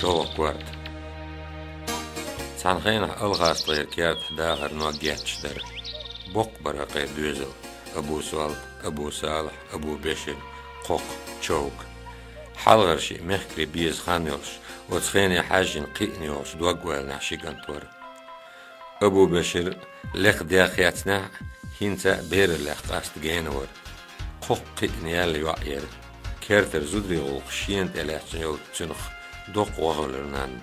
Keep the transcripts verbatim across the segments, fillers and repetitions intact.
ЧӀогӀа корта. Цхьана хенахь Алхастагара кертахь дахар ног етташ дара. Боккха бара кхеран доьзал: Абу-Сол, Абу-Салахь, Абу-Бешир, кхокха Човка. Хьалхара шиъ мехкарий беза хан йолуш, оцу хене хьаьжжина кхиъна йолуш дог-ойланехь ши кӀант вара. Абу-Бешир лекха дегӀ хецнехь а, хӀинца а бераллех къаста гена вара. Кхоккха кхиъна яьлла йоӀ яра. Кертара зударий гӀуллакхаш шена тӀе лаьцна йолчу цуьнах доккха вахалура нанна.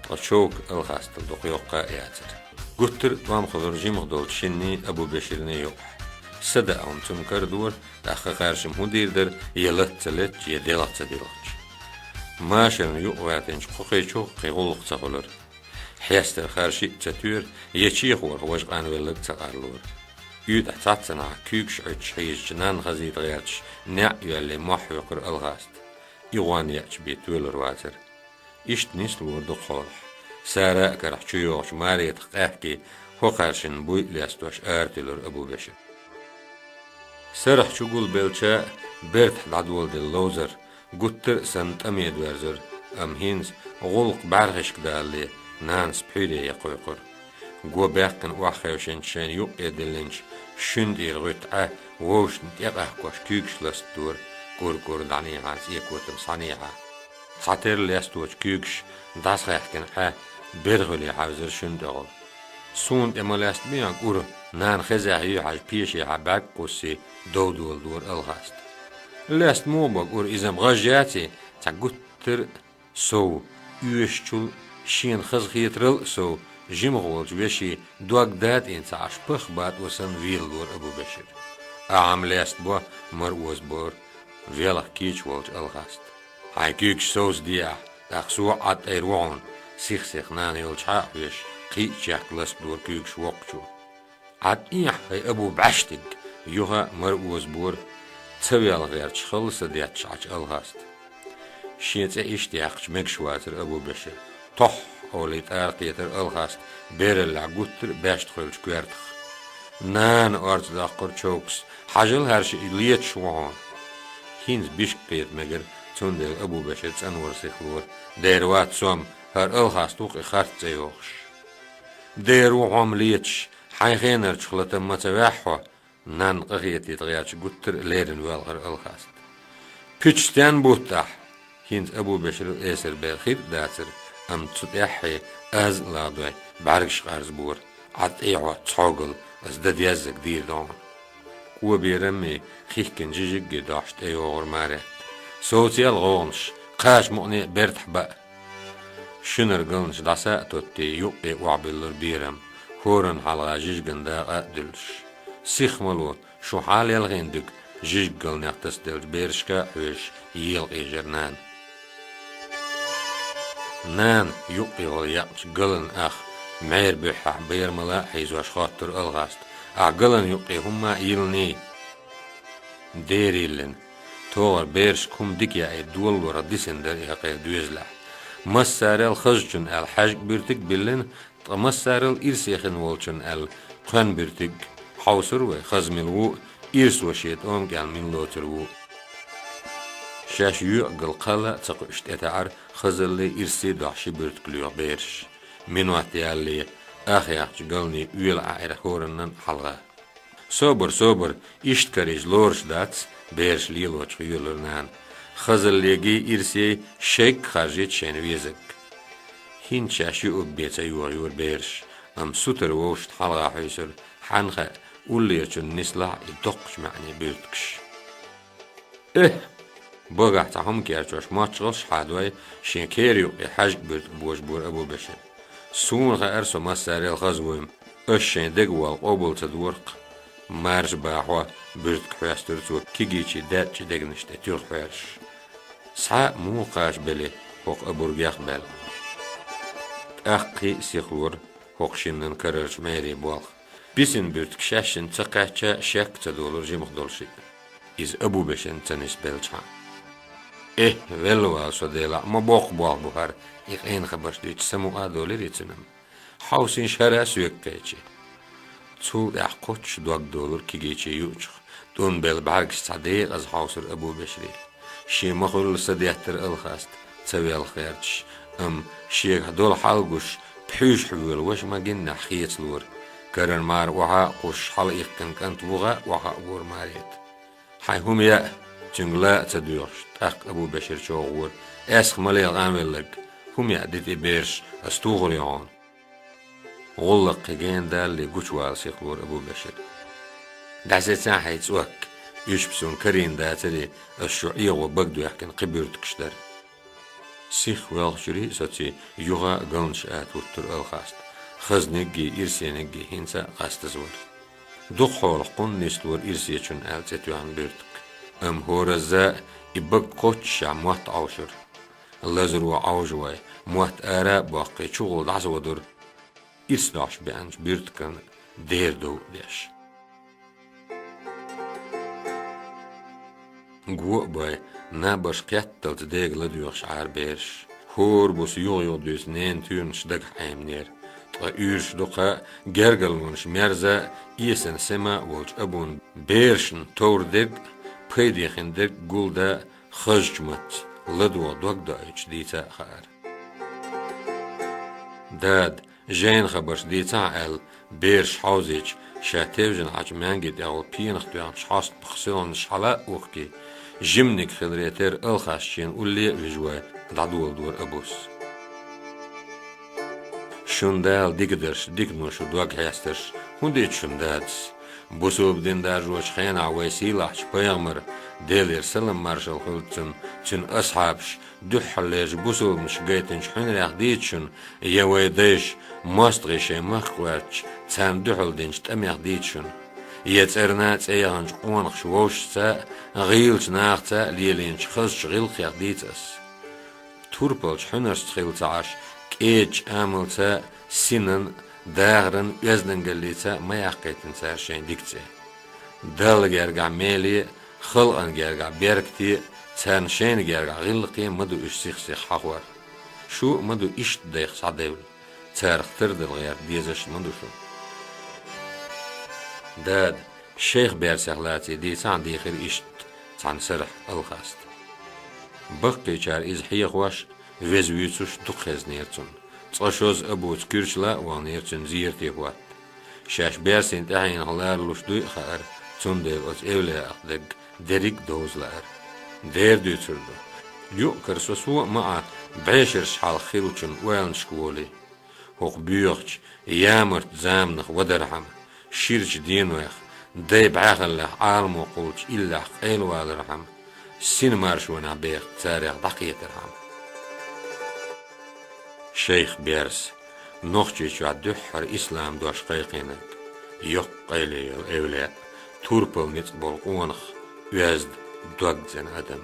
Ткъа Човка Алхастал дукха йоккха а яцара. Гуттар а тӀом хуьлура жимах долчу шинний Абу-Беширний юкъахь. Са даа хӀума цунна карадора, тӀаккха харшам хӀун дийр дара, я латта ца летташ, я делха ца дилхча. Машарна юкъа гӀаьттинчу кхо кхечух кхин гӀуллакх ца хуьлура. Хьестара харшиъ а ца тоьра, я чехорах важа къанвелларг а ца къарлора. УьйтӀахь цхьаццанхьа куьйгаш Ӏуьттуш хьийзачу нанна хазийта гӀерташ, неӀ а йоьллий, мохь хьоькхура Алхаста. И гӀон еача бен тоьлур вацара. Иштта нислора дукха хьолахь. Сара а карахь чу йогӀучу Маретах къаьхкий, хӀокхаьршинна буй а лестош, ара туьлура Абу-Бешир. Сарахь чу гулбелча, бертахь дӀадоладелла ловзар гуттар а санна тӀаме доьрзура, амма хӀинца, гӀуллакх бӀаьрхишка далале, нанас пхьуьйре ян кхойкхура. Го баьккхина охьахевшинчу шайна юккъе диллинчу шуьнан тӀера гӀуьтту Ӏа вовшашна тӀекъахкош куьйгаш ластадора, кӀур-кӀур дӀанехьа, цӀе-котам схьанехьа. Цхьатерра лесточу куьйгаш дӀасахаьхкина Ӏа берхӀуьле хьаьвзира шуьнан тӀехула. Суна тӀе ма лаьцна бен кӀур, нана хезехь юьхьӀаьржа пешехьа бӀаьрг а кхуссий, дов доладора Алхаста. Лаьцна муха бо кӀур, иза-м гӀаж яций, цхьа гуттар а сов, оьшучул, шена хазахетарал а сов, жимах волчу вешин дог датӀийна ца Ӏаш, пах батӀо санна велалора Абу-Бешир. Ахьа-м лестабо, мара озабора велха кийча волчу Алхаста. Хьайн куьйгаш совца де ахь, тӀаккха со а Ӏад тӀера ву хьуна, сих-сиха нана йолчохь а хьоьжуш, кхин а чехка ластадора куьйгаш воккхачо. Ӏад ийхьа, хӀай Абу бӀаьштиг! Юха а мара озабора, ца велха гӀерташ хала са детташ Ӏачу Алхаста. Шен цӀе иштта яьккхича мегаш вацара Абу-Бешир. Тохь олий тӀара кхетара Алхаста бераллехь гуттар а баьшта хуьлучу коьртах. Нана, орца доккхура Човкас, хьажал, хӀара шиъ леташ ву хьуна. ХӀинца бишка кхета мегара, цундела Абу-Бешир цӀанвар сихлора. Дера вац со-м, хӀара Алхаста ву-кх и харц цӀе йохуш. Дера ву хьо-м леташ, хьайн хенарчух латам ма ца ваьхьа хьо, нанна къахетийта гӀерташ гуттар а леррина воьлхура Алхаста. Пуьчаш стенна бутт ахь? ХӀинца Абу-Беширал эсар бер хир а дацара, амма цу тӀаьххье аз а лагӀдой, бӀаьргаш къарзабора. Ӏад тӀе хьо цхьогал, аса дан деззарг дийр ду хьуна. КӀо бераммий, хихкина жижиггий дохьуш тӀейогӀура Маретта. Совцаяла гӀовгӀанаш, кхача мукъане а бертахь баа. Шуьнара галнаш дӀаса а тоттий, юккъе охьабуьллура берам, хӀоранна хьалха жижиган дакъа а дуьллуш. Сихмало, шун хьал ялхийна дуьга, жижиг галнех тасаделлачу берашка а хьоьжуш, ела къежира нана. Нана юккъехула яьккхачу галан ах мӀера буьххьехь берамала а хьийзош хоттура Алхаста: «Ахь галан юккъе хӀумма а йиллиний?» Дера йиллина. ТогӀар берашка хӀума дика яийта долалурах дисина дара и хӀокхеран доьзалехь. Массарел хазачунна аьлла хьаьжкӀа буьртиг а биллина, ткъа массарел ирсе хин волчунна аьлла кхоьн буьртиг. Хьовсура вай, хаза мила ву а, ирсо шен тӀома кӀел мила лоцур ву а. Шаьш йоьӀгал кхалла а ца кхуьуш тӀетаьӀара хазаллий, ирсий дохьуш ши буьртиг лоьху бераш. Минот ялале, ах яхча галний оьла Ӏаьира хӀораннан а хьалха. «Собар, собар, иштта карийча лоруш дац», — бераш лелочух йоьлура нана. «Хазаллегий, ирсей шайгга харжийта шайна везарг». ХӀинца шаьш юург бен ца йохайора бераш, амма сутара вовшашна хьалха хьуьйсура, хьанна хаьа, уллерачунна нислахь а и доккхачу маьӀне буьртигаш. «Эхь!» Багахь цхьа хӀума керчош моццуш гӀалш хьадой, шен кера юккъе хьаьжкӀа буьртиг божабора Абу-Бешир. «Суна хаьара, со массарел хаза вуй-м. Аша шайн дегаволла къобал ца дора-кх». Марша бахьо, буьртиг хьоьстура цо, кигичий даьтта чӀи дегнаш тӀе туьха хьоьрсуш. Схьа а муха кхачабелли, хӀокху абургех а баьлла. ТӀаккхий а сихлора хӀокху шиннан карарчу мӀерийн болх. Бисина буьртиг шаьшшинна ца кхаьчча, шек а ца долура жимах долу шиъ. Иза Абу-Беширна ца нисбелчхьана. «Эхь, велла вала со, Делахь, ма боккха болх бу хӀара», — и къена хабарш дуьйцуш самукъа а долийра и цуьнан. «Хьовсийша хӀара а соьга кхечи». Цул тӀаьхьа кхоччуш дог долура кигичий юучух, тӀун белла бӀаьргаш цхьа декъаза хьовсура Абу-Беширан. Шен ма-хуьллу са деттара Алхаста, ца велха гӀерташ, Амма шегахь долу хьал гуш, пхьуьйшахь воьлу ваша ма гиннехь хецалора. Карара мара охьа а кхуссуш, хьала иккхина кӀант вуха а охьа а вора Марета. «Хьайн хӀума яа», — цуьнга ла а ца доьхуш, тӀаккха Абу-Бешир чӀогӀа вора. «Аьсха ма лела, къанвелларг, хӀума яа дита и бераш, ас тухур ю хьуна». ГӀуллакх кхин гена далале гучувала сихлора Абу-Бешир. «ДӀасецахьа хьайн цӀок, уьш-м суна карийна дацара, ас шу Ӏехо бага доьхкина кхин буьртигаш дара». Сих воьлхучуьра соций юха а галнаш ата хӀуттура Алхаста. Хазниггий, ирсениггий хӀинца а къастаза вара. Дукха хьолахь кхунна нислора Ирсечун аьлла цӀе тоьхна буьртиг. Амма хӀоразза и бага кхоччушехь мотт Ӏовшура. Лазаро Ӏовжа вай, мотт ара а боккхий, чухула дӀасавадура, ирс дохьуш беанчу буьртиган дера дов а деш. Го а бой, набарш кхетталц дега ладоьгӀуш Ӏара бераш. ХӀора буса юха-юха дуьйцу ненан туьйранаш дагахь Ӏеминера. Ткъа уьйраш дукха а, гергарлонаш мерза а, эсана сема а волчу Абуна берашна товр дерг а, пайде хин дерг а гулдан а, хазачу маттаца ладогӀа дог доуьйтуш дийца а хаьара. «Дада, жайна хабарш дийцахьа», — аьлла, бераш хьовзийча, ша тевжина Ӏачу маьнги тӀехула пенах тоьхначу хьостамах синош хьала а ухкий, жиманиг хиларе терра Алхас шена улле а вижа вай, дӀадоладора Абус. «Шун Дала дика дарш, дикано шу дог хьестарш, хӀун дийца шуна дадас? Бусалба дин даржочу хенахь вай сийлахьчу пайхамар, Делера салам-маршалла хуьлда цунна, цуьнан асхьабаш, дуьххьарлерчу бусалбанаш гайтинчу хьуьнарех дийца шуна, я вай дайша, мостагӀий шайн махка гӀоьртича, царна дуьхьал динчу тӀамех дийца шуна, я цӀарна а, цӀе яханчу къонахчу вовшашца а, гӀийлачу нахаца а лелийначу хазачу гӀиллакхех дийца ас? Турпалчу хьуьнаршца хилла ца Ӏаш, кӀедачу амалца а, синан а, дахаран а, оьздангаллица а ма яккхийтина цара шайн дика цӀе. Далла гергахь меле а, халкъана гергахь беркате а, царна шайна гергахь гӀиллакхе а ма ду уьш сих-сиха хьахор. Шу а ма ду иштта дайх схьадевлла, царах тардала гӀерта дезаш а ма ду шу. Дада, шайх берсех лаций дийцахьа», — дийхира иштта цхьана сарахь Алхаста. Баккхийчара иза хьехош а, веза вуьйцуш а дукха хезнера цунна. Цкъа-шозза Абуца куьрчала а ваханера цуьнан зерате хӀотта. Шаьш берсийн тӀаьхьенах ларалуш дуй а хаьара, цундела оцу эвлаяах дерг дерриг а довза лаьара. Дера дуьйцур ду. Юкъ-кара со сов а ма Ӏа, бӀешераш хьалха хиллачун ойланашка волий. ХӀокху боьхачу ямарта заманах вадархьама, ширачу денойх, дай бӀаьхаллехь Ӏаламо кхуллучу иллехь къайлавалархьама, синан маршонехь бехк царех дӀакхетархьама. Шайх Берс, Нохчийчохь дуьххьара ислам дош кхайкхийнарг, йоккха къайле йолу эвлаяъ, турпал ницкъ болу къонах, оьзда, догцӀена адам.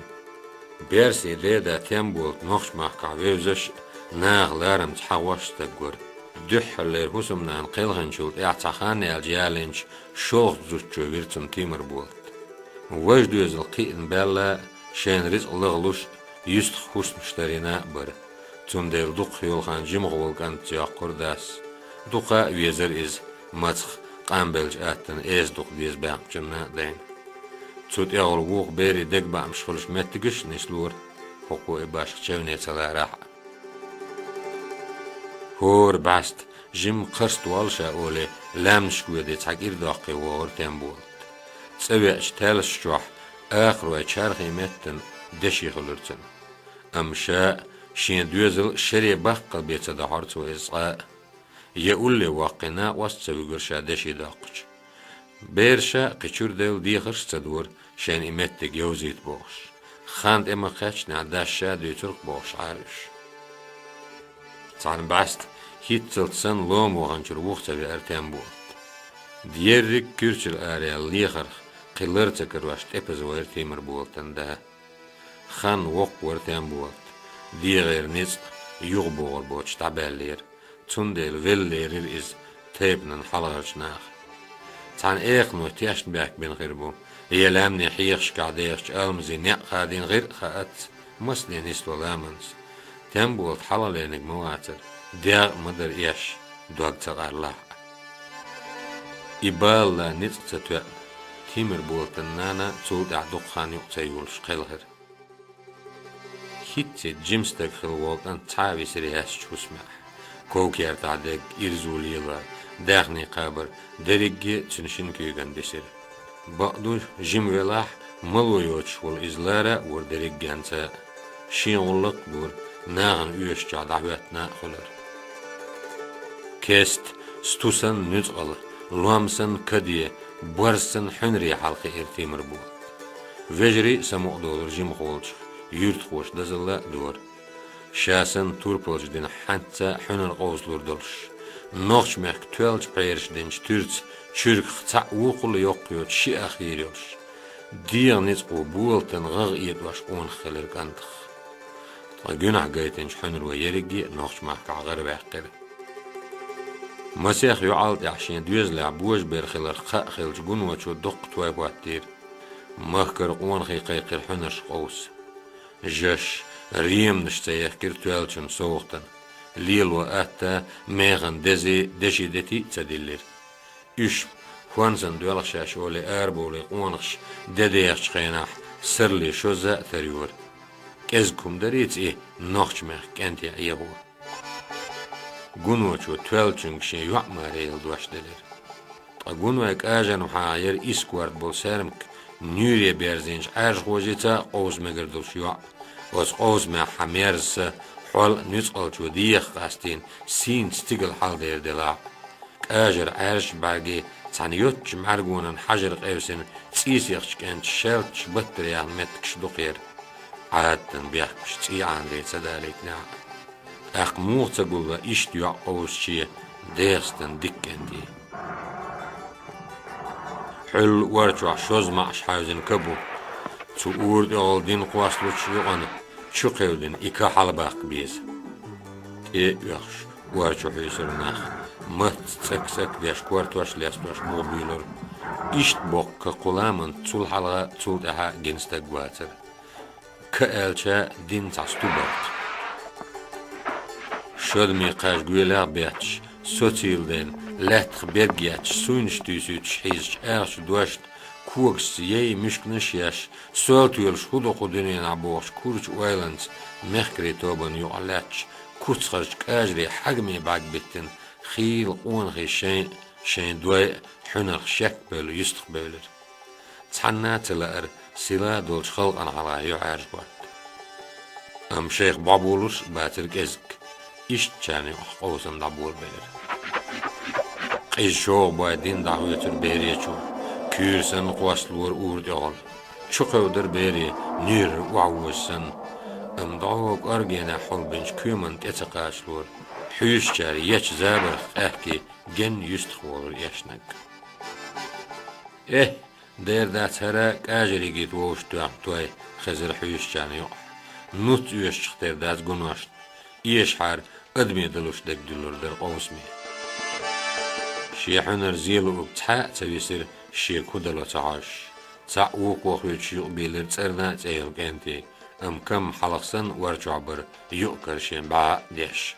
Берсийн деда Темболат нохчмахкахь вевзаш а, наха ларамца хьахош а стаг вара. Дуьххьарлера хӀусамнана кхелхинчул тӀаьхьа цхьа хан яьлча ялийначу шолгӀачу зудчо вира цунна Тимарболат. Важа доьзал кхиъна баьлла а, шайна рицкъ лахлуш а, юьстах хӀусамаш тарйина а бара. Цундела дукхах йолу хан жимах волу кӀантаца йоккхура дас. Дукха а везара иза, мацах, къанбеллачу аттана эса дукха деза баьхначунна а дайна. Цу тӀехула вукху берийн дегабаамаш хуьлуш меттигаш а нислора, хӀокхо и башха чевне ца ларахь а. ХӀора бӀаьста жимма кхарст воллу ша олий, лаьмнашка воьдий цхьа кӀира доккхий вогӀура Темболат. ЦӀа веача, таьлсаш чохь акхарой чархийн меттана деши хуьлура цуьнан. Амма ша а, шен доьзал а шаре баккхалбе ца дохьура цо иза цкъа а. Я улле воккхий, накъост а ца вуьгура ша деши доккхучу. Бераша а кхин чуьра девлла дехарш а ца дора, шайна и меттиг йовзийта бохуш. Хан тӀе ма-кхеччинехь, дас ша а дуьйцурх бохуш Ӏара уьш. Цхьана бӀаьста хӀинццалц санна лома ваханчуьра вуха ца веара Темболат. Дерриг а куьрчара араяьлла лехарх кхин лар ца карош тӀепаза вайра Тимарболатан да. Хан воккха вара Темболат, дегӀера ницкъ юхабогӀур боцуш дӀабаьллера. Цундела велла лерира иза тайпанан хьалхарчу наха. Цхьана экхано тешнабехк бина хир бу, я лаьмнийн хьехашкахь дехачу алмазийн некъ хадийна хир а хаьац, масане нисдо ламанца. Темболат хьалхалерниг ма вацара, дегӀ а ма дара эш, дог ца къарлахь а. И бала ницкъ ца тоьъна, Тимарболатан нана цул тӀаьхьа дукха хан юкъа ца йолуш кхелхира. Итт-итт жима стаг хилла волу кӀант цхьа а висира яьссачу хӀусамехь. Ков-кертахь дерг ирзо лелор, даьхни кхабар, дерриге а цуьнан шина куьйгана дисира. Бакъду, жима велахь а, мало йоцуш волу иза лара а вора дерригенца а. Шен гӀуллакх а дора, нахана оьшучохь дӀахӀоьттина а хуьлура. Кеста, сту санна нуьцкъала, лом санна каде, борз санна хьуьнаре хьалакхиира Тимарболат. Вежарий а самукъадолура жимахволчух, юьртахоша дазалла а дора. Ша санна турпалча динахь хьаьнца а хьуьнар къовсалур долуш, нохчмехкан тоьллачу пхьераша динчу туьрца чуьрках цхьаъ вукхул а йоккха йоцуш ши ах йийр йолуш, дегӀан ницкъо болатан гӀагӀ этӀош къонах хилира кӀантах. Ткъа гуьнахь гайтинчу хьуьнаро ерриге а нохчмахкахь гӀараваьккхира. Масех йоӀал тӀаьхьа шен доьзалехь божабер хиларх кхаъ хиллачу Гуночо доккха той хӀоттийра. Махкара къонахий кхайкхира хьуьнарш къовса. Жаш, реманаш ца ехкира тоьллачунна совгӀатана. Лело атта, механа дези, деши дети а ца диллира. Уьш, хӀонсан доьлху шаьш олий арабовлий къонахаш де дехачу хенахь, саррале шозза а тарйора. КӀезиг хӀума дарий-ца и нохчмехкан кӀентий Ӏехо? Гуночо тоьллачуьнга шен йоӀ маре йилла дош делира. Ткъа Гуной кӀажармхьахь яра исс корта болу саьрмик нуьйре берзийначу Ӏаьржахошца а къовса мегар долуш йоӀ. Оцу къовсамехь хьан мерза са, хьол а нуьцкъалчо деха къастийна, сийна стигала хьаладер делахь а. КӀажара Ӏаьржачу бӀаьрге цхьана йоцчу мӀаьргонан хьажар къевсина, цӀийсехчу кӀенташа шаьлташ баттара яьхна меттигаш дукха яра. Ӏадатан бехкаш цӀий Ӏанде ца далийтинехь а. ТӀаккха муха ца гулло иштта йоӀ къовсаче дехастан дика кӀентий? Хьуьлла ор чохь шозза маӀаш хьаьвзина ка бу. Цу ура тӀехула дин кхоссалучу юкъана чу кхевдина и ка хьалабаккха беза. ТӀе а оьхуш, ор чу хьуьйсура нах, матца цӀак-цӀак деш, кортош лестош муха буьйлура. Иштта боккха ка кху ламанца цул хьалха а, цул тӀаьхьа а гина стаг вацара. Ка аьлча, дин цхьа сту бара. Шодаме кхаж гоьлехь а бетташ, социйла дайна, лаьттах берг етташ, суйнаш туьйсуьйтуш хьийзачу ахча дошна когашца яй муьшканаш а еш, сол тоьлуш хӀун ду кху дуьненахь бохучу курачу ойланца мехкарийн тобанна юкъахь лаьтташ, куцхарчу кӀажарийн хьагаме бӀаьрг биттина, хийла къонахий шайн а, шайн дой а хьуьнарх шекбевлла юьстахбевлира. Цхьанна а ца лаьара сила долчу халкъана хьалха юьхьӀаьржа хӀотта. Амма шайх бӀобулуш а бацара кӀезиг, ишттачарна юкъахь къовсам дӀаболабелира. Къиза шогӀа бой дин дӀахоьцура беречо, куьйра санна кхоссалора ура тӀехула. Чу кхевдара бере, нуьйрара охьавоза санна. Амма дӀо кӀоргенехь хьулбинчу коьманна тӀе ца кхачалора. Хьуьйсучара ечу забарх къаьхкий, генна юьстах волура эшнаг. Эхь, дера дац хӀара кӀажарийн гита вовшахтоьхна той, хезира хьуьйсучарна юкъахь. Нуц оьшучух тера дац гуношна. Эшахьара, адамийн далуш дерг дуьллур дара къовсаме. Шен хьуьнар зе луург цхьа а ца висира, шега хӀун дало ца хьожуш. Цхьаъ вукхо хуьйцуш юкъабийлира цӀарна а цӀе йолу кӀентий, амма камма хьалха санна ор чохь бара, юкъ-кара шен бӀе а деш.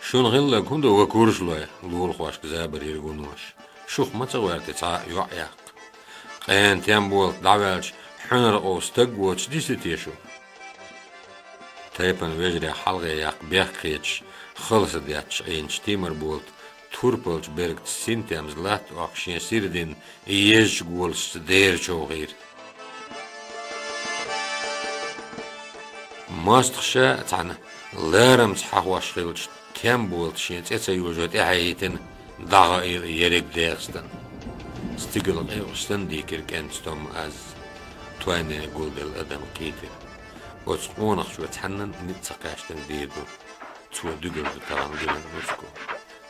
«Шуна хилларг хӀун ду, ва куржалой?» — лулахошка забар йира гуноша. «Шух ма ца гӀоьрти цхьа а йоӀ яккха? Къена Темболат дӀаваьлча, хьуьнар къовса стаг воцуш дисди те шу?» Тайпана вежарех хьалхе яккха бехк хеташ, халса детташ Ӏийначу Тимарболата турпалчу бергца синтемза латта оккхуш шен сира дина, езачу голашца дера човхийра. МостагӀаша а цхьаьна ларамца хьахош хилча, Темболата шен цӀе ца йожо тӀаьхьа йитина, дӀахаийла ерриг дехастан. Стигала къевкъаш санна дийкира кӀентан стом аз. Тойне гулделла адам кхийтира. Оцу къонахчо цхьаннан а ницкъ ца кхаьчнарг дийр ду. Цо дуьгур ду тахана гинарг нуьцкъо.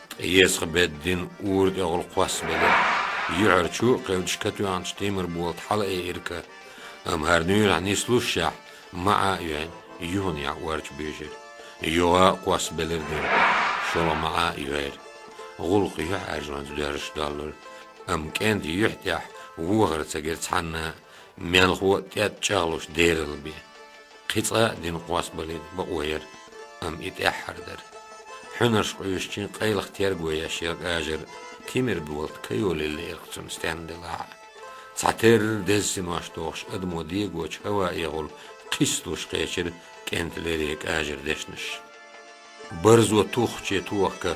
Ткъа еза бедда дина ура тӀехула кхоссабелира. Юьхьар чу а кхевдаш катоьхначу Тимарболата хьалаайира ка. Амма хӀара нуьйрахь нислушшехь, маӀа а йоьйна, юханехь ор чу буьйжира. Юха а кхоссабелира дина, шолгӀа маӀа а йоьйра. ГӀуллакх юьхьӀаьржонца доьрзуш доллура. Амма кӀентан юьхь тӀехь вохар ца гира цхьанна а, мелхо а тӀетта чӀагӀлуш дералла бен. Кхин цкъа а дина кхоссабалийта бакъо яра, амма и тӀаьххьара дара. Хьуьнарш къуьйсучийн къайлаха терго еш яра кӀажар, Тимарболата ка йолийла лиира-кх цунна стенна делахь а. Цхьатерра деза синош дохуш адамо дегочу хӀаваэхула кхи хӀистлуш кхечира кӀентан леррина кӀажара дешнаш. Барзо тухче тохка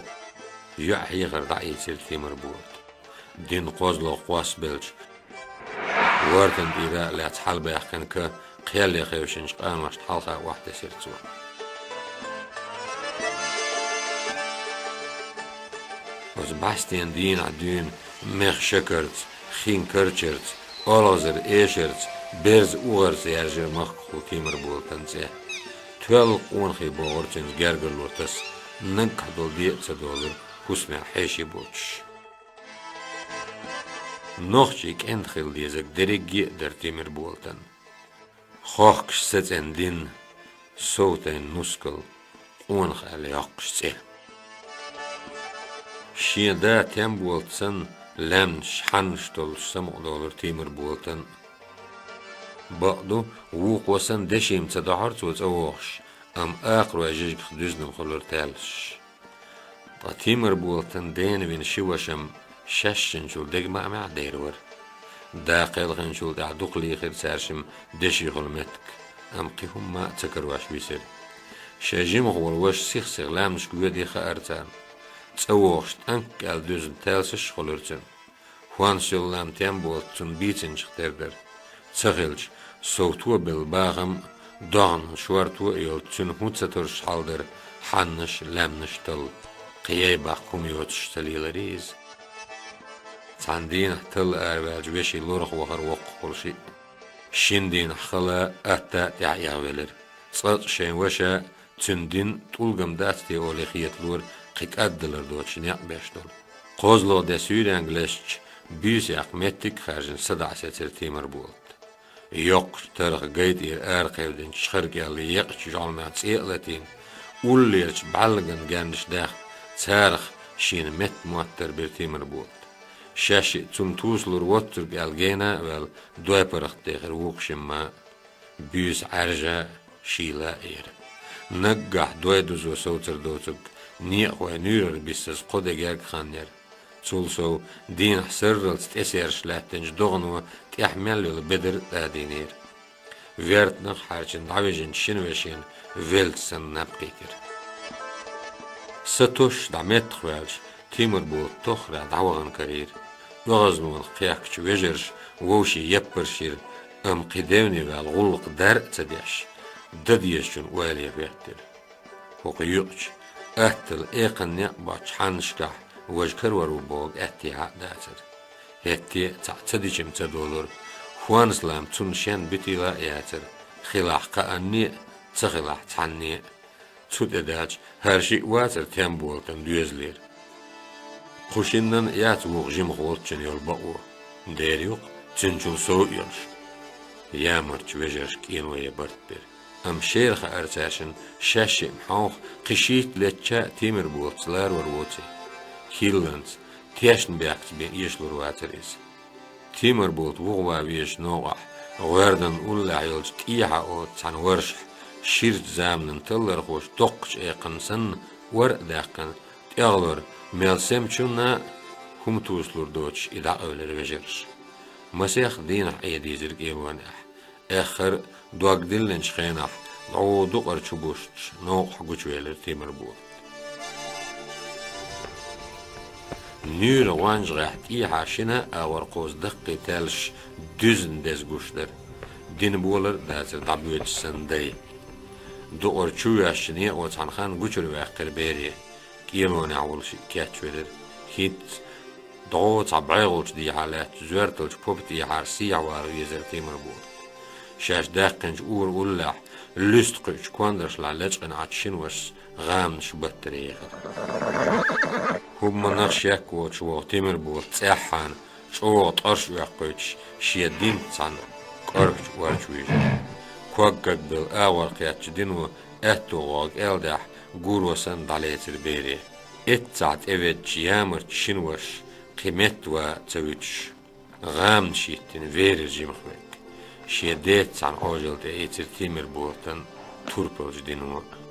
йоӀ хьехар дӀаийцира Тимарболата. Дина кхозлагӀа кхоссабелча, вортан тӀера а лаьцна хьалабаьхкина ка кхел ян хевшинчу къаношна хьалха охьатесира цо. Оцу бӀаьстенан дийнахь дуьйна мех шакарца, хин карчарца, олхазара эшарца, берзан угӀарца яьржира махкахула Тимарболатан цӀе. Тоьлла къонахий богӀура цуьнца гергарло таса, наггахь долу де а ца долура хӀусамехь хьеший болчуш. Нохчийн кӀентан хила дезарг дерриге а дара Тимарболатан. Хохкуш сацӀена дин, сов тайна нускал, къонах аьлла йоккхуш цӀе. Шен да Темболат санна, лаьмнаш, хьаннаш толлуш самукъадолура Тимарболатан. Бакъду, вукхо санна деши-м ца дохьура цо цӀа вогӀуш, амма акхарой жижигах дуьзна-м хуьлура таьллаш. Ткъа Тимарболатан дена вина ши ваша-м шаьшшинчул дегнаш а маьӀна дер вара. Да кхелхинчул тӀаьхьа дукха лийхира цаьршимма деши хуьлу меттиг, амма кхин хӀумма а ца карош висира. Шайн жимах волу ваша сих-сиха лаьмнашка воьдий хаьара царна. ЦӀа вогӀуш тӀанккъал дуьзна таьлсаш а хуьлура цуьнан. ХӀонс йолу лам Темболат цунна бийцинчух тера дара. Ца хилча, сов тобелла бахам а, догӀанан шорто а йолчу цуьнан хӀун ца туьрсуш хьал дара хьаннаш, лаьмнаш талла, кхин яй баккха хӀума йоцуш ца леларий иза. Цхьана дийнахь талла араваьлча вешин лорах вахара воккхахула шиъ. Шина дийнахь хала, атта а тӀаьхьа эгӀавелира. Цкъацкъа шайн ваша цуьнан дин тӀулгам дац те олий хеталора кхин кӀаддалар доцуш некъ беш долу. КхозлагӀа де суьйренга лаьцначу буьйсехь меттиг а хаьржина садаӀа сецира Тимарболат. Йоккхачу тарха гайтӀера аракхевдинчу чхаркӀелла екъачу жӀалмех цӀе а латийна, уллерачу бӀаьлланган гаьннаш даьхна, царах шена метта моттар бира Тимарболата. Шаьш а цунна тусалур воцург аьлла гена а ваьлла, дой паргӀатдехира вукху шимма а. Буьйса Ӏаьржа а, шийла а яра. Наггахь дой дузо совцар доцург некъахой нуьйрара биссаза кхо де герга хан яра. Цул сов, дийнахь сарралц тӀесераш лаьттинчу догӀано тӀехь мел йолу бедар а тӀадийнера. Вертанах хьаьрчина дӀавижинчу шина вешина велца санна наб кхийтира. Са тосуш дӀа меттах ваьлча, Тимарболат тоххара дӀавахана карийра. ОьгӀазнонах кхехкачу вежарша вовшийн яппарш йира, амма кхин девне ваьлла гӀуллакх дар а ца деш, дан дезачун ойла ян хӀоьттира. ХӀокху юкъачу, атталла экханна некъ боцчу хьаннашкахь важа карор ву бохург аьттехьа а дацара. ХӀетте а цхьаъ ца дича-м ца долура, хӀонс лам цунна шен буьтийла а яцара, хилахь кхаанне а, ца хилахь цхьанне а. Цу тӀе даьлча, хӀара шиъ вацара Темболатан доьзалера. Кху шиннан а яц вукху жимах волччун йолу бакъо. Дера ю-кх, цуьнчул сов а йолуш. Ямарчу вежарша кӀело ян барт бира. Амма шера хаьара цаьршинна шаьш а хьовха, кхин шийтта летча а Тимарболатца ларор воций. Хилланца, тешнабехкаца бен эшалур вацара иза. Тимарболат вухаван везачу новкъахь, гӀоьрданан уллехь йолчу тӀехьа оцу цхьана варшахь, ширачу заманан таллархоша доккхачу экханна санна, ор а даьккхина, тӀегӀалора, мел семачунна а хӀума тусалур доцуш и дӀакъевлира вежарша. Масех дийнахь Ӏе дийзира кӀелонехь. Эххар а, дог диллинчу хенахь, дӀо дукъара чу бустуш, новкъахь гучувелира Тимарболат. Нуьйра гӀонжагӀехь тӀехьа шина а агӀор кхозу даккхий таьллаш дуьзна деза гуш дара. Дина болар а дацара дӀабоьдуш санна дай. Дукъара чу воьссачу некъо цхьана ханна гучура ваьккхира бере. КӀелонехь волу шиъ кечвелира. ХӀинцца, дӀо цхьа бӀегӀалчу дехьа лаьттачу зоьрталчу попа тӀехьара сехьавала везара Тимарболат. Шаьш даьккхинчу ура уллехь, луьста кхуьучу кондаршлахь лечкъина Ӏачу шина вашас гӀаманаш баттара ехира. ХӀуманах шек воцуш вогӀу Тимарболат цӀеххьана, чӀогӀа ткъарш оьккхуьйтуш, шен динца цхьаьна кӀоргачу ор чу вуьйжира. Ког-ког белла агӀор кхеттачу дино аьтту гӀогӀа кӀелдехь, гуро санна дӀалецира бере. Эццахь тӀеведдачу ямарчу шина вашас кхин метта ван ца вуьтуш, гӀаманаш йиттина верира жимахверг. Шен деца цхьаьна Ӏожалла тӀеийцира Тимарболатан турпалчу дино а.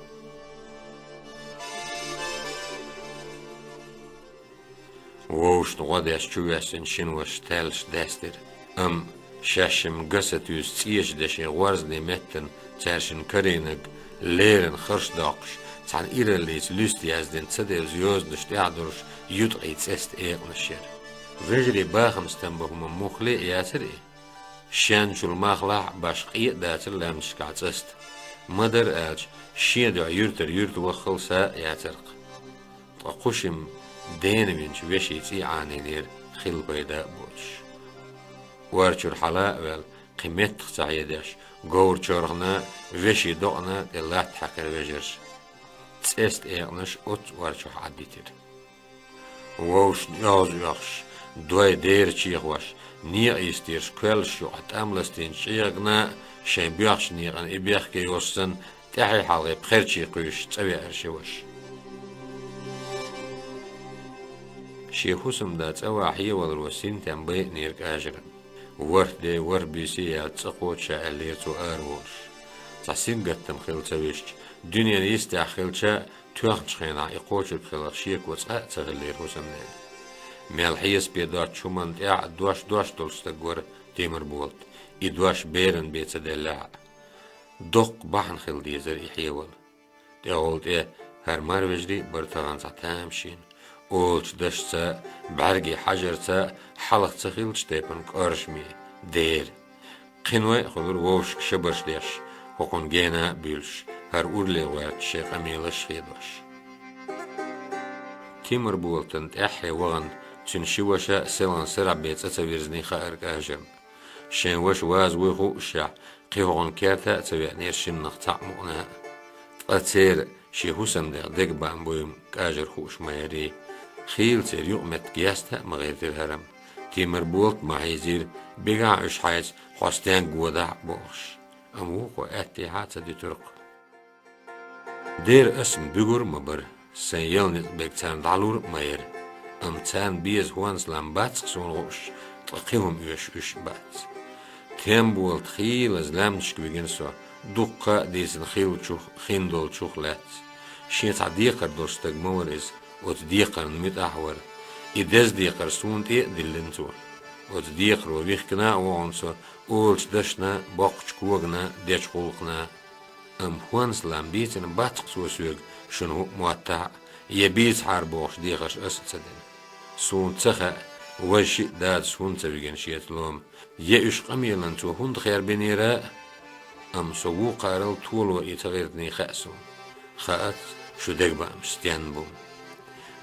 Вовшашна гӀо деш чу воьссина шина ваша таьллаш даьстира, амма Шаьшшимма гаса туьйса цӀечу дешин гӀорзане меттана цаьршинна карийнарг, леррина харш доккхуш, цхьана ираллица луьста яздина ца девза йозанаш тӀехь долуш юткъий цӀеста экъанаш яра. Вежарий бахамца там бан хӀума муххале а яцара и. Шенначул махлахь а баш къе а дацара лаьмнашкахь цӀеста. Ма-дарра аьлча, шен дуьхьа юьртара юьрта ваххал са а яцара-кх. Ткъа кху шимма дена винчу вешин цӀий Ӏанийнера хилла пайда а боцуш. Ор чуьра хьала а ваьлла, кхин меттах ца хьедеш, говр чорхана, вешин докъана тӀе латта хьаькхира вежарша. ЦӀеста экъанаш оццу ор чохь Ӏаддитира. Вовшашна оьгӀаз оьхуш, дой дера чехош, некъа йистерш коьллаш юкъахь тӀам ластийначу чӀегӀагна, шайн боьхачу некъана и бехке йолуш санна, тӀаьхье хьалхе пхерчий кхуьйсуш цӀа веара ши ваша. Шен хӀусамда цӀа ван хьеваларо синтем байинера кажаран. ВорхӀ де, ворхӀ буьйса яьлла цӀа кхочу ша аьллера цо ара волуш. Цхьа сингаттам хилла ца вуьсучу, дуьненан йистехь хилча, тоьхначу хенахь и кхочург хиларх шеко цкъа а ца хиллера хӀусамнена. Мел хьесапе доцучу хӀуманна тӀехь а дош дош долуш стаг вара Тимарболат, и дош беран бен ца деллехь а. Доккха бахьана хила дезара и хьевал. ТӀехула тӀе хӀара марвежарий а бара тахана цхьа тамашийна, олучу дашца, бӀаьргийн хьажарца, хьалха ца хиллачу тайпана кӀоршаме, дера. Кхиной а хуьлура вовшашка шабарш деш, хӀокхунна гена а буьйлуш, хӀара урале гӀоьртича шайн къамелаш а хедош. Тимарболатана тӀаьххье вахана, цуьнан ши ваша селхана сарахь бен цӀа ца вирзиний хаьара кажарна. Шайн ваша ваза вуй хуушшехь, кхин хӀокхунна керта а ца веанера шиннах цхьаъ мукъана а. Ткъа церан шен хӀусамдех дегабаам буй-м кажар хууш ма ярий. Хийла церан юкъаметтиг яста а ма гӀиртира хӀара-м. Тимарболат а ма хьийзийра, бигахьа уьш хьайца, хьо стенга водахь а бохуш. Амма вукхо аьттехьа а ца дуьтура-кх. Дера ас-м буьгур а ма бара, сайн ял ницкъ берг царна дӀалур а ма яра. Амма царна беза хӀонс лам бац-кх суна хууш, ткъа кхин хӀума оьшуш уьш а бац. Тимарболат хийлаза лаьмнашка вигина со, дуккха а дийцина хиллачух, хиндолчух лаьцна. Шен цхьа декхар долуш стаг ма вара иза, оцу декхарна муьтӀахь а вара. И деза декхар суна тӀе а диллина цо. Оцу декхаро вихкина а вогӀу со, олучу дашна, боккхачу когана, дечу гӀуллакхна. Амма хӀонс лам бийцина бац-кх цо соьга, шуна хӀуъа моттахь а, я бийцахьара бохуш дехарш ас а ца дина. Суна ца хаьа, важа шиъ дадас хӀунда ца вигина шеца лома, я уьш къамелан цо хӀунда хербинера а. Амма со вукхарал толо и ца гӀиртиний хаьа суна. Хаац, шу дегабаамаш стенна бу.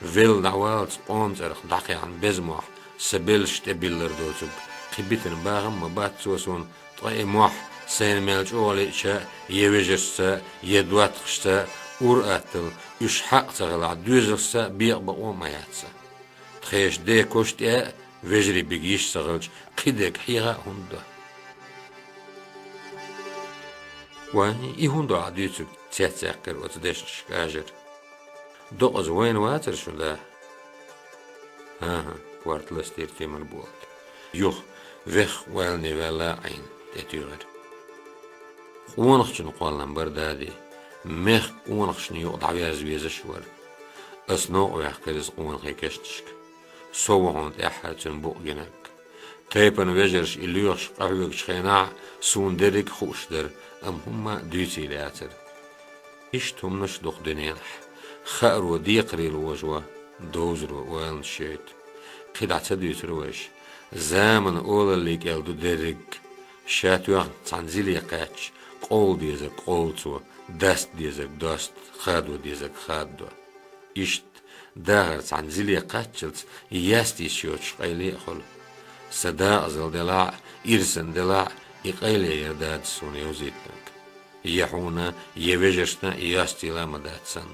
Велла дӀаваллалц къоман цӀарах дӀакхехьна беза мохь, сан белшаш тӀе биллар доцург, кхин битина бахам а ма бац цо суна, ткъа и мохь, сайна мел чӀогӀа лиъча, я вежаршца, я доттагӀашца, ур-атталла, уьш хьакъ ца хилахь, доьзалшца бекъа бакъо а ма яц сан. Тхешан ден кош тӀе а вежарий бига йиш ца хилча, кхин дерг хьеха а хӀунда до? Вайн, и хӀун ду ахь дуьйцург? — цецъяьккхира оцу дешнашка кажар. — Докъаза вайна вацара шун да? — ХӀан-хӀа, — корта ластийра Тимарболат. — Юха вехха ойлане ваьлла а Ӏийна, — тӀетуьйхира. — Къонахчун кхоллам бара дади, мехкан къонахчун юкъа дӀаверза везаш а вара. Ас новкъа ваьккхира иза къонахий кешнашка. Со ву хьуна тӀаьххьара цуьнан букъ гинарг. Тайпана вежарша и лоьхуш къахьоьгучу хенахь суна дерриг а хууш дара, амма хӀумма а дуьйцийла яцара. Иштта хӀуманаш а ду-кх дуьненахь. Хааро декхарийла вожо, довзаро ойланаш йойту. КхидӀа ца дуьйцура вайша. Заманан олаллин кӀел ду дерриг а. Ша тоьхна цхьана зиле кхаьчча, къовла дезарг къовлу цо, даста дезарг доста, хадо дезарг хададо. Иштта дахар цхьана зиле кхаччалц яста йиш йоцуш къайле а хуьлу. Сан дакъазалла делахь а, ирсан делахь а, и къайле яра дадас суна йовзийтинарг. Я хьуна, я вежаршна а йостийла а ма дац сан.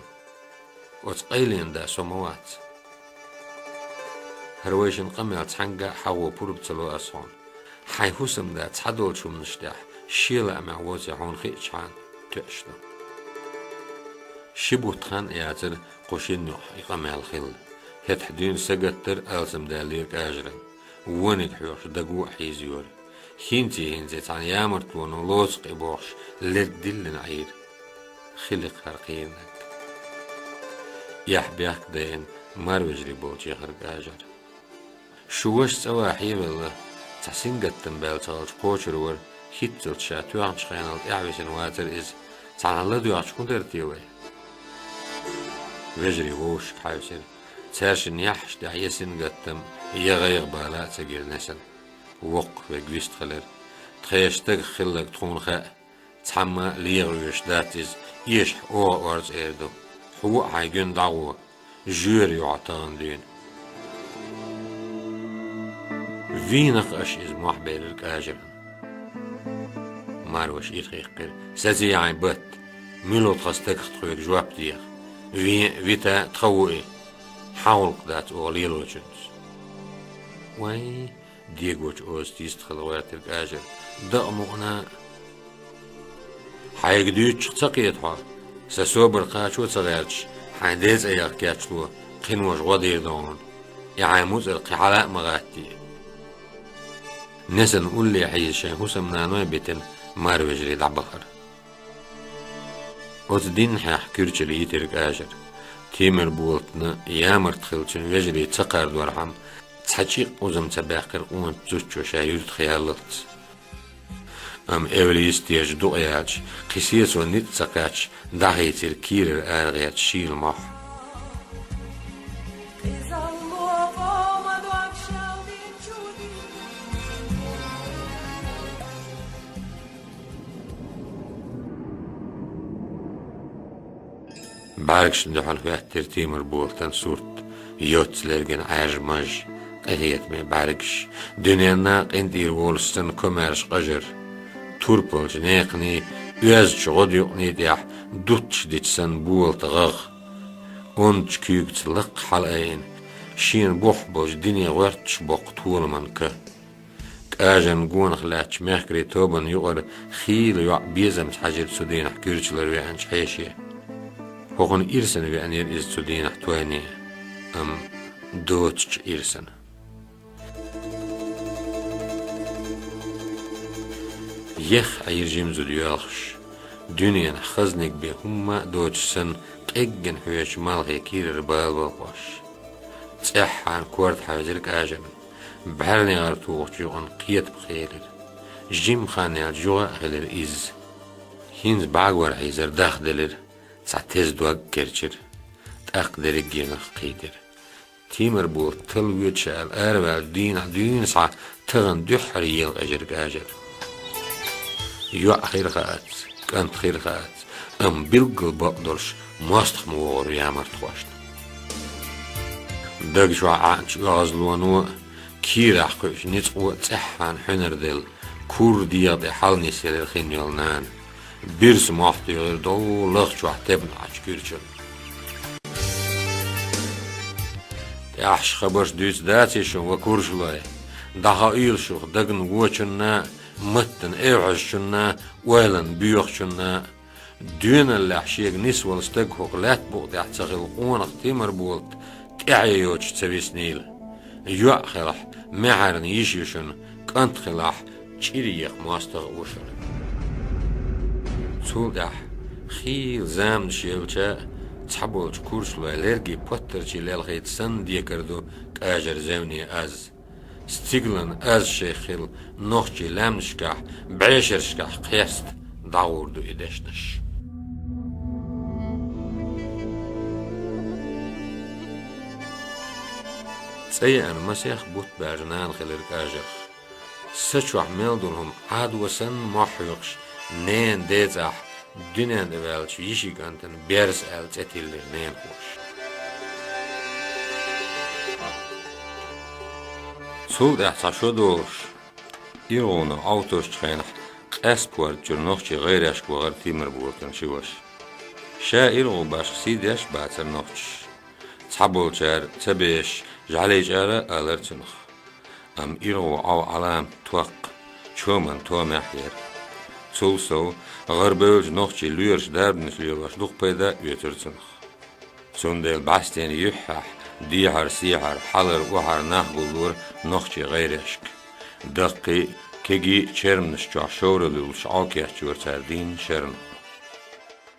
Оцу къайленан да со ма вац. ХӀара вайшинна къамел цхьаьнгга а хьагӀо пурба ца ло ас хьуна. Хьайн хӀусамда цхьадолчу хӀуманаш тӀехь шен лаамехь воций хьуна хиъчахьана тоьаш ду. Ши бутт хан а яцара кху шинна юкъахь и къамел хилла. ХӀетахь дуьйна сагатдара, алсамдаьллера кажаран. Вониг хьоьхуш даго а хьийзайора. ХӀинций-хӀинций цхьана ямартлоно лоцу-кх и бохуш, лерг диллина Ӏийра. Хилира-кх хӀара кхийрнарг. Эхь-бехк дайина марвежарий болчу яхара кажар. Шу ваша цӀа ван хьевелла, Цхьа сингаттам баьлла ца хилча кхочур вара, хӀинццалц ша тоьхначу хенал тӀаьхьависина вацара иза, цхьанхьа ладоьгӀча хӀун дара те вай? Вежарий вовшашка хьаьвсира. Цаьршинна яххьаш тӀехь я сингаттам, я гӀайгӀа бала а ца гира Несана. Воккхах верг вистхилира. Тхешан стагах хилларг тхуна хаьа, цхьамма а легӀа оьшуш дац иза, эшахь оха орца эр ду. Хьо а хьайн гуьнан дӀагӀо, жоьра ю хьо тахана дуьйна. Вийна-кх аша иза, мохь баьллира Кажарна. Марваша ирхъяьккхира: «Саций хьайн батт, мила ву тхан стагах тхоьга жоп деха? Вен а, вита а тхан ву и. Хьан гӀуллакх дац оха лелочуьнца?» «Вай, дегочу озаца йистхила гӀоьртира Кажар, дакъа мукъана а». «Хьайга дуьйцуш ца кхета хьо? Сан собар кхачо а ца гӀерташ, хьайн ден цӀе яха кечло, кхин важа гӀо дийр ду хьуна. И хьайн муцӀар кхин хьала а ма гӀаттий». Несана улле хьийза шайн хӀусамнаной а битина, марвежарий дӀабахара. Оцу дийнахьехь куьрчалла йитира Кажар. Тиймарболатна ямарта хилла цуьнан вежарий ца кхардорхьама, цхьа чӀикъ узам ца баьккхира къоначу зудчо ша юьртах яллалц. Амма эвла йист еза дукъа яьлча, кхин сецо ницкъ ца кхаьчча, дӀахийцира кийрара арагӀерачу шийла мохь. БӀаьргашна дуьхьал хӀоьттира тиймарболатан сурт, йоцца лергина Ӏаьржа маж, къинхетаме бӀаьргаш, дуьненна а къинтӀера волуш санна комаьрша къажар. Турпалчу некханий оьзачу гӀодаюкъаний тӀехь дутташ дича санна болата гӀагӀ. Онда чу куьйгаца лакха хьалаайина, шена бухь болчу дине гӀоьрташ боккху толаман ка. Кажарна гонах лаьттачу мехкарийн тобанна юкъара хийла йоӀ безамца хьаьжира цу дийнахь куьрчаллара веанчу хьеше. ХӀокхунна ирсана веанера иза цу дийнахь тойне, амма доцучу ирсана. Еха Ӏийра жима зуда йоьлхуш, дуьненахь хазниг бен хӀумма а доцуш санна, къеггина хьоьжучу малхе кийрара бала балхош. ЦӀеххьана корта хьаьвзира Кажарна. БӀаьрнегӀар тухучу юкъана кхетам хилира. Жимма хан яьлча юха а хилира изза. ХӀинца бӀаьргор хьийзар дахделира, цхьа теза дог а керчира. ТӀаккха дерриге нах кхийтира. Тиймарболат талла воьду ша аьлла араваьллачу дийнахь дуьйна схьа тахана дуьххьара елакъежира Кажар. ЙоӀ хир хаац, кӀант хир хаац, амма билггал бакъдолуш мостагӀ ма вогӀура ямартхошна. Даг чохь Ӏаьнчу оьгӀазлоно а, кийрахь кхуьучу ницкъо а цӀеххьана хьуьнарделла, кура дегӀа тӀе хьалнисъелира хин йолу нана. Бирса мохь туьйхира дов лахчохь тебна Ӏачу куьрчалла. ТӀаьхьаш хабарш дуьйцу даций шун, ва куржалой? ДӀахоуьйтийла шух дагна вочунна а, маттана эвхьазчунна а, ойланна боьхачунна а. Доьналлехь шега нисвала стаг хӀокху лаьтта букъа тӀехь ца хилла къонах Тиймарболат тӀаьхье йоцуш ца виснийла. ЙоӀ хилахь, маьхьарна йиш ю шуна, кӀант хилахь, чӀир еха мостагӀ а ву шуна. Цул тӀаьхьа, хийла заманаш елча, цхьаболчу куржалой лерге паттарчий лелхийта санна декар ду Кажар зевне аз. Стигалан аз шайх хилла нохчийн лаьмнашкахь, бӀешерашкахь кхерста дӀагӀур ду и дешнаш. ЦӀа еана масех бутт баьржа нана хилира Кажарх. Са чохь мел долу хӀума Ӏадо санна мохь хьоькхуш, ненан ден цӀахь дуьненна тӀе ваьллачу йишин кӀантана Берса аьлла цӀе тиллира ненахоша. Цул тӀаьхьа цхьа шо долуш, иргӀуно Ӏовторчу хенахь къаьсттина чуьра нохчийн гӀайрешка вахара Тиймарболатан ши ваша. Ша иргӀу башха сий деш а бацара нохчаша. Цхьаболчара ца бешаш жӀаьлечӀара а алара цунах. Амма иргӀу Ӏов Ӏаламат токкха, чоман томехь яра. Цул сов, гӀарабевллачу нохчийн лоьраша дарбанаш лелош дукха пайда а оьцура цунах. Цундела бӀаьстенан юьххьехь дехьара-сехьара, хьалара-охьара нах гуллора нохчийн гӀайрешка. Даккхий а, кегий а черманаш чохь шовралла юллуш Ӏовкечйора цара дийнна шарна.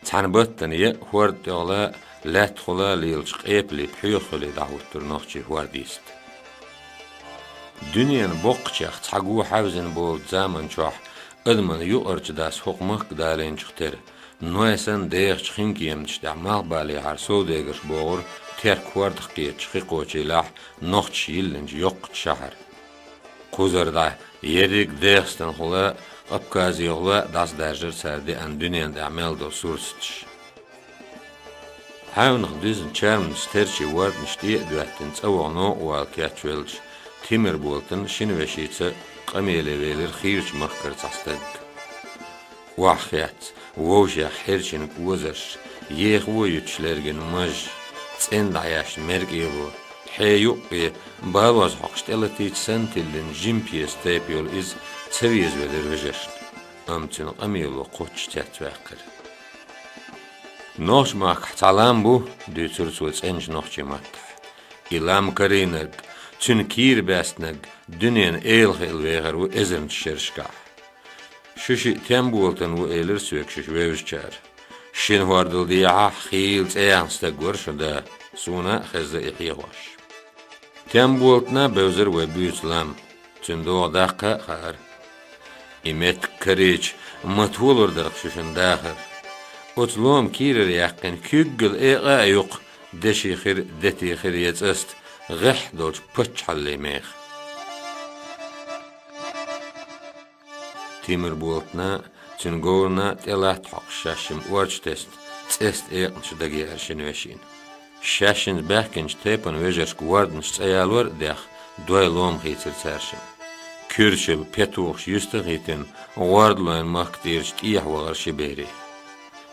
Цхьана баттана яа хӀорда тӀехула, лаьттахула лелачу къепалан пхьоьхахула дӀахӀуттура нохчийн хӀордан йист. Дуьненан боккхачех цхьаго хьаьвзина болчу заман чохь адаман юкъарчу дас хӀокху махка далийначух тера, Нойсан дехачу хинкеманаш тӀехь малхбалехьара совдегарш богӀура Терк хӀордах кхетачу хи кхочийлахь нохчаша йиллинчу йоккхачу шахьара. Кхузара дӀа ерриг ДегӀастанхула, Къабказехула дӀасадаржара цара деана дуьненан тӀехь мел долу сурсаташ. Хьаьвнах дуьзна чарманаш терчийн ворданаш тӀе а доьттина, цӀа ваха новкъа вала кечвелча, Тимирболтан шина вешица къамеле велира хийрачу махкара цхьа стаг. Охьахецна, вовшех хьерчина кӀозарш, ехаво юьтуш лергина маж, цӀена дӀаяьшна меркӀело, хье юккъе балоз хьокхуш тӀелатийча санна тиллина жима пьеса тайпа йолу иза ца везавелира вежаршна, амма цуьнан къамело кхоччуш цецваьккхира. «Нохчмахкахь цхьа лам бу, — дуьйцура цо цӀеначу нохчийн маттахь. — И лам карийнарг, цуьнан кийра баьстинарг дуьненан эла хилла вехар ву эзарнаш шерашкахь. Шу шиъ Темболтан ву, — элира соьга шаьш вевзачара. — Шина хӀордал дехьа хийла цӀе яьхна стаг вара шун да, суна а хезна и хьехош. Темболтана бевзара вай буьйцу лам, цуьнан догӀа даккха а хаьара. И меттиг карийча, ма толур дара-кх шу шун дахар. Оцу лома кийрара яьккхина куьйггала экъа а ю-кх деши хир, дети хир я цӀаста гӀеххьа долчу паччахьаллин меха». Тимирболтана, цуьнан говрана тӀелатта хьокхуш шаьшшимма орчу тесна, цӀеста экъанаш дагаяьара шина вешина. Шаьшшинца баьхкинчу тайпана вежаршка ворданаш цӀа ялор а дехна, дой лома хийцира цаьршимма. Куьрчалла петухаш юьстахийтина, гӀордалойн махка тӀерачу тӀехьа вахара ши бере.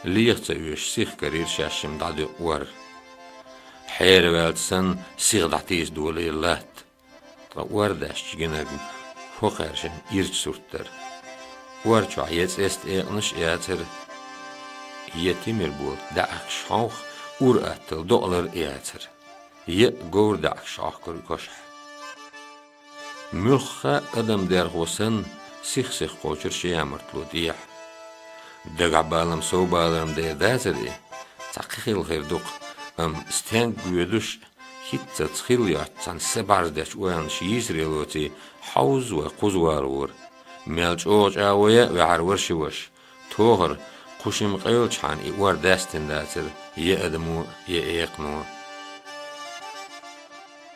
Леха ца оьшуш, сиха карийра шаьшшимма дӀадуьгу ор. Хьераваьлча санна, сиха дӀатийса долийра латта. Ткъа ор даьстича гинарг хӀокхаьршинна ирча сурт дара. Ор чохь я цӀеста экъанаш а яцара, я Тимирболта даьӀахкаш хьовха, ур атталла докъалар а яцара, я а говр даьӀахкаш Ӏохкура кошахь. Муьлхха а адам дерхо санна, сих-сиха кхочура ши ямартло тӀехьа. Дагахь балам сов баларан дер дацара и, цхьа кхин хилла хир ду-кх, амма стенга воьдуш а, хӀинццалц хилла йоццу цхьана са бӀаьрзе дечу ойланаш йийсаре лоций, хьовза вай кхуза валавора. Мел чӀогӀа чӀагӀо ян а ваьхьар вара ши ваша. Тохара, кху шимма къевлчхьана и ор даьстина дацара я адамо, я экхано.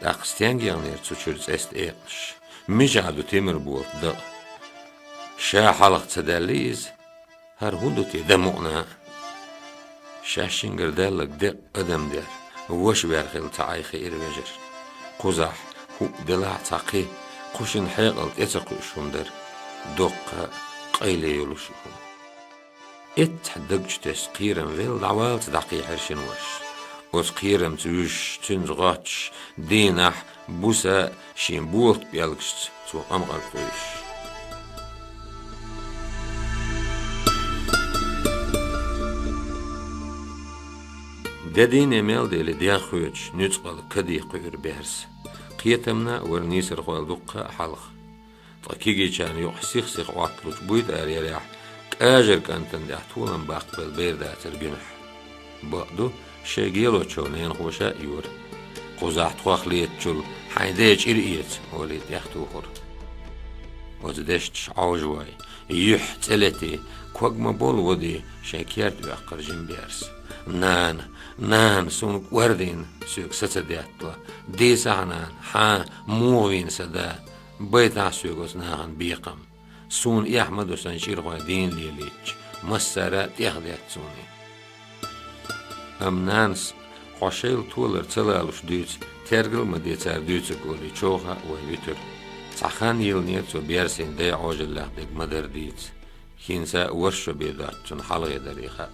ТӀаккха стенга яхнера цу чуьра цӀеста экъанаш? Мичахь ду Тимирболта дакъа? Ша хьалха ца даьллий иза? ХӀара хӀун ду те дан мукъана а? Шаьшшингара даьлларг декъа адам дера, ваша вер хилла ца Ӏай хиира вежаршна. Кхузахь хӀуъа делахь а цхьа кхин, кху шина хьекъал тӀе ца кхуьуш хӀума дара, доккха а, къайле йолуш а хӀума. Эццахь дагчу тесна кхерам велла дӀаваллалц дӀакхехьира шина вашас. Оцу кхерамца вуьжуш, цуьнца гӀоттуш, дийнахь, буса шен болат пӀелгашца цо къамкъарг къуьйсуш. Де дийне мел дели дегӀ хоьцуш, нуьцкъала каде кхуьура Берса. Кхетамна а вара нийсархой дуккха а хьалха. Ткъа кегийчарна юкъахь сих-сиха Ӏотталучу буйтӀара ярехь, кӀажаран кӀантана тӀехь толам баккхабелла бер дацара гуьнахь. Бакъду, шайн гелочо ненахоша а йора. Кхузахь тхох летачул хьайн ден чӀир эца, олий тӀехтухура. Оцу дешнаш Ӏовжавой, юьхь цӀе летий, ког ма болу водий, шайн керта оьккхура жима Берса. «Нана, нана, суна кӀордийна, соьга са ца детто. Дийцахьа, нана, хьан, муха вийна сан да? Байтахьа соьга оцу нахана бекхам. Суна эхь ма ду сайн чӀирхой дийна лелийтча, массара а тӀех детта суна». Амма нанас: «Хьо шайла толар ца лалуш дуьйцу, тергал а ма де цара дуьйцург», — олий, човха а вой вуьтура. Цхьа хан йиллинера цо Берсин дайн Ӏожаллех дерг ма-дарра дийца. ХӀинца а ворхӀ шо бен доццуна хьалхе даре хаьа.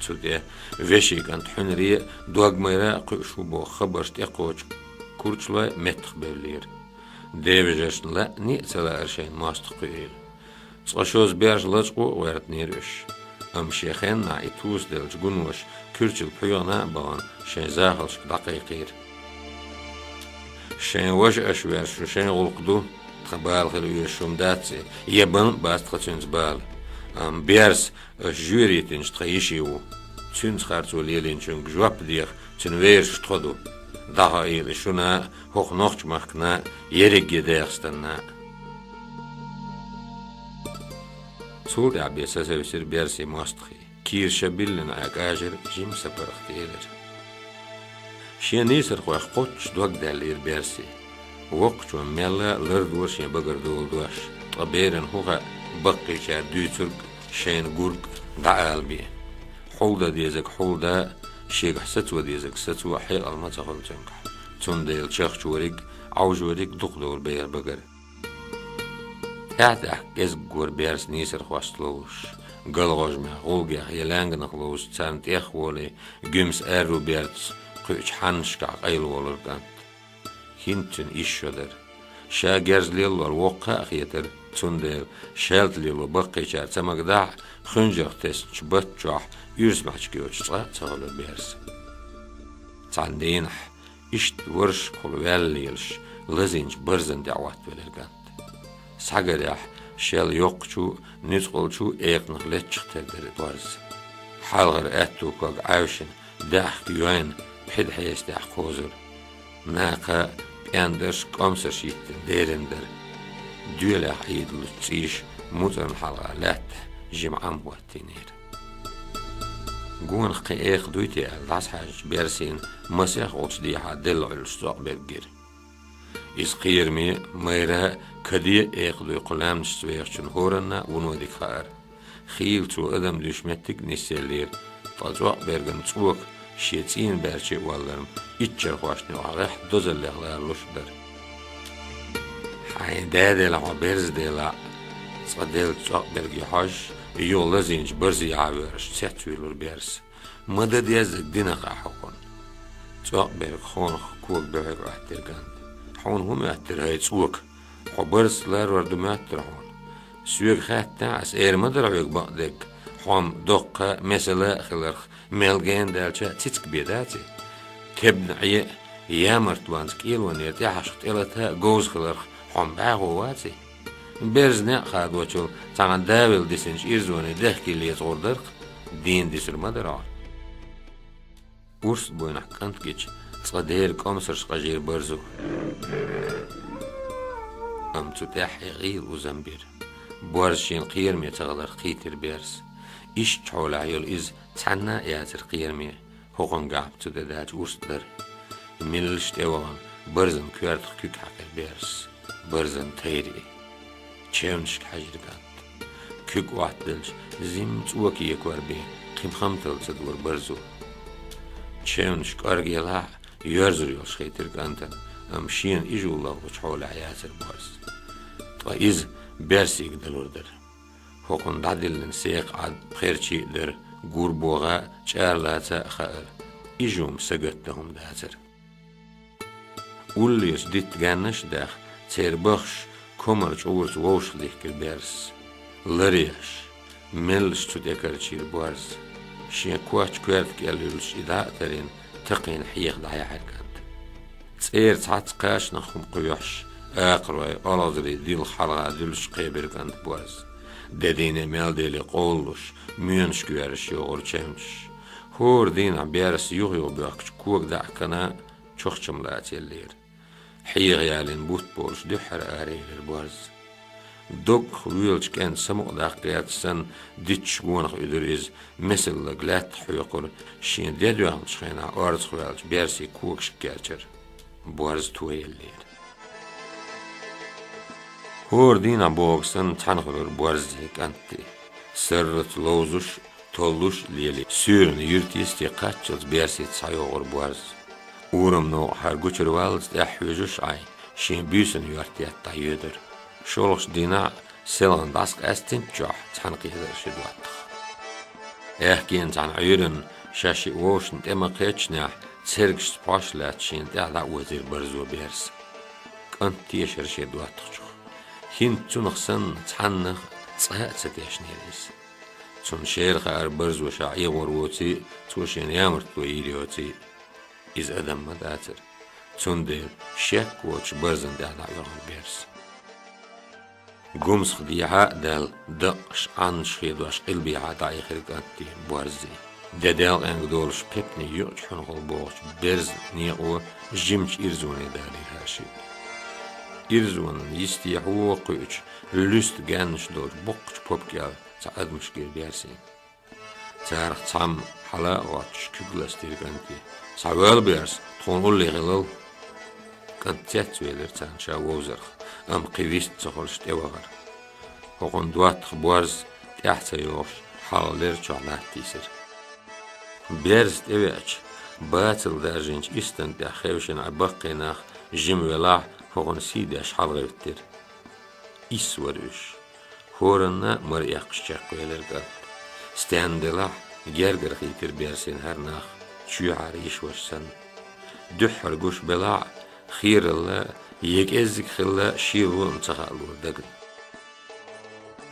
Цу тӀе вешин кӀант Хьуьнаре а, Догмайра а кхуьуш ву боху хабарш тӀекхочу курчалой меттах бевллера. Ден вежаршна лаъане а ца лаьара шайна мостагӀ кхуьийла. Цкъа шозза беш лачкъо а гӀоьртинера уьш. Амма шен хеннахь и тусаделлачу гуноша куьрчалла пхьоьгӀна а бахана, шайн захалшка дӀакхайкхийра. «Шайн важа аша вер шу шайн гӀуллакх ду, тхан бала хила оьшуш хӀума дац и, я бан а бац тхан цуьнца бала. Амма Берс аша жоьртинчу тхан йиши ву. Цуьнца харцо лелийначуьнга жоп деха цуьнан вежаршна тхо ду. ДӀахаийла шуна, хӀокху нохчмахкана, ерриге ДегӀастанна. Цул тӀаьхьа бен сацавсира берсийн мостагӀий. Кийра ша биллина Ӏа кӀажар жима сапаргӀат элира. Шен нийсархойх кхоччуш дог даьллера берсийн. Воккхачо мелла лардора шен багара доладеш, ткъа берана хӀун хаьа баккхийчара дуьйцург, шайна гург дӀаала бен. Хьулдан дезарг хьулдан, шегахь сацо дезарг сацо хьекъал ма ца хуьлу цуьнгахь. Цундела чахчориг, Ӏовжориг дукха довр бера багара. ТӀаьхь-тӀаьхьа кӀезиг гора берс нийсархошца ловзуш, галгӀожамехь, гӀулгех я лаьнганах ловзуш царна тӀехволий, гуьмса аьрру берца кхуьучу хьаннашкахь къайлаволура кӀант. ХӀинца цуьнан исс шо дара. Ша герз леллор воккха а хетара, цундела шаьлта лело баккхийчара ца магадахь а, хуьнжарх тесначу батта чохь уьрса маьчиг йоцуш цкъа а ца хуьлура берс. Цхьана дийнахь, иштта варшашкахула ваьлла лелаш, лазийначу барзана тӀе Ӏоттавелира кӀант. Схьагарехь, шел йоккхачу, нуьцкъалчу экханах леттачух тера дара борз. Хьалхара аьтту ког Ӏаьвшина, даьӀахк йойна, пхьида хьесатехь кхозура. Накха пӀендарш, кӀомсарш йиттина дерина дара. Доьлехь Ӏийдалучу цӀийша муцӀарна хьалха лаьттахь жима Ӏам хӀоттийнера. Гонах кхин экха дуй те аьлла, дӀасахьаьжначу берсина масех волчу дехьа делла Ӏуьллуш цӀокъ берг гира. Иза кхераме, майра, каде а экха дуй кху лаьмнашца вехачунна хӀоранна а вуно дика хаьара. Хийла цо адам дуьйш меттиг а нисъеллера, ткъа цӀокъ берган цӀока шен цӀийнан баьрче а валларна, иччархошна юкъахь гӀеххьа дозаллех ларалуш а дара. Хьайн да делахь, хьо берза делахь, цкъа деллачу цӀокъ берге хьожуш, юха лазийначу барзехьа воьрзуш цецвуьйлура берс. Ма дан деззарг динарг ахь хӀокхунна. ЦӀокъ берг хонах кога буьхьиг Ӏоьттира кӀант. Хьуна хӀун моьттира, хӀай цӀока? Хьо барзаца ларор ду моьттура хьуна. Соьга хаьттинехь, ас эр ма дара хьоьга бакъдерг, хьо-м доккха а, месала а хиларх, мел гена даьлча а цициг бен дац и? Тебна Ӏен а, ямартлонца кӀелонера тӀехьашха тӀелата а говза хиларх, хьо-м бӀаьхо вац и? Берза некъ хадочул цхьана давилла дисинчу ирзоне дехкий лецагӀур дара-кх, дийна дисур ма дара хьо. Урс буйнахь кӀант гича, цкъа дера кӀомсарш къажийра барзо. Амма цу тӀаьххье гӀийла узам бира. Борз шена кхераме ца хиларх кхийтира берс. Иштта хьолехь йолу иза цхьанна а яцара кхераме. ХӀокхунгахь цу тӀе даьлча урс дара. Меллаша тӀевахана, барзан коьртах куьг хьаькхира берс. Барзан тайра и. Чевнашка хьаьжира кӀант. Куьг Ӏоттаделча, зим цӀока екор бен, кхин хамталла ца дора барзо. Чевнаш кӀорга елахь а, йоьрзур йолуш хийтира кӀантана, амма шена ижу лахлучу хьолехь яцара борз. Ткъа иза берсига далур дара. ХӀокхунна дӀадиллина секха Ӏад пхерчий а дара, гур богӀа а, чӀара лаца а хаьара. Ижу-м сагатдан хӀума дацара. Уллерчу дитта гаьннаш а даьхна, церан баххаш комар чӀурца вовшах дихкира берс. Ларъеш, меллаша цу тӀе карчийра борз. Шен коч коьрта кӀел юьллуш и дӀа а тарйина, такхийна хьеха дӀаяьхьира кӀант. ЦӀера цхьацца кхачанах хӀума кхоьхьуш, акхарой, олхазарий дилха хьалха дуьллуш кхебира кӀант борз. Де дийне мел дели къовлалуш, моьнашка йоьрзуш йогӀура чевнаш. ХӀора дийнахь берс юха-юха боьхкучу кога даьӀахкана чохчам лацаеллера. Хьеха ялийна бутт болуш дуьххьара араелира борз. Доггах воьлучу кӀентан самукъадаккха гӀерташ санна, дитташ гонах уьдура иза, месаллаг лаьттах хьоькхура, шен де доьхначу хенахь орцах ваьллачу берсийн когашка керчара. Борз тоеллера. ХӀора дийнахь бохург санна цхьаьна хуьлура борзий, кӀантий. Сарралц ловзуш, толлуш а лелий, суьйранна юьртан йисте кхаччалц берсица схьайогӀура борз. Урам новкъахьара гучураваллалц тӀаьхьа хьоьжуш Ӏай, шен буьйсанна йорта етта дӀайоьдура. ШолгӀачу дийнахь а, селхана дӀасакъаьстинчохь, цхьаьна кхетара ши доттагӀа. Аьхкенан цхьана Ӏуьйранна, ша шиъ вовшашна тӀе ма-кхеччинехь, цергашца пхьош лаьцна шена тӀаьхьа дӀаозийра барзо берс. КӀант тешара шен доттагӀчух. ХӀинца цунах санна цхьаннах а цкъа а ца тешнера иза. Цунна шера хаьара барзо ша эгӀор воций а, цо шена ямартло йийр йоций а. Иза адам ма дацара. Цундела шек воцуш барзана тӀехь дӀаоьхура берс. Гумсах дехьа а даьлла, дакъаш, Ӏаннаш хедош къилбехьа дӀаихира кӀант, борзий. Де делкъенга долуш пепне юкъачу хьуьнхалла богӀучу берзан некъо жимачу ирзоне далийра хӀара шиъ. Ирзонан йисте хьо кхуьучу луьста гаьнаш долчу боккхачу попа кӀел цхьа адамаш гира берсина. Царах цхьамма хьала а гӀоттуш куьг ластийра кӀанте: «Схьавола, берс, тхуна уллехь хилла». КӀант цецвелира царна ша вовзарх, амма кхин вист ца хуьлуш тӀевахара. ХӀокхунна доттагӀа борз тӀаьхьа ца йогӀуш, хьалха лерачохь латтийсира. Берза тӀевеача, бацалла даржийначу истан тӀехь хевшина Ӏа баккхий нах жима велахь, хӀокхунна сий деш хьалхаветтира. Исс вара уьш. ХӀоранна мара эккхаш чекхвелира кӀант. Стенна делахь, гергара хийтира берсина хӀара нах, чоьхьара йиш ваша санна. Дуьххьара гуш белахь а, хералла я кӀеззиг хилла шен лоам ца хаалора дагна.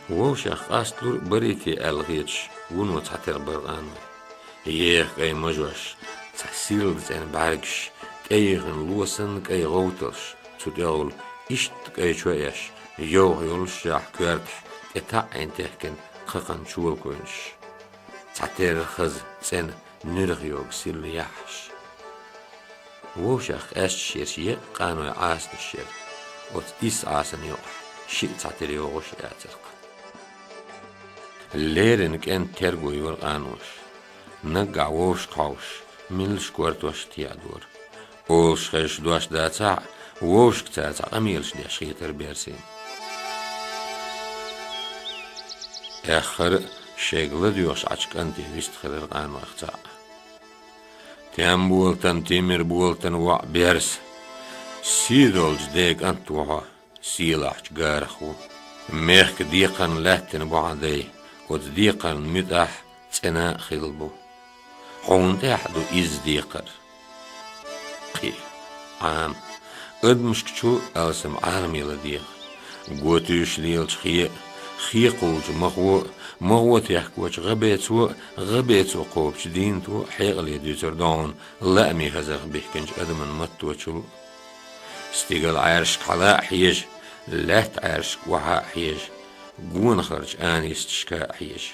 Вовшех къасталур а барий те аьлла хеташ, вуно цхьатерра бара къаной. Еха кӀайн мажош, цхьа сирла цӀена бӀаьргаш, тӀеехина ло санна кӀайн гӀовталш, цу тӀехула иштта кӀайн чо а еш, йовха йоллушехь коьртахь тӀе таӀийна техкина кхакхан чолакойнаш. Цхьатерра хаза цӀена нуьрах йогу сирла яххьаш. Вовшех къаьсташ ерш еккъа къаной Ӏасанаш яра, оцу исс Ӏасана юкъахь шиъ цхьатерра йогӀуш а яцара-кх. Леррина кӀентан терго йора къаноша. Наггахь вовшашка хьовсуш, меллаша кортош а теӀадора. Олуш-хезаш дош дацахь а, вовшашка цара цхьа къамелаш деш хетара берсина. Эххар а шайга ладоьгӀуш Ӏачу кӀанте вистхилира къанойх цхьаъ. «Тем болатан, Тимир болатан воӀ берс! Сий долчу ден кӀант ву хьо, сийлахьчу гарах ву. Мехкан декхарна лаьттина бу хьан дай, оцу декхарна муьтӀахь а, цӀена а хилла бу. Хьуна тӀехь а ду изза декхар». Кхин а Ӏама. Адамашка чу алсам Ӏаламе ладегӀа. Го туьйсуш лелачу хе а, хе кхуллучу махо а, махо техкочу гӀабецо а, гӀабецо кхобучу дийнато а хьекъале дуьйцур ду хьуна лаамийн хазарх бихкинчу адаман матточул а. Стигала Ӏаьршка хьала а хьежа, лаьтта Ӏаьршка охьа а хьежа, гонахарчу анисташка а хьежа.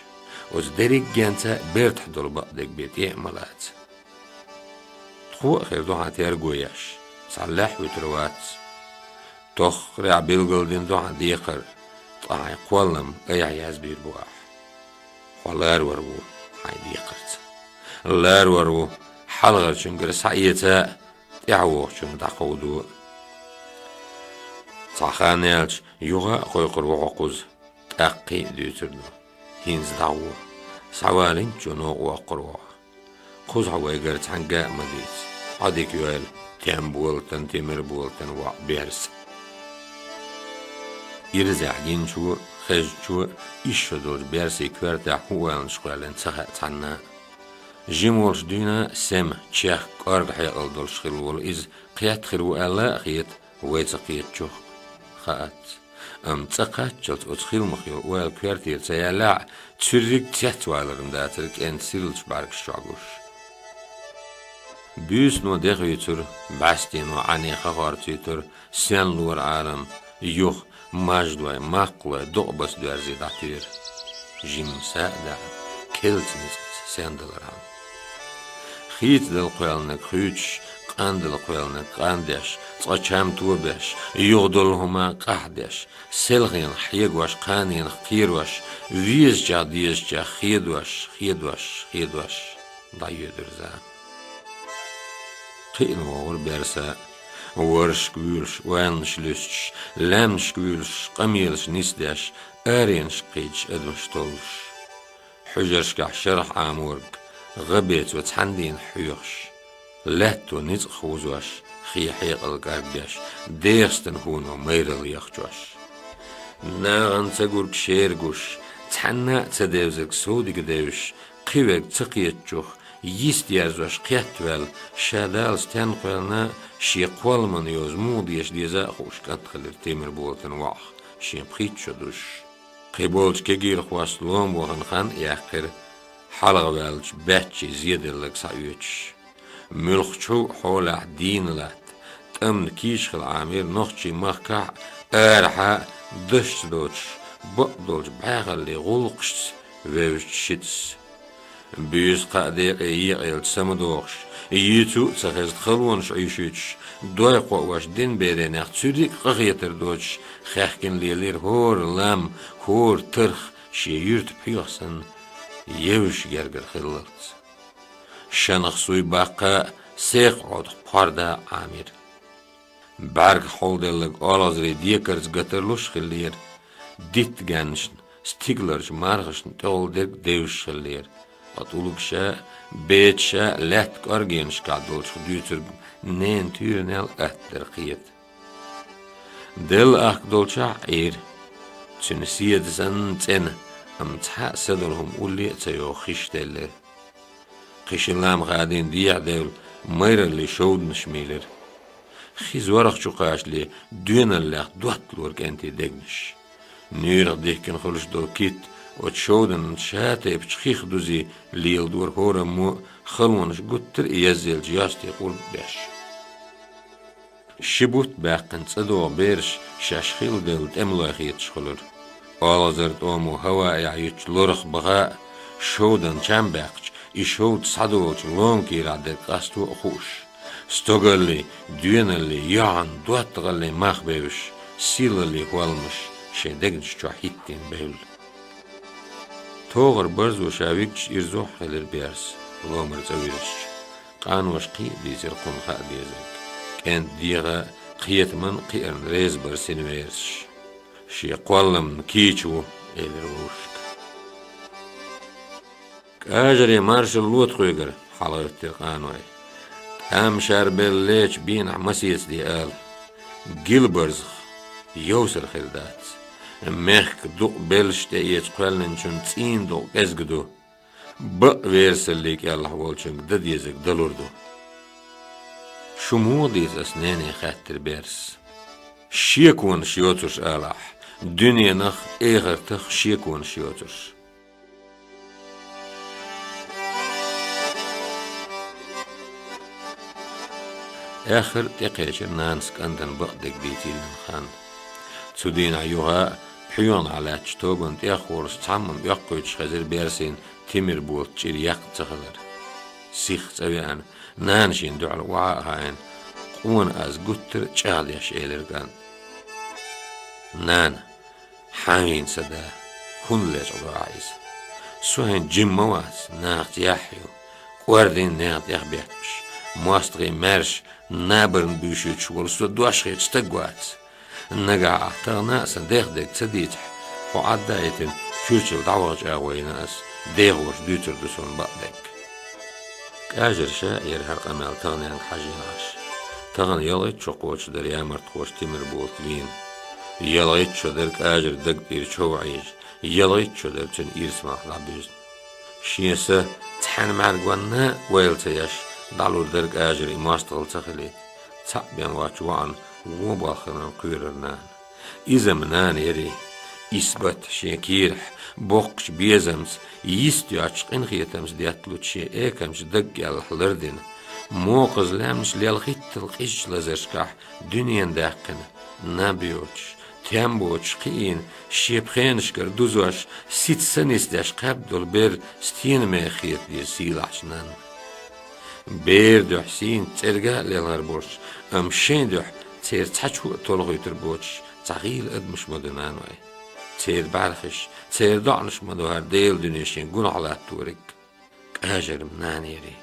Оцу дерригенца бертахь долу бакъдерг бен тӀе а ма лаца. Тхо а хир ду хьан терго еш, цхьа лаьхьа вуьтур вац. Тохкарехь билгалдина ду хьан декхар, ткъа хьайн кхоллам айхьа язбийр бу ахь. Хьо ларвар ву хьайн декхарца. Ларвар ву, хьалхарчуьнгара схьаэца а, тӀаьхьавогӀучуьнга дӀакховдо а. Цхьа хан яьлча, юха а кхойкхур ву хьо кхуза, тӀаккхий а дуьйцур ду. ХӀинца дӀагӀо, схьавалийначо новкъа воккхур ву хьо. Кхузахь вайгара цхьаьнгга а ма дийца. Хьо дика йойла, Тем болатан, Тимир болатан воӀ берс. Ирзехь гиначо, хезначо исс шо долчу берсийн коьртехь хӀун ойланаш кхоьллина ца хаьа цхьанна а. Жима волуш дуьйна а Сема, чехка кӀорга хьекъал долуш хилла волу иза кхетта хир ву аьлла а хета, вай ца кхетачух а, хаац. Амма цӀа кхаччалц оцу хиламах йолу ойла коьртера ца яьллехь а, цуьрриг цецваларна дацара кӀентан сирлачу бӀаьргаш чохь гуш. Буьйсано дехуьйцура, бӀаьстено Ӏане ха хорцуьйтура, сенлора Ӏалам, юха маждой, маккхалой дукъа баса доьрзи дӀатуьйра. Жимма са а даьӀна, келлачу ницкъаца сендалархьама. Хийцадала кхоьллинарг хуьйцуш, къандала кхоьллинарг къандеш, цкъа чам тобеш, юхадолу хӀума къаьхьдеш, селхенах хьегош, кханенах кхерош, везачех дезачех хедош, хедош, хедош, дӀайоьдура зама. Кхиъна вогӀура берса, воршашка вуьйлуш, ойланаш луьстуш, лаьмнашка вуьйлуш, къамелаш нисдеш, аренашка кхийдаш адамаш толлуш. Хьуьжаршкахь шарахь Ӏаморг, гӀабецо цхьаьна дийнахь хьоьхуш, лаьтто ницкъах вузош, хе хьекъал кӀаргдеш, дехастан хӀуно майралла яхчош. Нахана ца гург шера гуш, цхьанна а ца девзарг совдига девзаш, кхин верг ца кхетачух, йист ерзош кхетта ваьлла, ша Дала стенна кхоьллина, шен кхолламан йоза муха деша деза а хууш кӀант хилира Темирболатан воӀах, шен пхийтта шо дузуш. Кхиболчу кегийрхошца лома вахана хан а яьккхира, хьалхаваьллачу баьччийн зеделларг схьаоьцуш. Муьлххачу хьолехь дийна латта, тӀамна кийча хила Ӏамийра нохчийн махкахь а, арахьа а дашца доцуш, бакъдолчу бӀаьхаллин гӀуллакхашца вевзачу шиъас. Буьйса кхаа декъе екъаелча са ма дохуш, йийцу а ца хезна халонаш Ӏуьйшуьйтуш, дой кхоош дина беренех цуьрриг а къахетар доцуш, хаьхкина лелийра хӀора лам, хӀора тарх шен юьрта пхьоьху санна евзаш гергара хиллалц. Шанах суй баккха а, сехк Ӏодах пхьорда а Ӏамийра. БӀаьрг хьулделларг олхазарийн декарца гатарлуш а хиллера, дитт гаьннашна, стигаларчу мархашна тӀехула дерг девзаш хиллера. Ткъа тӀулгаш а, бецаш а лаьтта кӀоргенашкахь долчух дуьйцург ненан туьйранел атта дара кхета. Делла ахка долчохь а Ӏийра. Цуьнан седа санна цӀена, амма цхьа а са долу хӀума улле а ца йоху хиш деллера. Кхин ши лам хадийна дехьа девлла, майраллин шовданаш мийлира. Хи зорах чу кхачале, доьналлех дотталора кӀентийн дегнаш. Нуьйрах дихкина хуьлуш долу китт оцу шовданан ша-тайпачу хих дузий леладора хӀораммо а, халонаш гуттар а еззаелча йостий къурд а беш. Ши бутт баьккхина цӀа догӀу бераш шаьш хилла девлла тӀемалой хеташ хуьлура. Олхазар тӀомо хӀаваэхь юьттучу лорах баха а, шовдан чам баьккхича, и шовда схьадолучу лома кийрахь дерг къасто а хууш, стогаллий, доьналлий, йоьхьан, доттагӀаллий мах бевзаш, сийлаллин хӀолламаш шайн дегнаш чохь хӀиттийна бевлла. ТогӀара барзо ша вигча ирзо а хилира Берса, ломара цӀа вирзича. Къаноша кхин а дийцира кхунна хаа дезарг. КӀентан дегӀан а, кхетаман а кхиарна реза бара синверасаш. «Шен кхолламна кийча ву», — элира вовшашка. «КӀажаре маршалла ло тхоьгара», — хьалагӀоьттира къаной. «ТӀам шарбелла лечу бенахь масеца де ала. Гила барзах, йовсар хир дац. Мехкан дукъ беллаш тӀеэца кхоьллинчун цӀийнан дукъ кӀезга ду. Бакъ верасаллин кӀелахь волчуьнга дан дезарг далур ду». «Шу муха дийца ас, нене?» — хаьттира Берса. «Шеконаш йоцурш алахь, дуьненах а, эхартах а шеконаш йоцурш». Аьххар а тӀекхечира нанас кӀантана бакъдерг дийцийла хан. Цу дийнахь юха а пхьоьханахь лаьттачу тобанна тӀех волуш цхьамма оьккхуьйтуш хезира Берсина Тимирболат чӀир яккха ца хилар. Сихха цӀа веана, нана шена дуьхьал охьа а хаийна, къона аз гуттар а чӀагӀдеш элира кӀанта: «Нана, хьан вийна сан да, хӀунда лечкъадо ахь иза? Со хӀинца жимма ма вац, нахаца яхь ю, кӀордийна нехан тӀехбетташ, мостагӀий маьрша набарна буьйшуьйтуш волу со дош хеташ стаг вац. Нагахь ахь тахана а сан дех дерг ца дийцахь, хьо Ӏадда а йитина, чуьрчалла дӀаваха чӀагӀо йина ас, дехоша дуьйцур ду суна бакъдерг». КӀажар ша а яра хӀара къамел таханенга хьажийна Ӏаш. Тахана ялхитта шо кхочуш дара ямартхоша Тимирболат вийна. Ялхитта шо дара кӀажара даг тӀера чов Ӏийжа, ялхитта шо дара цуьнан ирс малх дӀабуьзна. Шен са цхьаьна мӀаьргонна а вайла ца еш, дӀалур дара кӀажар и мостагӀалла ца хилийта. Цхьаъ бен воцчу воӀана вон болх хиларна кхоьрура нана. Иза-м нана ярий. Исбат шен кийрахь, боккхачу безамца, йист йоцчу къинхетамца детталучу шен экамчу даг кӀелахь лардина, мокхаза лаьмнаш лелхиттал къизачу лазаршкахь дуьненан даьккхина, наб йоцуш, тем боцуш кхиийна, шен пхенашкара дузош, сица са нисдеш кхаьбна долу бер стенан меха хета деза сийлахьчу нанна. Бер дуьхьа сийна цӀерга а лелхар болуш, амма шайн дуьхьа церан цхьачо а толхуьйтур боцуш цхьа гӀийла адамаш ма ду, наной. Церан бӀаьрхиш, церан доӀанаш ма ду хӀара Делан дуьне шен гунахь латториг. КӀажар-м нана ярий.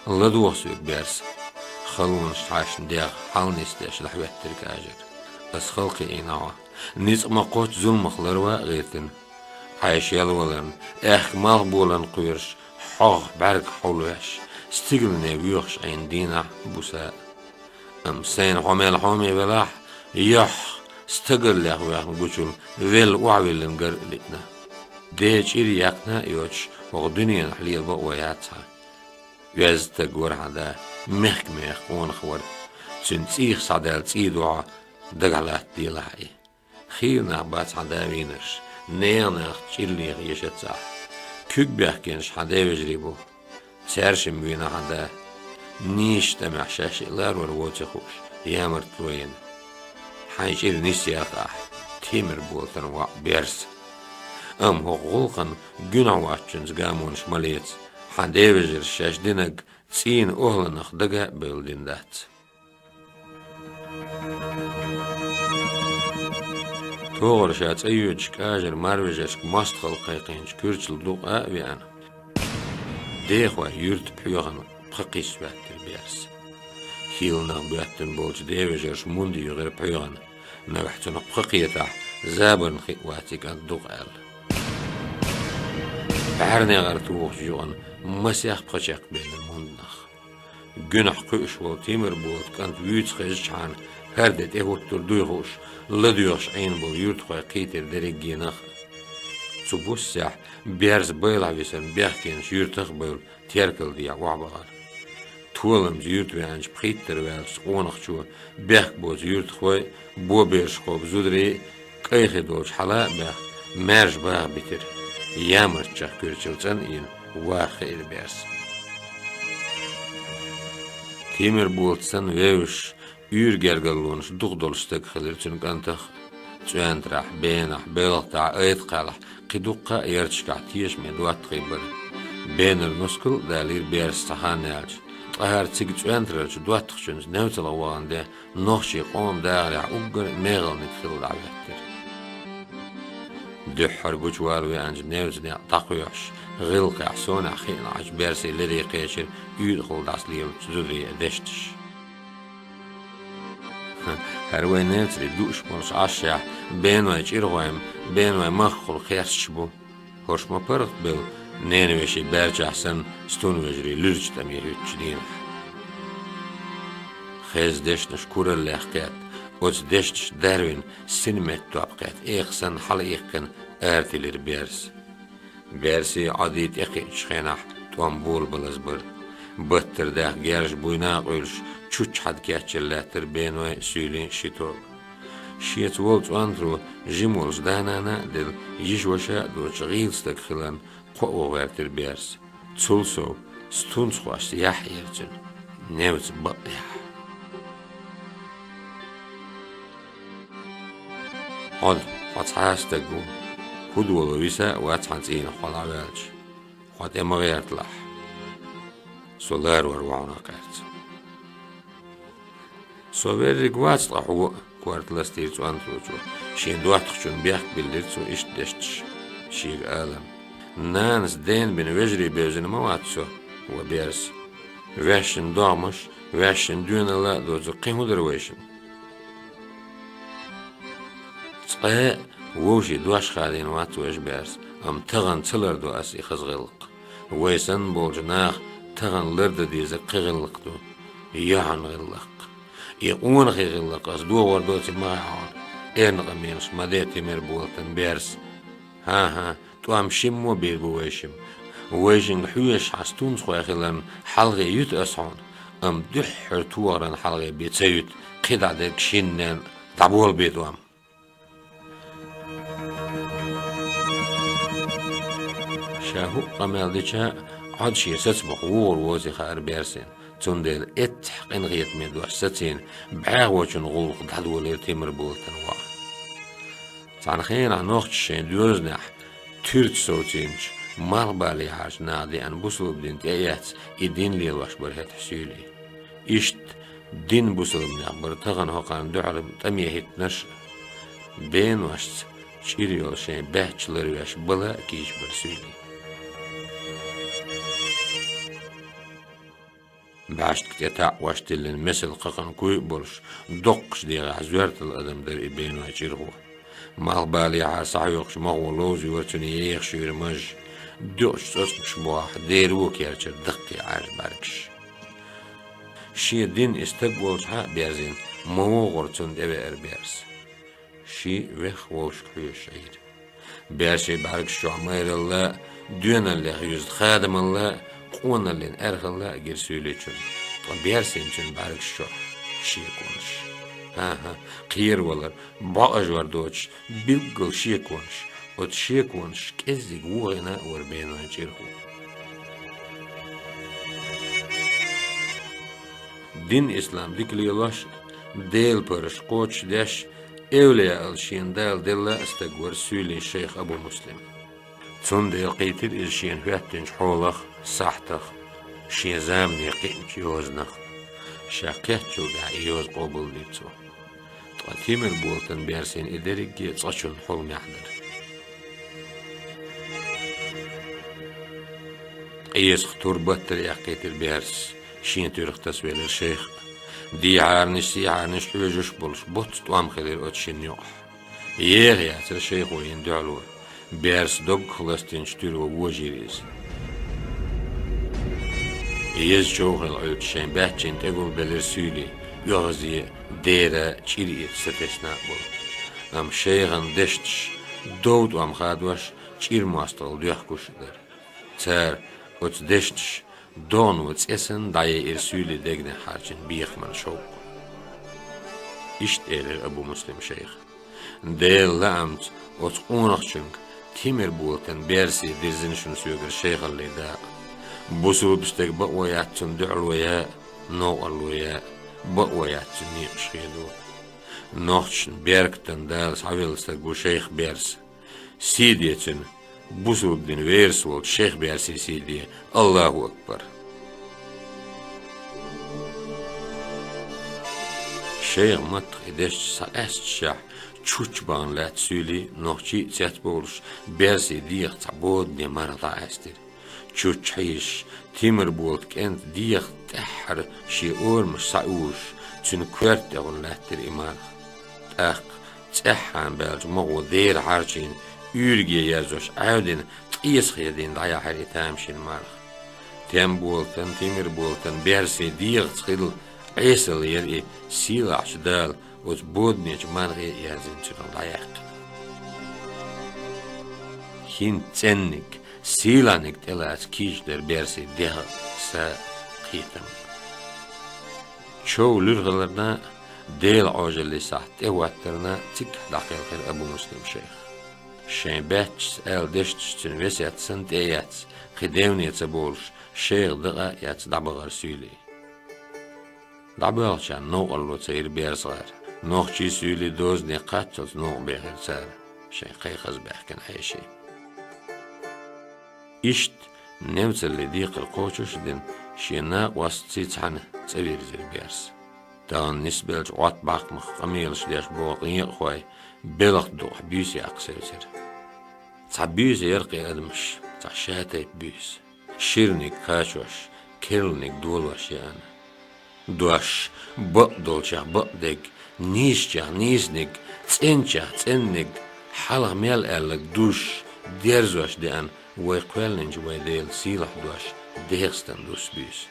ЛадогӀа соьга, Берса, халонаш хьаьшна дегӀ хьалнисдеш дӀахӀоьттира кӀажар. Ас хала кхиийна хьо. Ницкъ ма кхоччу зуламах ларва а гӀиртина. Хьайша ялваларна, аьхка малхболарна кхоьруш, хьох бӀаьрг хьулвеш, стигалне воьхуш Ӏийна дийнахь а, буса а. Амма сайна хьо мел хьоме велахь, йохь, стагаллех ваьхна гучул велла охьавиллина гар а лиъна. Ден чӀир яьккхина а йоцуш, хӀокху дуьненахь лела бакъо яц хьан. Оьзда стаг вара хьан да, мехкан мехах къонах вара. Цуьнан цӀийх схьадаьлла цӀий ду хьо дагахь латта делахь а и. Хийра нах бац хьан да вийнарш, нехан нахаца чӀир леха ешац ахь. Куьг бехкенаш хьан ден вежарий бу. Цаьршимма вийна хьан да. Нийсачу тӀамехь шаьш а ларвар воций хууш, ямартло йина. Хьайн чӀир нисъяха ахь, Тимирболатан воӀ Берса. Амма хӀокху гӀуллакхана гуьнахь воцчунца гамонаш ма леца, хьан девежарша шаьш динарг цӀийнан охӀланах дага а бевлла дина дац. ТогӀара ша цӀа йоьдуш кӀажара марвежаршка мостагӀалла кхайкхийначу куьрчал дукъа а веана, дехой юьрта пхьоьхана пха кхиссо хӀоьттира Берса. Хиланах боьттина болчу девежарша мунда юьгӀира пхьоьхана, нагахь цунах пха кхетахь, забарна хиъ вац и кӀант дукха аьлла. БӀаьрнегӀар тухучу юкъана масех пха чекхбелира мунданах. Гуьнахь кхуьуш волу Тимарболат кӀант вуьйцу хезчхьана, хӀара де тӀехӀуттур дуй хууш, ладоьгӀуш Ӏийна болу юьртахой кхийтира дерригенах а. Цу буссехь Берса байлахь висарна бехкенаш юьртах а бевлла, теркалдехьа охьабахара. Толамца юьрта веанчу пхийттара ваьллачу къонахчо бехк боцу юьртахой а, бобераш кхобу зударий а, кӀайхи долчу хьала а баьхна, маьрша баха битира. Ямартчех куьрчал цӀанъийна, ваха хиира Берса. Тимарболат санна вевзаш, уьйр гергарлонаш дукха долуш стаг хилира цуьнан кӀантах а. ЦӀоьнтарахь, бенахь, белхатахь, айта кхаьллахь, кхин дуккха а ярташкахь тешаме доттагӀий бара. Бенара нускал а далийра Берса цхьа хан яьлча, ткъа хӀара цига цӀоьнтараллачу доттагӀчуьнца невцалгӀа вахана де, нохчийн къоман дахарехь уггар а мегӀалниг хилла дӀахӀоьттира. Дуьххьара гучувала веанчу невцан некъ дӀакхоьхьуш, гӀиллакхехь, сонехь хиъна Ӏачу Берсин лерий кхечира уьйтӀахула дӀасалелачу зударийн дешнаш. ХӀара вайн невцарий дуъуш болуш Ӏаш яхь, беной чӀирхойм, беной махкахула кхерсташ бу. ХӀорш ма паргӀатбевлла, ненавешин баьрчахь санна, стунвежарий луьрачу тӀаме хӀуьттучу дийнахь. Хеза дешнаш кураллех кхетта, оцу дешнаш дарвина, синметтан топ кхетта, экха санна хьалаиккхина, аратилира Берса. Берсий Ӏодий тӀекхиъчу хенахь тӀом болабалаза бара. Баттара даьхна герзаш буйна а къуьйлуш, чучча хьада кечъян лаьттара беной а, суьйлий а ши тоба. Шеца волу цӀонтаро жима волчу да-нана а делла, йиша-ваша а доцуш гӀийла стаг хиларна кхоа ван гӀоьртира Берса. Цул сов, стунцхошца яхь яра цуьнан, невца бакъ яхь. Хьо, хьо цхьа а стаг ву, хӀун долу виса а вац хьан цӀийнах хьо дӀаваьлча. Хьо тӀе ма гӀерталахь. Со ларор ву хьуна кхерца. Со верриг вац ткъа хьо, корта ластийра цӀонтарочо. Шен доттагӀчунна бехк биллира цо иштта дешнаш шега аларна. Нанас дена бина вежарий бевзина ма вац со, ва Берса. Ваьшшинна догӀмаш, ваьшшинна доьналла а доцург кхин хӀун дара вайшинна? Цкъа а вовшийн дош хадийна вац вайша, Берса, амма тахана ца лардо ас и хаза гӀиллакх. Вай санна болчу наха тахана лардан дезарг кхин гӀиллакх ду, яхьан гӀиллакх. И къонахий гӀиллакх ас дохор доций ма хаьа хьуна, эрна къамелаш ма де Тимарболатан, Берса. ХӀан-хӀа, тӀом шиммо бийр бу вайшимма. Вайшинга хьоьжуш хьан стунцхой хиларна хьалхе юьту ас хьуна, амма дуьххьара тохаран хьалхе бен ца юьту, кхидӀа дерг шиннен дӀаболабе тӀом. Ша хӀуъа къамел дича а, Ӏод шен сацамах вугӀур воций хаьара Берсина, цундела эццахь къинхетаме дош сацийна, бӀаьхочун гӀуллакх дӀадолийра Тимарболатан воӀа. Цхьана хенахь нохчаша шайн доьзнехь туьрца совцийначу малхбалехьарчу наха деана бусалба дин тӀеэцна и дин лелош бара хӀетахь суьйлий. Иштта дин бусалбанех бара тахана хӀокхарна дуьхьал тӀаме хӀиттинарш а. Беношца чӀир йолу шайн баьчча ларвеш бала а кийча бара суьйлий. БӀаьшка тӀе таӀош тиллина месал кхакхана куй а болуш, доккхачу дегӀехь зоьртал адам дара и беной чӀирхо. Малхбалехьара схьахьоькхучу могӀо ловза йора цуьнан еха шуьйра маж, дуьхьачу цӀоцкъамаш бухахь дера вон керчара даккхий Ӏаьржа бӀаьргаш. Шен дин и стаг волчохь а берзина, ма вогӀура цунна тӀевеара Берса. Ши вех вовшах хьоьжуш Ӏийра. Берсин бӀаьргаш чохь майралла а, доьналлех юьзна хадамалла а, къоналлин аьрхалла а гира суьйличун. Ткъа Берсин цуьнан бӀаьргаш чохь шеконаш. ХӀан-хӀа, кхеравалар, бӀоажор доцуш, билггал шеконаш. Оцу шеконаш кӀеззиг вохийна а вара беной чӀирхо. Дин ислам дика лелош а, Делан парзаш кхочушдеш а, эвлияалла шена Дала делла а стаг вара суьйлин шайх Абу Муслим. Цундела кхийтира иза шена хӀоьттинчу хьолах, сахьтах, шен замане кхиъначу йозанах. Ша кхеттачул тӀаьхьа и йоза къобалдира цо. Ткъа Тимирболатан берсийн и дерриге а цкъачунна хьулмехь дара. Къесах тур баттара яьккхийтира берса, шен туьрах тасавелира шайх а. Дийхьарнаш, сийхьарнаш хьоьжуш а болуш, боцца тӀом хилира оцу шинна юкъахь. Еха яцара шайхо йина дуьхьало. Берса доггах ластийначу туьро вожийра иза. Еза чов хилла Ӏуьллуш шайн баьччина тӀегулбелира суьйлий, оьгӀазе, дера, чӀир эца сатесна а болу. Амма шайхан дешнаш дов тӀом хадош, чӀир мостагӀалла доьхкуш а дара. Цара оцу дешнаш догӀано цӀе санна дӀаяйира суьйлий дегнехь хьарчийна бехаман шовкъ. Иштта элира Абу Муслим шайха: «Делан лаамца оцу къонахчуьнга Тимирболатан берсий дирзина шуна соьгара шайхаллин дакъа. Бусулба стеган бакъо яц цунна дуьхьало яа, новкъарло яа, бакъо яц цуьнан некъаш хедо». Нохчашна беркатан Дала схьавелла стаг ву шайх берс. Сий де цуьнан, бусулба динан верас волчу шайх берсийн сий де, Аллаху акбар! Шайхан маттах и дешнаш схьакъаьсташехь, чучча бахана лаьтта суьйлий, нохчий а цецбовлуш, берсийн дегӀах цхьа бодане марха дӀакъаьстира. Чучча хьийзаш, Тимирболатан кӀентан дегӀах тӀаьххьара шен орамаш схьаузуш, цуьнан коьрта тӀехула лаьттира и марха. ТӀаккха цӀеххьана баьлча могӀо дера хьарчийна, уьйриг ерзош Ӏаьвдина, ткъеса хедийна дӀаяьхьира и тамашийна марха. Тимболатан, Тимирболатан берсийн дегӀаца хилла Ӏесалла яра и, сийлахьчу Дала оцу боданечу мархе а яздина цуьнан дӀаяьккхина. ХӀинца цӀенниг, сийлахьниг тӀелаца кийча дара берсийн дегӀ а, са а, кхетам а. Чов луьра хиларна а, Делан Ӏожаллин сахьт тӀехӀоттарна а цигахь дӀакхелхира Абу Муслим шайх. Шайн баьччаца аьлла дешнаш цуьнан весет санна тӀе а эцна, кхин девне ца бовлуш, шайх дакъа а эцна дӀабахара суьйлий. ДӀабоьлхучарна новкъарло ца йира берзахара. Нохчий суьйлий дозане кхаччалц новкъа бехира цара, шайн кхайкхаза баьхкина хьеший. Иштта, немцаллин декхар кхочуш а дина, шен накъосташций цхьаьна цӀа вирзира берс. Тахана нисбеллачу Ӏоттабахкамах къамелаш деш боху некъахой белхат дукъахь буьйса яккха севцира. Цхьа буьйса яра кхин адамаш, цхьа шатайпа буьйса. Ширниг кхачош, керланиг долош еана. Дош бакъдолчех бакъдерг, нийсачех нийсаниг, цӀенчех цӀенниг, хьалха мел аьлларг душ, дерзош деана вай кхоьллинчу вайн Делан сийлахь дош, дехстан дус буьйса.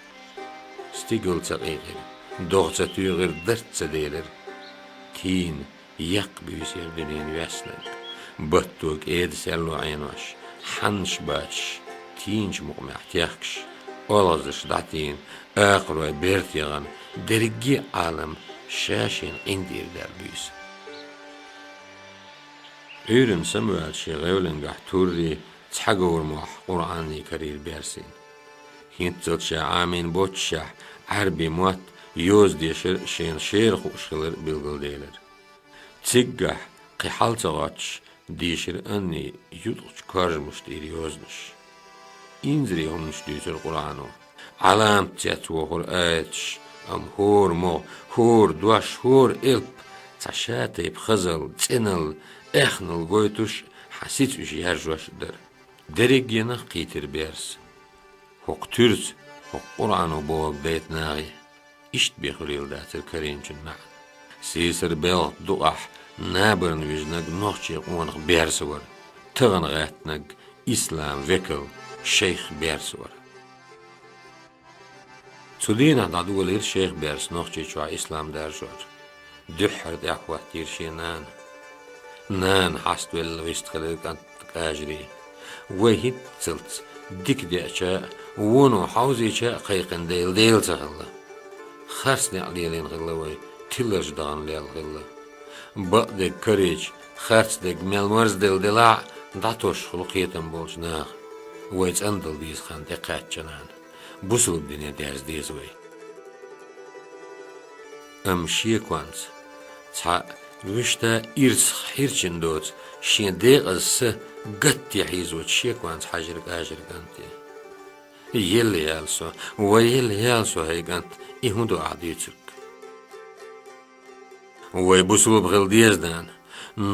Стигала ца къийкъира, догӀа ца туьйхира, дарц ца делира. Тийна, яккха буьйса яра дуьненан йоьссинарг. Батто кӀеда серло Ӏенош, хьаннаш бацаш, тийначу мукъамехь техкаш, олхазарш дӀатийна, акхарой берта яхана, дерриге а Ӏалам ша-шена къинтӀера даьлла буьйса. Ӏуьйранна самаваьлча шен гӀевлингахь Турри цхьа говр мохь Къуръанний карийра берсийн. ХӀинццалц ша Ӏамийна боццушехь, Ӏаьрбийн мотт йоза дешар шена шера хууш хилар билгалделира. Циггахь, кхин хьал ца гӀоттуш, дийшира Анний юткъачу коржамашна тӀера йозанаш. Инзаре хӀуманаш дуьйцура Къуръано. Ӏаламат цецвохура аяташ, амма хӀора могӀа, хӀора дош, хӀора элп цхьа шатайпа хазалла, цӀеналла, аьхналла гойтуш, хьан сица уьш яржош а дара. Дерригенах кхийтира берс. ХӀокху туьрца, хӀокху Къуръано бохург дайта нахе. Иштта бехурийла дацара карийначун маьӀна. Сийсара белхат дукъахь набарна вижнарг нохчийн къонах берса вара, тахана гӀаьттинарг ислам векал, шайх берса вара. Цу дийнахь дӀадолийра шайх берс Нохчийчохь ислам даржор. Дуьххьара тӀаьхьахӀоттийра шен нана. Нана хьаставелла вистхилира кӀант кажарий. Вай хӀинццалц дика деача а, воно хьовзийча а кхайкхина Дела, Дела ца хилла. Харц некъ лелийна хилла вай, тиларчу дахана лелла хилла. Бакъдерг карийча, харцдерг мел марзделла делахь а, дӀатосуш хуьлу кхетам болчу наха. Вай цӀандала деза хан тӀекхаьчча, нана. Бусулба дине дерза деза вай. Амма шеконца, цхьа вуьшта ирсах хьирчина доцу Шен декъаза са гатте хьийзочу шеконца хьаьжира кӀажара кӀанте. Елла яла со, вай елла яла со, хӀай кӀант, и хӀун ду ахь дуьйцург? Вай бусулба хила деза, нана,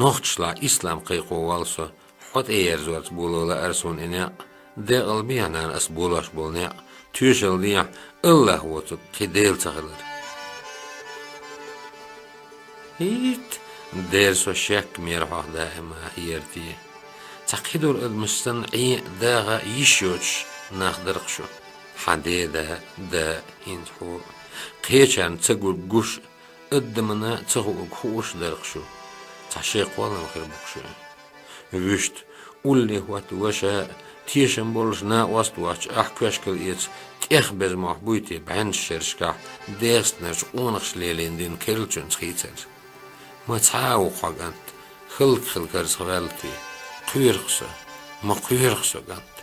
нохчашлахь ислам кхайкхо волу со, хьо тӀеерзорца боло лаьара суна и некъ, декъала бехьа, нана, ас болош болу некъ, тоьшалла дехьа, АллахӀ воцург кхин Дела ца хилар. ХӀиттӀа, дера со шек мера хьох даима хӀерте. Цхьа кхидолу адамаш санна Ӏен а, даха а йиш йоцуш нах дара-кх шу. Хьан деда, да, хӀинца хьо. Кхечарна ца гург гуш а, адамана ца хуург хууш а дара-кх шу. Цхьа шайн кхоллам хир бу-кх шуьна. Вуьшта, уллехь хӀотта ваша, тешам болуш накъост а воцуш, ахь коьшкал эца, тӀех беза мохь буй те бӀеннаш шерашкахь ДегӀастанарчу къонахаша лелийна дина керлачуьнца хийцар? Ма цхьа а ву-кх хьо, кӀант, хӀаллакьхила карзахваьлла те. Кхоьру-кх со, ма кхоьру-кх со, кӀант.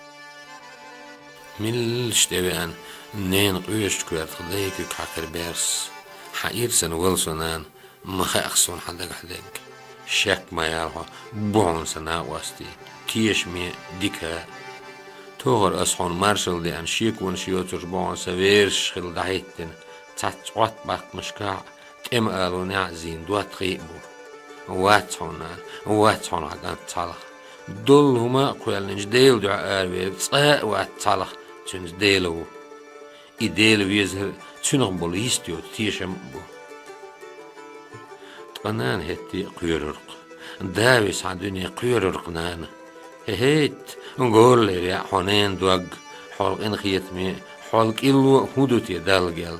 Меллаша тӀевеана, ненан къоьшучу коьртах дай куьг хьаькхира Берс. Хьан ирсана вала со, нана, ма хаьа-кх суна хьан дагахь дерг. Шек ма яла хьо, бу хьуна сан накъостий, тешаме а, дика а. Тохара ас хьуна маршалла деана шеконаш йоцурш бу хьуна сан верасаш хилла дӀахӀиттина, цхьацца Ӏоттабаккхамашкахь а, тӀеман алонехь а зийна доттагӀий а бу. Вац хьуна, нана, вац хьуна хьан кӀант цхьалха. Доллу хӀума а кхоьллинчу Делан дуьхьа аравер цкъа а вац цхьалха, цуьнца Дела ву. И Дела везар а, цуьнах болу йист йоцу тешам а бу. Ткъа нана хӀетте а кхоьрура-кх. Да виса хьан дуьне кхоьрура-кх, нана. ХӀе-хӀетта, гора леръяа хьо ненан дог, хьол къинхетаме а, хьол кӀилло а хӀун ду те Далла гел?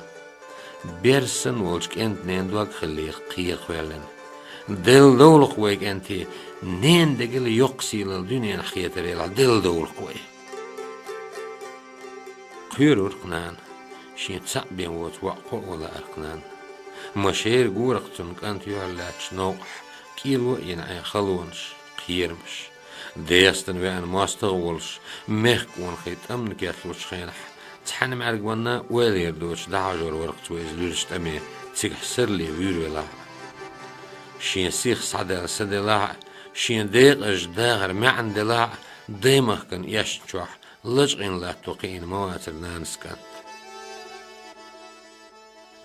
Берс санна волчу кӀентан ненан дог хиллера-кх кхера кхоьллина. Делла довла-кх вай, кӀентий, ненан дегал йоккха сийлалла дуьненахь хетарелахь, делла довла-кх вай. Кхоьрура-кх нана, шен цхьаъ бен воцу воӀ кхоа лаьара-кх нана. Ма шера гора-кх цунна кӀант юьхьарлаьцначу новкъахь кӀело а йина Ӏен халонаш, кхерамаш. ДегӀастана веана мостагӀа волуш, мехкан къонахий тӀамна кечлучу хенахь, цхьана мӀаьргванна а ойлера доцуш дӀахьажор вара-кх цо иза луьрачу тӀаме, цигахь сарле вуьйр велахь а. Шен сиха схьадаьлла са делахь а, шен декъазчу дахар маьӀна делахь а, даймахкана эшна чохь лачкъийна латто кхиийна ма вацара нанас кӀант.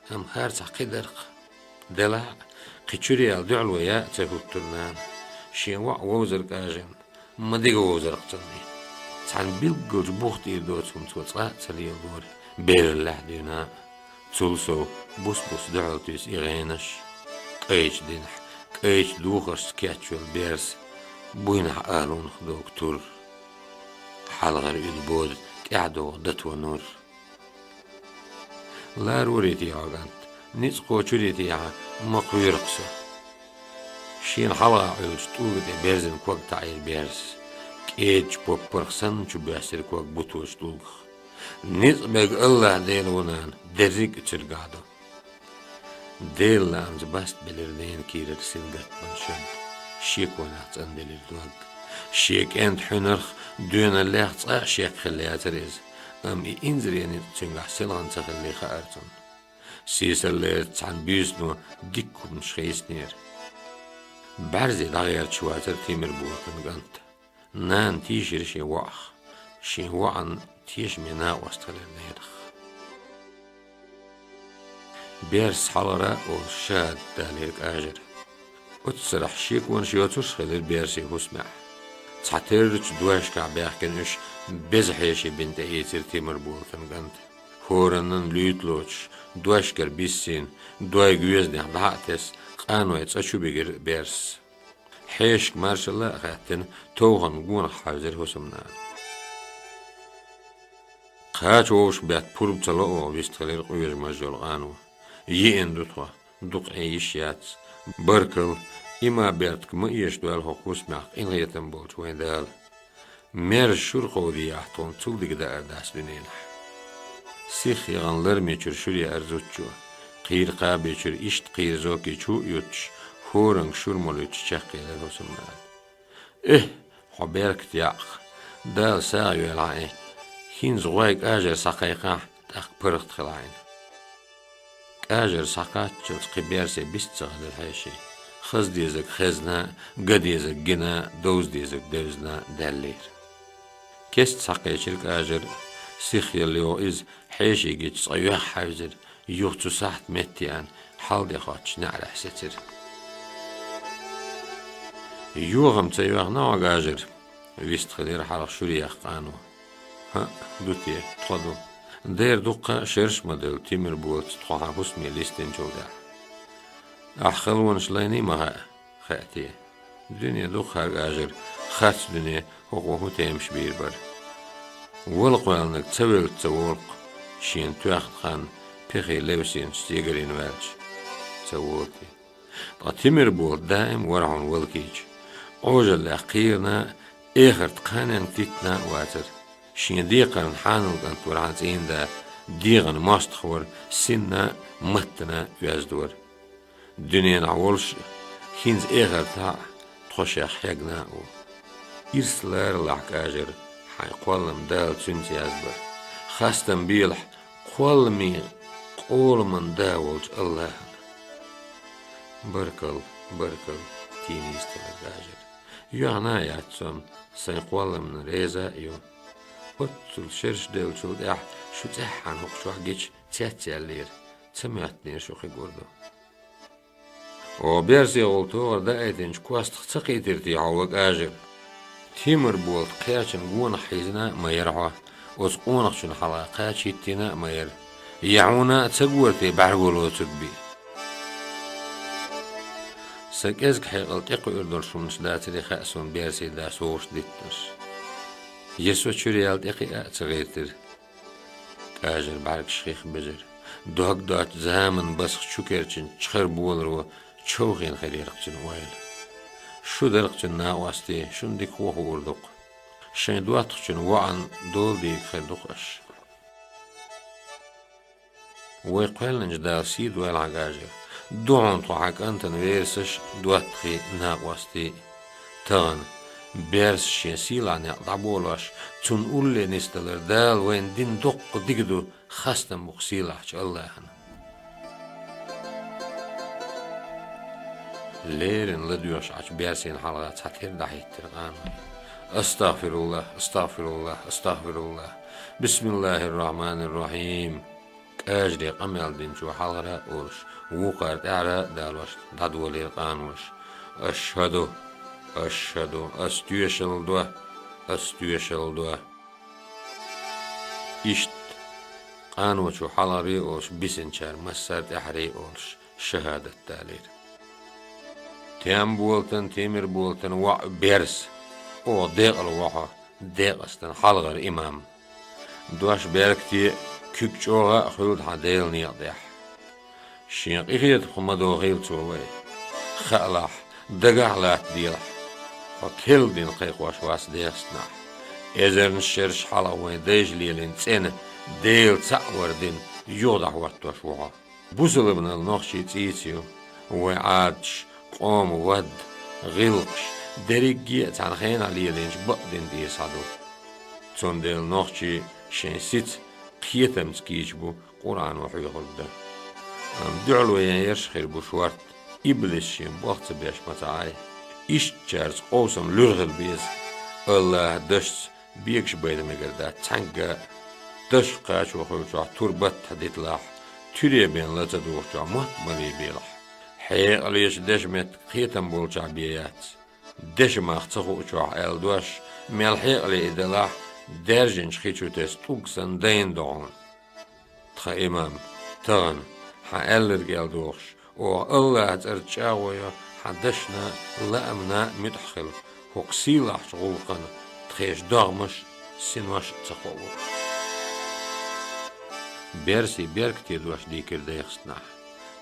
Амма хӀара цхьа кхидерг делахь а, кхин чуьра яла дуьхьало яа а ца хӀуттура нана. Шен воӀ вовзар кӀажарна, ма дика вовзар-кх цунна и. Цхьана билггалчу бух тӀера доцу хӀума цо цкъа а ца лелора, бераллехь дуьйна а. Цул сов, бус-бус дуьхьал туьйсу и гӀенаш. КӀайчу динахь, кӀайчу духаршца кечвелла Берс буйнахь алонах догу тур. Хьалхара уьду бода тӀаьхьадогӀу дато нур. Ларорий те хьо, кӀант, ницкъ кхочурий те хьан, ма кхоьру-кх со. Шена хьалха Ӏуьллучу тӀулга тӀе берзина ког таӀийра Берс. КӀеда чу поппарх санна чу боьссира ког буточу тӀулгах. Ницкъ берг АллахӀ Дела ву, нана, дерриг а цуьнгахь ду. Делан лаамца бастбелира ненан кийрара сингаттаман шад, шеконах цӀанделира дог. Шен кӀентан хьуьнарх, доьналлех цкъа а шек хилла яцара иза, амма и инзаре ницкъ цуьнгахь селхана ца хиллий хаьара цунна. Сийсаллерчу цхьана буьйсано дикка хӀуманаш хийцинера. БӀаьрзе дӀагӀерташ вацара Тимирбулатан кӀант. Нана тийшира шен воӀах, шен воӀан тешаме накъост хилира ненах. Берс хьалхара а олуш шахӀадат далийра кӀажара. Оццарахь шеконаш йоцурш а хилира Берсин хӀусамехь. Цхьатеррачу дошкахь баьхкина уьш беза хьеший бина тӀеийцира Тимирбулатан кӀанта. ХӀораннан луьйта лоцуш, дошкара биссийна, дой гоьзанех дӀа а тесна, къаной цӀа чу бигира Берс. Хьешашка маршалла а хаьттина, товханан гонах хьаьвзира хӀусамнана. Кхача вовшахбетта пурба ца ло оха, вистхилира къоьжамаш йолу къано. Йиъна ду тхо, дукха Ӏен йиш яц. Баркалла, и ма бертка ма эшадойла хӀокху хӀусамехь къинхетам болчу вайн Дала. Мерза шура кховдийахь тхуна, цул дика даар дац дуьненахь. Сиха яхана лармечуьра шуре ара зудчо, кхийра кхабечуьра иштта кхийра зокий чу а юттуш, хӀоранга шура молуьйтуш чекхъелира хӀусамнана. Эхь, хьо беркате яьккха, Дала сагӀа йойла хьан и, хӀинца гӀой кӀажара схьакхайкхахь, тӀаккха паргӀат хила хьайна. КӀажара схьакхаччалц кхин Берсе бист ца хилира хьеший. Хаза дезаг хезна, ган дезаг гина, довза дезаг девзна даьллера. Кеста схьакхечира Кажар, сихъелла йогӀу иза, хьеший гича цкъа юьхь хьаьвзира, юха цу сахьта метта еана, хьал де хоттуш неӀарехь сецира. «Юха-м ца йоьхна хьо, Кажар?» — вистхилира хьалха шуьре яьхна къано. «ХӀаъ, ду те, тхо ду. Дера дуккха а шераш ма делла, Тимирболатца тхо хьан хӀусаме листинчул тӀаьхьа. Ахь халонаш лайний ма хаьа, хаьа те. Дуьне дукха хӀара, Кажар, харц дуьне, хӀокхо хӀун темаш бийр бара. Вала кхоьллинарг ца веллачу ца волу-кх, шена тоьхна хан пехе левсинчу сигарина ваьлча, ца волу те. Ткъа Тимирболат даим вара хьуна вала кийча. Ӏожаллех кхийрина, эхарт кханенга титтина а вацара. Шен декхарна хьанал кӀант вара хьан цӀийнан да, дегӀан мостагӀа вара, синна а, маттана а оьзда вара. Дуьненахь волуш а, хӀинца эхартахь а тхо шех хьегна а ву. Ирс ларалахь, Кажар, хьайн кхоллам Дала цуьнца язбар. Хастам белахь кхолламийн, къоламан Да волчу АллахӀана». «Баркалла, баркалла, тийна йистхилира, Кажар. Йоьхна а яц со-м, сайн кхолламна реза а ю. Оццул шераш деллачул тӀаьхьа шу цӀеххьана хӀокху чохь гича цецъяьллера, ца моьттинера шу кхин гур ду». «О, берсехула тохар даийтинчу костах ца кхийтира те хьо, ва Кажар? Тимирболат кхечан гонах хьийзина а ма яра хьо, оцу къонахчун хьалха кхача хӀиттийна а ма яра. Я хьуна а ца гора те бӀаьрго лоцург бен?» «Сан кӀезиг хьекъал тӀекхуьур долуш хӀуманаш дацаре хаьа суна, берсий да, сов хӀуш диттинарш». «Я со чуьра яьлла тӀекхиа а ца гӀиртира». Кажар бӀаьргаш хих бевзира. Дог доцчу заманан басах чу керчинчу чхар боларо човхийна хир яра-кх цуьнан ойла. «Шу дара-кх цуьнан накъостий, шуна дика хӀун хуур ду-кх. Шайн доттагӀчун воӀан дола дийга хир ду-кх аша». «Вай кхоьллинчу Дала сий дойла хьан, Кажар. Ду хьуна тхо хьан кӀантана верасаш а, доттагӀий а, накъостий а. Тахана берса шен сийлахь некъ дӀаболош, цунна улле нисдалар Дала вайна дина доккха дика ду, хастам бу-кх сийлахьчу АллахӀана». Леррина ладоьгӀуш Ӏачу берсийн хьалха цхьа тера дӀахӀиттира къаной. «АстагӀфируллахӀ, астагӀфируллахӀ, астагӀфируллахӀ. БисмиллахӀир-рахьманир-рахьим». Кажаре къамел динчо хьалхара а олуш, вукхара тӀаьхьара а далош дӀадолийра къаноша. «АшхӀаду, ашхӀаду, ас тоьшалла до, ас тоьшалла до». Иштта къаночо хьалхаре а олуш, бисинчара массара а тӀаьхьаре а олуш, шахӀадат далийра. «Тем болатан, Темир болатан воӀ берс, оха декъала во хьо, декъастан хьалхара имам. Дош беркате а, куьг чӀогӀа а хуьлда хьан Делан некъа тӀехь. Шен къинхетамах ма дохийла цо вай. Хаалахь, дагахь а латтаделахь, хьо керла дин кхайкхош вац ДегӀастанахь. Эзарнаш шераш хьалха вайн дайша лелийна цӀена, Дела цхьаъ вар дин юха дӀахӀоттош ву хьо. Бусалбанал нохчийн цӀийца ю, вайн Ӏадаташ, къоман вад, гӀиллакхаш, дерриге а цхьана хенахь лелийначу бакъдинна тӀера схьаду. Цундела нохчий шайн сица кхетамца кийча бу Къуръано хьоьхург дан. Амма дуьхьал вай ян ерш хир бу шорта, иблис шен болх ца беш ма ца Ӏай. Ишттачаьрца къовсам луьра хила беза. АллахӀа дашца бегаш байна мегар дац цхьаьнгга а. Дашах кхачо хуьлучохь тур баттахь диталахь, туьре бен ла ца духучохь мотт ма лийбелахь. Хьекъалечу дешан меттиг кхетам болчохь бен яц. Дешан мах ца хуучохь аьлла дош, мел хьекъале и далахь, даьржинчу хи чу тесна тӀулг санна дайна до хьуна. Тхан имам, тахана, хьан аьлларг аьлла дохуш, оха АллахӀан цӀарца чӀагӀо йо, хьан дашна а, лаамна а муьтӀахь хила, хӀокху сийлахьчу гӀуллакхана тхешан догӀмаш а, синош а ца кхоа волуш». Берсийн беркате дош дийкира ДегӀастанахь.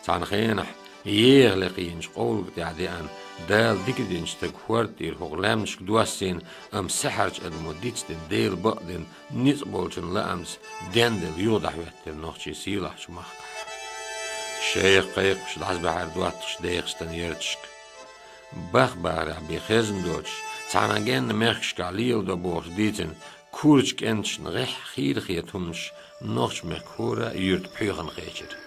Цхьана хенахь еха лекха йинчу къовлалга тӀехь деана, Дала дика динчу стага хӀорда тӀера хӀокху лаьмнашка доссийна, амма саьхьарчу адамо дицдина Делан бакъдина ницкъ болчун лаамца денделла юха дӀахӀоьттира нохчий сийлахьчу махкахь. Шайх кхайкхаш дӀасабаьхьира доттагӀаш ДегӀастанан ярташка. Бах-бахарехь бен хезна доцуш, цхьана генна мехкашкахь леладо бохуш дийцина курачу кӀенташна гӀеххьа хийра хета хӀуманаш нохчмехкан хӀора а юьрта пхьоьхана кхечира.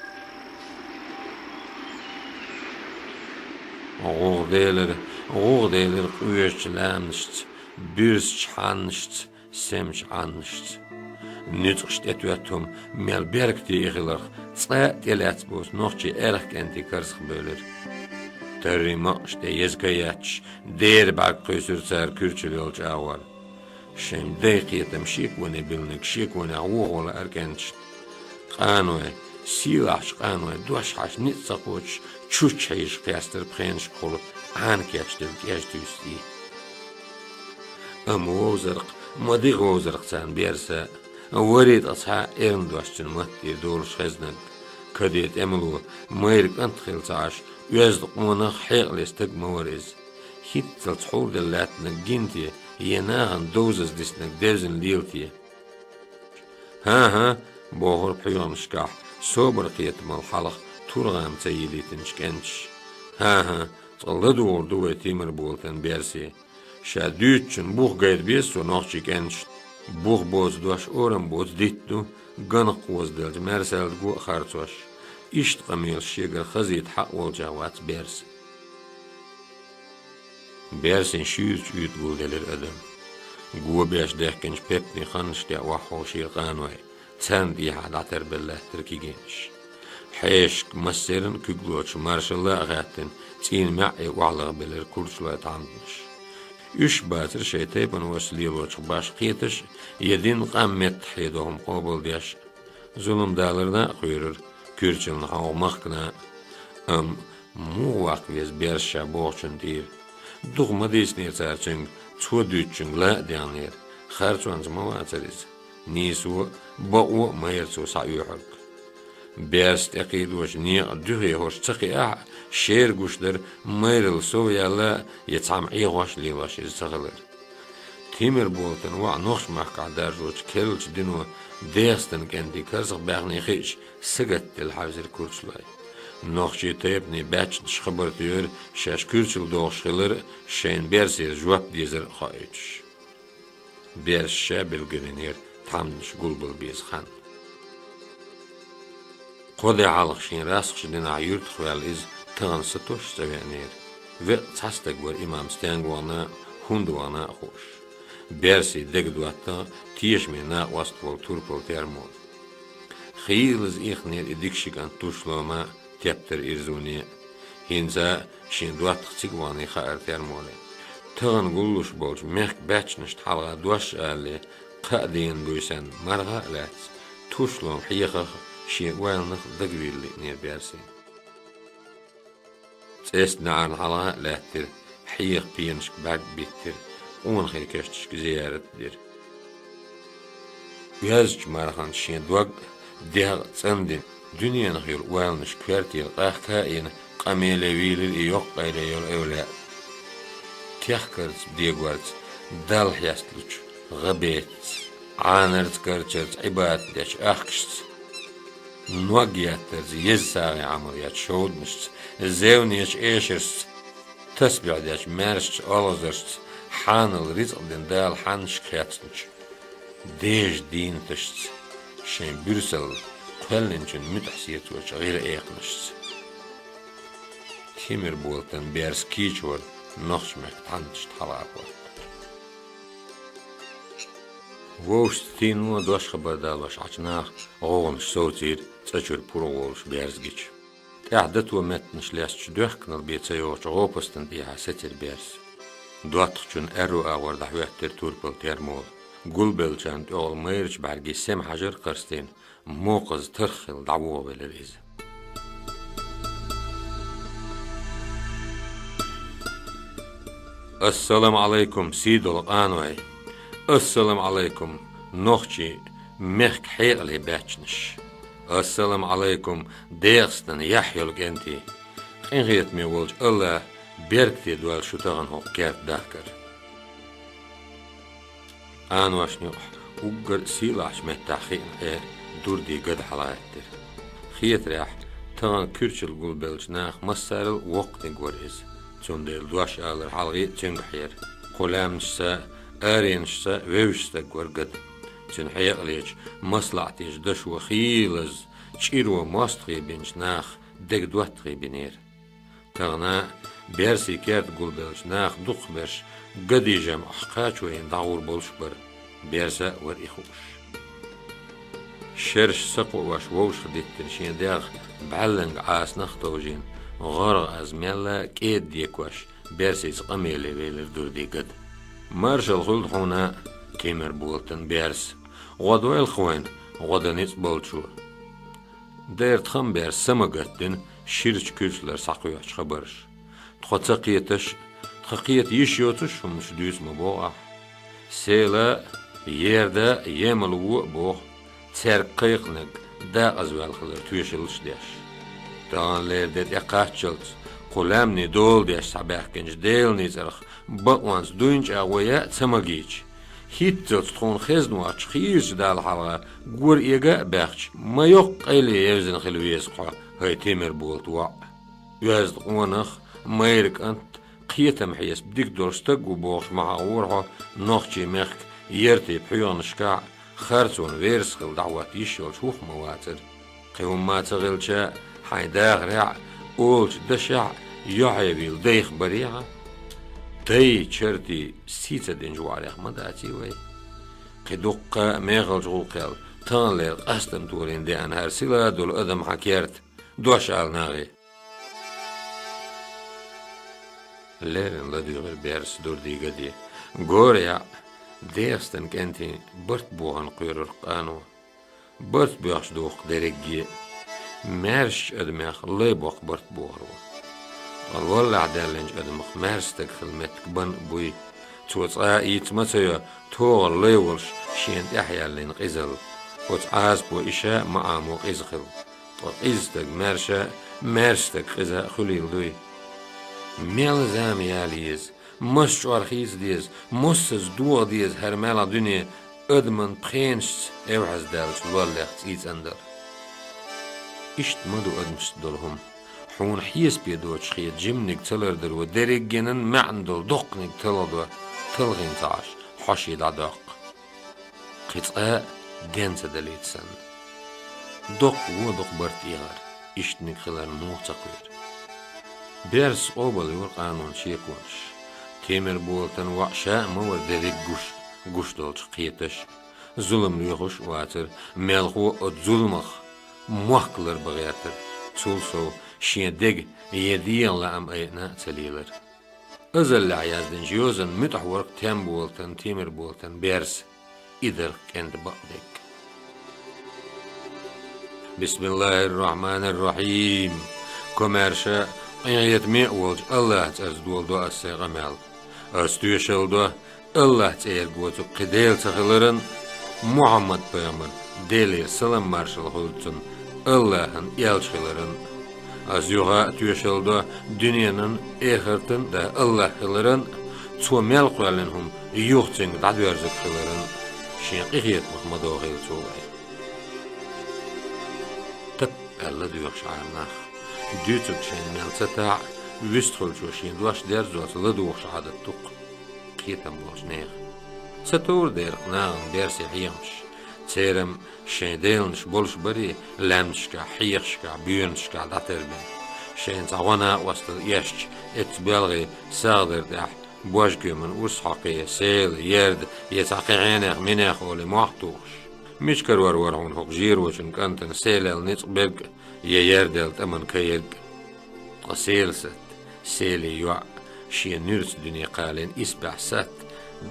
ГӀугӀа делира, гӀугӀа делира къоьжачу ламанашца, буьрсачу хьаннашца, семачу Ӏаннашца. Нуьцкъаш тӀетоьтту хӀума мел беркате и хиларх, цкъа а тӀелаьцна боцу нохчийн аьрха кӀентийн карзах бевлира. Таррийн макъаш тӀе еза ка етташ, дера бӀаьрг кхуьйсура цара куьрчалла йолчу агӀор. Шайн дайн кхетам шеконе биллинарг шеконехь вохо лаьара кӀенташна. Къаной, сийлахьчу къаной дош хьаьжча ницкъ ца кхочуш, чучча хьийзаш кхестира пхенашкахула Ӏана кечделла кӀежа туьйсу и. Амма вовзарх, ма дика вовзарх царна Берса, вари ткъа цхьа а эрна дош цуьнан матта тӀера долуш хезнарг. Каде тӀемало, майра кӀант хилла ца Ӏаш, оьзда къонах, хьекъале стаг ма вара иза. ХӀинццалц хьулделла лаьттинарг гина те, я нахана довзаза диснарг девзина лела те? «ХӀан-хӀа», — бохура пхьоьханашкахь, собар кхетамалла хьалха тургӀам ца йийлийтинчу кӀенташа. «ХӀан-хӀа, цкъа ладугӀур ду вай Тимирболатан Берсе. Ша дуьйцучун бух гайта беза цо нохчийн кӀенташна. Бух боцу дош орам боцу дитт ду, ганах кхозаделча маьрсаьллиго а харцош. Иштта къамелаш шегара хазийта хьакъ волчех вац Берса». Берсин шуьйрачу уьйтӀа гулделира адам. Го беш дехкинчу пептийн ханнаш тӀе охьаховшийра къаной, царна тӀехьа дӀатарбелла лаьттира кегийнаш. Хьешашка массеран а куьг лоцуш маршалла а хаьттина, цӀийнан маьӀӀе охьалахбелира курчалойн тхьамданаш. Уьш бацара шайн тайпанашца лелочух башха кхеташ а, я динан къам меттахь хьедо хӀума къобалдеш а. Зулам даларна а кхоьрура куьрчална хьовха махкана а. Амма муха ваккха веза Берс ша бохучунна тӀера? Дукха ма дийцинера цара цуьнга, цо дуьйцучуьнга ла а дегӀнера, харцонца ма вацара иза. Нийсо а, бакъо а ма яра цо схьаоьхург. Берс тӀекхийдочу некъан дуьхе хӀорш ца кхиахь а, шера гуш дара майралла сов яьлла я цхьамма Ӏехош а лелош иза ца хилар. Тимирболатан воӀ нохчмахкахь даржочу керлачу дино ДегӀастан кӀентийн карзахбаьхний хиъча, сагатделла хьаьвзира курчалой. Нохчийн тайпанийн баьччанаш хабар тойра шаьш куьрчалла догӀуш хилар а, шайна Берсера жоп дезар а хоуьйтуш. Берс ша билгалвинера тхьамданаш гулбала беза хан. Кхо де хьалха шен расхачу динахь юьртах ваьлла иза тахана сатосуш цӀа веанера. Веа цхьа стаг вара имам стенга вахана а, хӀунда вахана а хууш. Берсин дега доттагӀа тешаме накъост волу турпал Термола. Хийлаза ихнера и дика ши кӀант Тушлома а, тептар Ирзуне а. ХӀинца а шен доттагӀа цига вахний хаьара Термоле. Тахана гуллуш болчу мехкан баьччанашна хьалха дош а алале, кхаа дийнан буьйсанна марха а лаьцна, Тушлома хьехах а, шен ойланах а дагавийла лиънера Берсина. ЦӀеста наӀарна хьалха а лаьттира, хьеха пенашка бӀаьрг а биттира, къонахий кешнашка зиярат а дира. Оьззачу марханца шен дог а, дегӀ а цӀандина, дуьненах йолу ойланаш коьртера къахка а йина, къамеле вийлира и йоккха къайле йолу эвлаяъ. Техкарца дегорца Далла хьесталучу гӀабеттаца, Ӏанарца-карчарца Ӏибадат дечу ахкашца, ног еттарца еза сагӀин Ӏамал ечу шовданашца, зевнечу эшаршца, тасбихь дечу маьршачу олхазаршца, хьанал рицкъ дина Дала хьаннашка хецначу дежан дийнаташца, шайн буьрсалла кхоьллинчун муьтӀахь сецочу гӀира экханашца. Тимирболатан Берс кийча вара нохчмехкан тхьамданашна хьалха хӀотта. Вовшашца тийно дош-хабар далош Ӏачу наха гӀовгӀанаш совцийра цӀа чуьра пургӀа волуш берза гича. ТӀаьхьа дато меттанаш лесташ доьхкинал бен ца йогӀучу гӀопастана тӀехьа сецира Берс. ДоттагӀчун аьрру агӀор дӀахӀоьттира турпал Термола. Гулбеллачарна тӀехула майрачу бӀаьргийн сема хьажар а кхарстийна, мокхаза тарх хилла дӀавогӀавелира иза. Ассаламу Ӏалайкум, сийдолу къаной! Ассаламу Ӏалайкум, нохчийн мехкан хьекъале баьччанаш! Ассаламу Ӏалайкум, ДегӀастанан яхь йолу кӀентий! Къинхетаме волчу АллахӀа беркате дойла шу тахана хӀокху керта дахкар. Къаношна юкъахь уггар а сийлахьчу меттехь хиъна Ӏе дурдийн гада хьалагӀаьттира. Хетарехь, тахана куьрчалла гулбеллачу наха массарал а воккханиг вара иза, цундела дош алар хьалхе а цуьнгахьера. Кху лаьмнашца а, аренашца а вевзаш стаг вара гада. Цуьнан хьекъалечу, маслаӀатечу дашо хийлазза, чӀиро мостагӀий бинчу наха дега доттагӀий бинера. Тахана Берсий керта гулбеллачу наха дукхахберш гадий жамӀах кхачо йина дӀагӀур болуш бара. Берса а вара и хууш. Шераш сакхоош вовшах диттина шен дегӀ бӀаьлланга Ӏасанах а товжийна, гӀоргӀа аз мелла а кӀеда декош, Берсийца къамеле велира Дурдий Гада. Маршалла хуьлда хьуна, Темирболатан Берс, гӀо дойла-кх вайна, гӀо дан ницкъ болчо. Дера тхан Берс са ма гатдина ширачу куьйсалара схьакхоьхьучу хабарш. Тхо ца кхеташ, тхан кхета йиш йоцуш хӀуманаш дуьйцу ма боху ахь. Села а, ерда а, емал вон а боху, цаьрга кхайкхинарг дакъазваьлла хилар тоьшаллаш а деш. Таханлера де тӀекхаччалц кху лаьмнийн дола деш схьабаьхкинчу Делан ницкъах бакъонца дуйна чӀагӀо яа а ца магийча, хӀинццалц тхуна хезна воцчу хийрачу Далла хьалха гора эга а баьхча, ма йоккха къайле евзина хила веза хьо, хӀай Темирболат воӀ. Оьзда къонах, майра кӀант, кхетам хьесап дика долуш стаг ву бохуш ма хьахавора хьо нохчийн мехкан яртийн пхьоьгӀанашкахь а, харцонан верас хила дӀахӀотта йиш йолчу хӀух ма вацара. Кхин хӀумма а ца хилча, хьайн дахарехь а, олучу дашехь а йохьевийла дайх барехьа. Дай, чартий сий ца динчу воӀарех ма даций вай. Кхин дуккха а мехалчу гӀуллакхел таханлера къастам толийна деана хӀара сила долу адам хьан керта, дош ала нахе. Леррина ладуьйгӀира Берс Дурдий Гаде. Гора яӀ, ДегӀастан кӀентийн барт бохана кхоьрура къано. Барт боьхча духку дерриге а. Маьршачу адамех лай боккха барт бохур ву. Ткъа лоллехь даьллинчу адамах маьрша стаг хила меттиг бан а буй. Цо цкъа а йиц ма ца йо, тогӀар лай волуш шена тӀехь яьллина къизалла. Оцу Ӏазапо и ша а ма Ӏамо къиза хила. Ткъа къиза стаг маьрша, маьрша стаг къиза а хуьлийла дуй? Мел зама яла еза, маса чӀор хийца деза, массаза догӀа деза хӀара маьлхан дуьне адаман пхенашца эвхьаздаьллачу лоллех цӀийцӀандар. Иштта ма ду адамашца долу хӀума. Хьуна хьесапе доцуш хета жиманиг ца лардаро дерригенан маьӀна долу доккханиг талхадо, талхийна ца Ӏаш, хьоший дӀадоккху. Кхин цкъа а ден ца далийта санна. Доккха вон дукха барт эгӀар, иштаниг хиларна муха ца кхоьру. Берс къобал йора къанонан шеконаш. Темирболатан воӀ ша а ма вара дерриг гуш, гуш долчу кхеташ а. Зулам лоьхуш а вацара, мелхо а оцу зуламах мохк ларбан гӀертара, цул сов шен дега я дегӀан лаам айина а ца лелара. Азаллехь яздинчу йозанан муьтӀахь вара-кх Темболатан, Темирболатан Берс, и дара-кх кӀентан бакъдерг. Бисмиллахир-рахманир-рахим. Комаьрша, къинхетаме а волчу АллахӀан цӀарца доладо ас сайн къамел. Ас тоьшалла до АллахӀан цӀерга воцург кхин Дела ца хиларан а, Мухьаммад-пайхамар, Делера салам-маршалла хуьлда цунна, АллахӀан элча хиларан а. Ас юха а тоьшалла до дуьненан а, эхартан а да АллахӀ хиларан а, цо мел кхоьллина хӀума юха цуьнга дӀадоьрзург хиларан а, шен къинхетамах ма дохийла цо вай. Тап аьлла доьхуш Ӏара нах. Дуьйцург шайна мел ца тахь а, вистхуьлучо шен дош дерзош ладугӀуш Ӏадат ду-кх кхетам болчу нехан. Ца товра дера-кх нахана Берсе хьехамаш. Церан шайн деланаш болуш барий, лаьмнашкахь, хьехашкахь, боьрнашкахь дӀатарбина. Шайна цхьа гӀо-накъосталла эшча, эцца боьлхий сагӀа дар тӀехь, божкеман урс хьокхий, села, ярда я цхьа кхин хьенех-минех олий мохь тухуш. Мича карор вара хьуна хӀокху жерочун кӀантана селел ницкъ берг а, я ярдел тӀаман кайрг а? Ткъа селасатта, селий йоӀ, шен нуьрца дуьне кхалийна исбаьхьа сатта,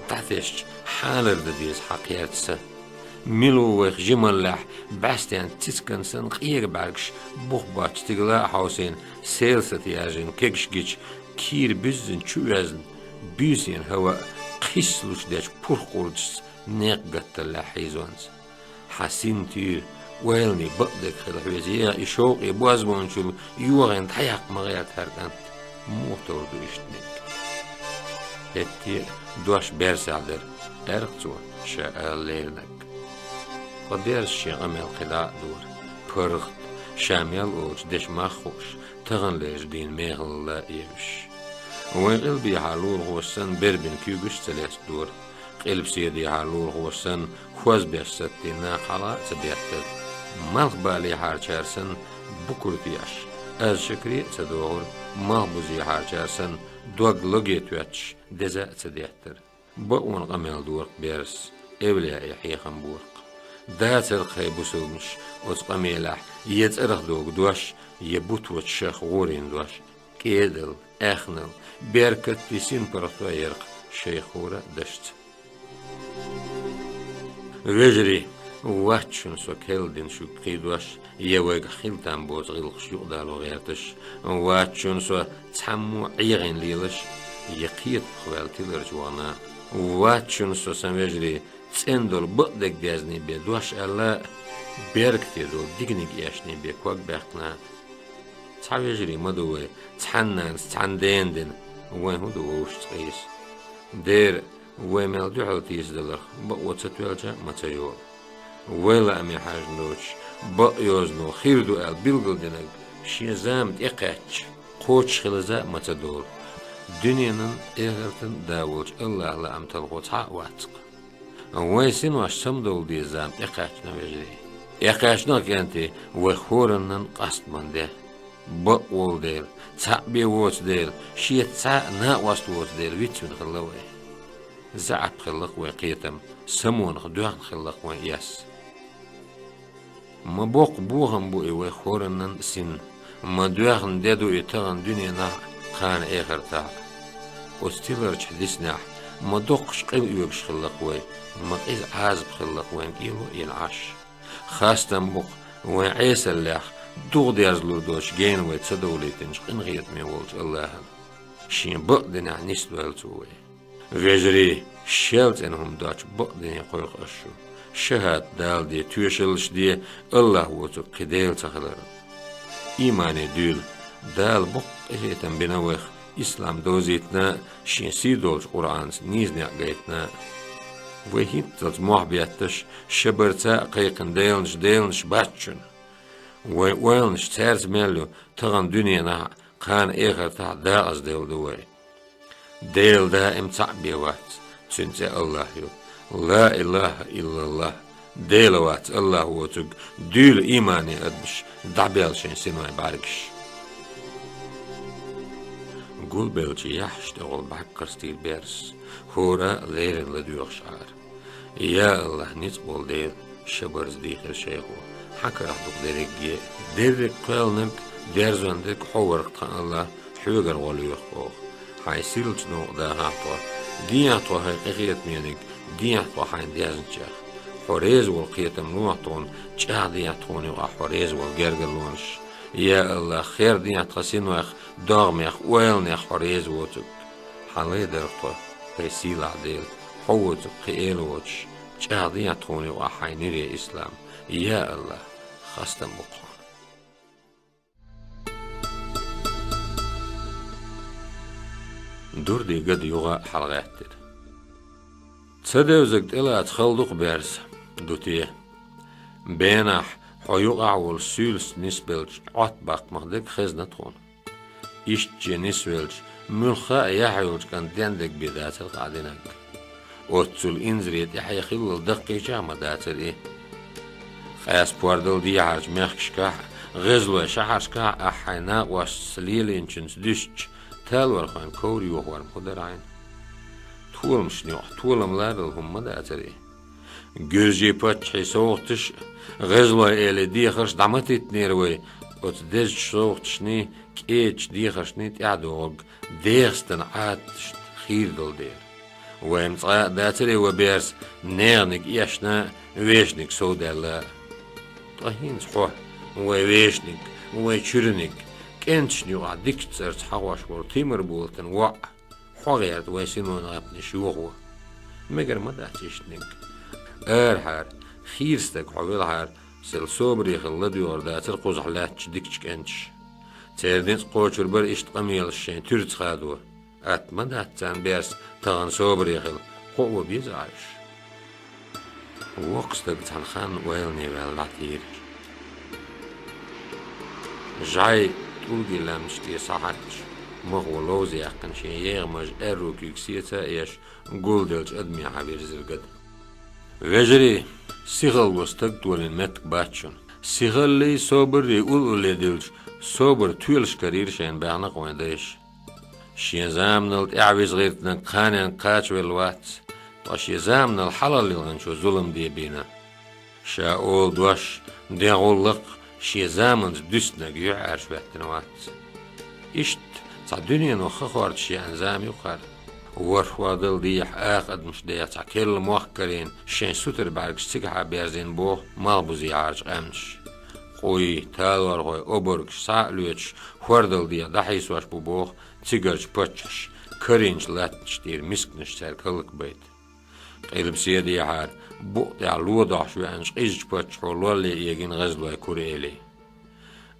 дӀатесча, хьалар дан деза хьан кхерца са. Мила ву вайх жималлехь бӀаьстенан цицкан санна къега бӀаьргаш бух боцчу стигала а хьовсийна, селасатта яьржина кегаш гича, кийра буьззина чу оьзна, буьйсанан хӀаваъ кхиссалуш дечу пурх къурдашца некъ гатталлехь хьийзонца? Хьан синтуьйра, ойланийн бакъдерг хила хьоьца еха и шовкъе бозбуунчалла йогӀина дӀаяккха ма гӀерта хӀара кӀант? Муха товр ду иштаниг? ХӀетте а дош Берсехь дара, аьлла-кх цо, ша ала леринарг. Ткъа Берса шен къамел кхидӀа а дора, паргӀат, ша мел олучу дешан мах а хууш, таханлерчу дийнан мехалла а евзаш. Вайн къилбехьара лулахоша санна бербина куьйгаш а ца лестадора. Къилбаседехьара лулахоша санна хозбеш саттийна нах хьала а ца беттара. Малхбалехьарчара санна букуртеш, Аз шекаре а ца догӀура, малхбузехьарчар санна, дог логе тоьттуш, деза а ца деттара. Бакъонан къамел дора-кх берзас, эвлаяий хьехам бора-кх. Дацара-кх, хӀай бусалбанаш, оцу къамелехь е цӀарах догу дош, е бутт-бутт шах гӀорийна дош. КӀедал, аьхнал, беркатти синпаргӀато яра-кх шайх хӀора а дашца. Вежарий, вац шуна со керла дина шуьга кхин дош, я вайгахь хила там боцу гӀиллакхаш юкъадало гӀерташ, вац шуна со цхьаммо а Ӏехийна лелаш, я кхетамах ваьлла тиларчу вахана. Вац шуна со, сан вежарий, цӀена долу бакъдерг дезний бен дош аьлла, беркате долу диканиг эшний бен ког баьккхина. Цхьа вежарий ма ду вай, цхьана нанас цхьана дена дина, вайн хӀун ду вовшашца къийса? Дера, вай мел дуьхьал тийсадаларх бакъо ца тоьлча а ма ца йолу. Вай лааме хьаьжна доцуш, бакъ йозано хир ду аьлла билгалдинарг, шен зама тӀекхаьчча, кхочуш хилаза а ма ца долу. Дуьненан а, эхартан а да волчу АллахӀан лаам талхо цхьа а вац-кх. Вайн синош самадовла деза зама тӀекхаьчна, вежарий. ТӀекхаьчна-кх, кӀентий, вай хӀораннан къастаман де. Бакъволу дела, цхьаъ бен воцу дела, шеца цхьа а накъост воцу дела вицвина хилла вай. ЗаьӀап хилла-кх вайн кхетам, самонах доьхна хилла-кх вайн эс. Ма боккха бохам бу и вай хӀораннан а синна. Ма доьхна де ду и тахана дуьненахь а, кхана эхартахь а. Оцу тиларчохь диснехь, ма доккхуш къила оьгуш хилла-кх вай, ма къиза Ӏазап хилла-кх вайн кӀело а йина Ӏаш. Хастам бу-кх вайн Ӏесаллех, дугӀу дерзалур доцуш гена вай ца довлийтинчу къинхетаме волчу АллахӀана. Шен бакъдинехь нисдойла Цо вай. Вежарий, шел цӀена хӀума доцчу бакъдине кхойкху ас шу. ШахӀадат даладе, тоьшаллаш де АллахӀ воцург кхин Дела ца хиларна. Иймане дуьйла, Дала боккха къинхетам бина вайх, ислам довзийтина, шен сий долчу Къуръанца нийса некъ гайтина. Вай хӀинццалц мохь бетташ, шабарца а кхайкхина деланаш, деланаш бац шуна. Вайн ойланаш цаьрца мел ю, тахана дуьненахь а, кхана эхартахь а декъазделла ду вай. Дела даим цхьаъ бен вац, Цуьнан цӀе АллахӀ ю. Ла илахӀа иллаллахӀ, Дела вац АллахӀ воцург, дуьйла иймане адамаш, дӀабелла шайн синойн бӀаьргаш. Гулбеллачу яххьаш тӀехула бӀаьрг кхарстийра берзас, хӀора а леррина ладоьгӀуш Ӏара. Я АллахӀ, ницкъ болу Дела, шабарца дийхира шайхо, хьан карахь ду-кх дерриге а. Дерриг кхоьллинарг, дерзонан дерг хьо вара-кх, тхан АллахӀ, хьоьгара гӀо лоьху оха. Хьайн сийлачу новкъа дахахь тхо, дехьа тхо хӀай къинхетамениг, дехьа тхо хьайна дезначех. Хьо реза волу кхетам лохьа тхуна, чӀагӀдехьа тхуна юкъахь хьо реза волу гергарлонаш. Я АллахӀ, хердехьа тхан синойх, догӀмех, ойланех хьо реза воцург. Хьан лайдарх тхо, хӀай сийлахь Дела, хьо воцург кхин эла воцуш, чӀагӀдехьа тхуна юкъахь хьайн нуьре ислам. Я АллахӀ, хастам бу-кх хьуна. Дурдийн гада юха а хьалагӀаьттира. Ца девзарг тӀелаца хала ду-кх, берза, ду те. Бенахь хьо юкъахь волу суьйлаца нисбеллачу Ӏотта баккхамах дерг хезна тхуна. Иштта шен нисвелча, муьлхха а яхь йолчу кӀанта дендерг бен дацара-кх Ӏа динарг. Оццул инзаре тӀаьхье хиллал даккхийча а ма дацара и. Къаьсттина дала дехьарчу мехкашкахь а, гӀезалойн шахьаршкахь а ахь хьайн накъосташца лелийначуьнца дуьстича, талорхойн ковра йохор-м хӀун дара хьайна? Толамашна юкъахь толам ларал хӀума ма дацара и. Гуьржийн паччахьийн совгӀаташ а, гӀезалойн элий дехарш а дӀа ма титтинера вай оцу дезачу совгӀаташний, кӀедачу дехаршний тӀаьхьадогӀург дегӀастан Ӏадаташна хийра долу дела. Вай-м цкъа а дацара вай, берза, неханиг эшна, вешаниг совдаьлла. Ткъа хӀинца хьо, вай вешаниг, вай чуьраниг, кӀенташна юкъахь дикачу цӀарца хьахош волу Тимарболатан воӀ, хьо гӀерта вайн синойн гӀаьпнаш йохо. Мегар ма дац иштаниг. Арахьара, хийра стаг хьо велахьара, сел собаре хила ладоьгӀур дацара кхузахь лаьтташ дикачу кӀенташа. Церан ницкъ кхочур бара иштта къамелаш шайн туьрца хадо. Атта ма дац царна, берза, тахана собаре хила, кхоа беза Ӏа уьш. Воккха стаг цхьана ханна ойлане ваьлла дӀатийра. ЖӀай тӀулгийн лаьмнаш тӀе схьахьаьрча, махо ловза яьккхина шен егӀан маж аьрру куьйга сеца а еш, гулделлачу адамехьа вирзира гада. Вежарий, сихалло стаг толийна меттиг бац шуна. Сихаллий, собаррий уллулле дилча, Собар тоьлаш карийра шайна баьхна-кх вайн дайша. Шен заманал тӀаьхьавиза гӀиртинарг кханенга кхачавелла вац, ткъа шен заманал хьалхалелханчо зулам де бийна. Ша ола дош, ден гӀуллакх шен заманца дуьстинарг юьхьӀаьржа хӀоьттина вац. Иштта цхьа дуьнено ха хорта шеана зама ю-кх хӀара. ВорхӀ хӀордал дехьа акха адамаш деха цхьа керла мохк карийна, шайн сутара бӀаьргаш цигахьа берзийна боху малхбузехьарчу къаьмнаша. Къуй, талорхой, обаргаш схьа а лоьцуш, хӀордал дехьа дӀахьийсош бу боху цигарчу паччахьаша карийначу латтанаш тӀера мисканаш цаьрга хӀаллакбайта. Къилбаседехьара, букъа тӀехь ло дохьуш веанчу къизачу паччахьо лолле эгийна гӀазлой Кур-Эли.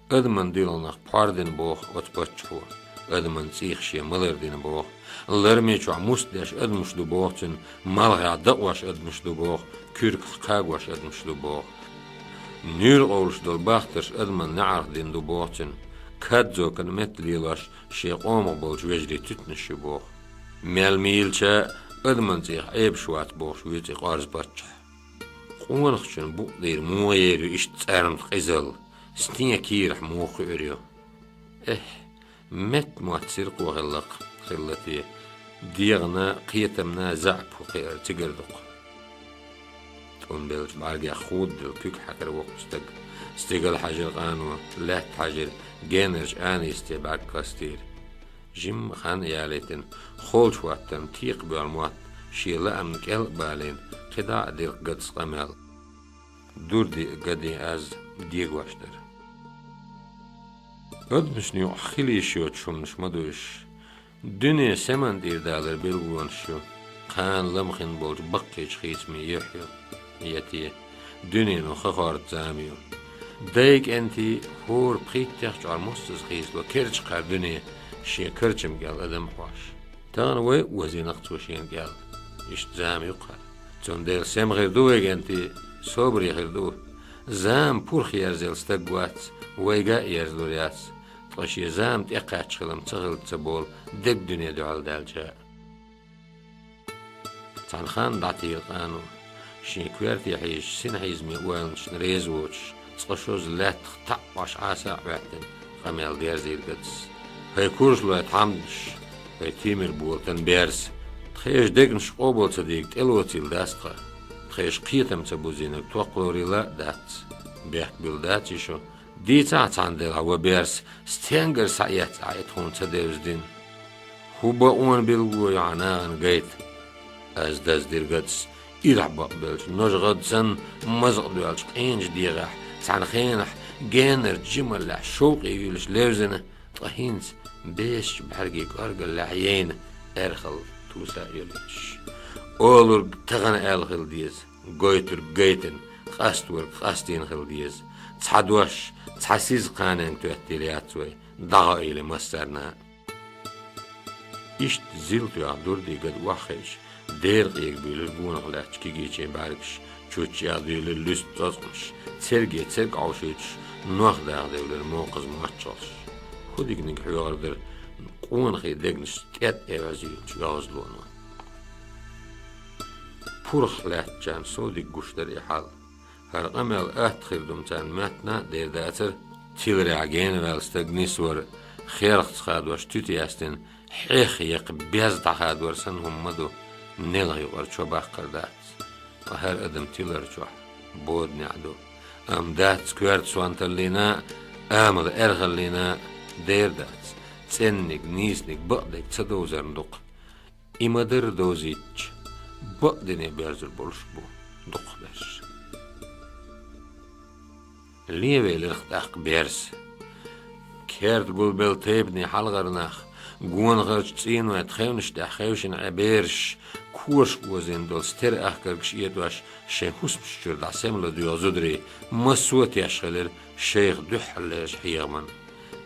Адаман дилгӀанах пхьор дина боху оцу паччахьо, адаман цӀийх шен малар дина боху. Ларме чохь муст деш адамаш ду боху цуьнан, малхехь дакъош адамаш ду боху, куьргах кхагош адамаш ду боху. Нуьйр къовлуш долу бахтарш адаман неӀарх дина ду боху цуьнан, кад-зокан метта лелош шен къомах болчу вежарий туьтанаш ю боху. Мел мийлача адаман цӀийх Ӏебаш вац бохуш вуьйцу и къорза паччахь. Къонахчун букъ дийр муха ер ю иштта цӀармат къизалла, стен кийрахь муха кхуьур ю? Эхь, метта мотт сиркхо хилла-кх, хилла те, дегӀана, кхетамна заьӀап хӀу кхиар цигара ду-кх. ТӀом беллачу бӀаьргех худдал куьг хьаькхира воккхачу стага. Стигала хьаьжира къано, лаьтта хьаьжира, генарчу анисте бӀаьрг къастийра. Жимма хан а ялийтина, холчу хӀоттарна текхабоьлла мотт шен лаамна кӀел а балийна, кхидӀа а дира-кх Гадас къамел. Дурди а, Гадин аз дегош дара. Адамашна юкъахь хила йиш йоцуш хӀуманаш ма ду уьш. Дуьне семан тӀера далар билгалонаш ю, кхана лама хин болчу баккхийчу хийцамийн юьхь ю, я те, дуьнено ха хорта зама ю. Дай кӀентий хӀора пхийттех чӀор муссаза хийцало керча кхаьра дуьне шен карчам кӀел адам а хьош. Тахана вай а озийна-кх цо шена кӀел. Иштта зама ю-кх хӀара. Цундела сема хир ду вай, кӀентий, собаре хир ду. Зама пурх ерзаелла стаг вац, вайга а ерзалур яц. Ткъа шен зама тӀекхаьчча хилам ца хилла ца болу дерг дуьне дуьхьал даьлча а. Цхьана ханна дӀатийра къано, шен коьрте хьийзачу синхьийзаме ойланашна реза воцуш, цкъа шозза лаьттах таӀ Ӏош Ӏаса а Ӏоьттина, къамел дерзийра Гадас. ХӀай куржалой тхьамданаш, хӀай тиймир болатан берс, тхешан дегнаш къобал ца дийга тӀелоцийла дац тхан. Тхешан кхетам ца бузийнарг токхалорийла а дац. Бехк билла дац и шу. Дийцахьа цхьана делахь, ва берс, стенгара схьаэцна ахь и тхуна ца девза дин? ХӀун бакъонан билгало ю хьан нахана гайта? Аз даздира Гадас, ирахь бакъбеллачу ножа гӀад санна, мазкъадоьллачу къеначу дегӀехь, цхьана хенахь генарчу жималлехь шовкъе юьйлуш левзина, ткъа хӀинца бесачу бӀаьргийн кӀоргаллехь яйна, аьрхалла туса а йолуьйтуш. Олург тахана аьлла хила деза, гойтург гайтина, къасталург къастийна хила деза. Цхьа дош, цхьа сиз кханенга тоьттийла яц вай, дӀахоийла массарна а. Иштта зил тоьхна Дурди Гада охьахиъча, дера къега буьйлира гонах лаьттачу кегийчийн бӀаьргаш, чуччех дуьйлира луьста цӀоцкъамаш, церге церг Ӏовшуьйтуш, нох даха девлира мокхаза мочхалш. ХӀун диканиг хьоьгӀар дара къонахий дегнаш тӀетӀа эвхьазийначу оьгӀазлоно. Пурх лаьттачарна сов дика гуш дара и хьал. ХӀара къамел атта хир ду-м царна моьттина а дер дацара, тиларехь генаваьлла стаг нисвар, херхца хадош туьта яьстина, хьех яккха беза дӀахадор санна хӀума ма ду, нелха юкъара чо баккхар дац. Ткъа хӀара адам тилар чохь боданехь ду. Амма дац коьрта сонталлина а, амала эрхаллина а дер дац, цӀенниг, нийсаниг, бакъдерг ца довзарна ду-кх. И ма-дарра довзийтча, бакъдине боьрзур болуш бу дукхахберш. Левелира-кх тӀаккха берс. Керта гулбелла тайпанийн хьалхара нах, гонахарчу цӀийнойн тхевнаш тӀехь хевшина Ӏе бераш, кошка озийна долу стера ахкаргаш этӀош, шайн хӀусамаш чуьра дӀа сема ладоьгӀу зударий массо а теш хилира шайх дуьххьарлерачу хьехаман.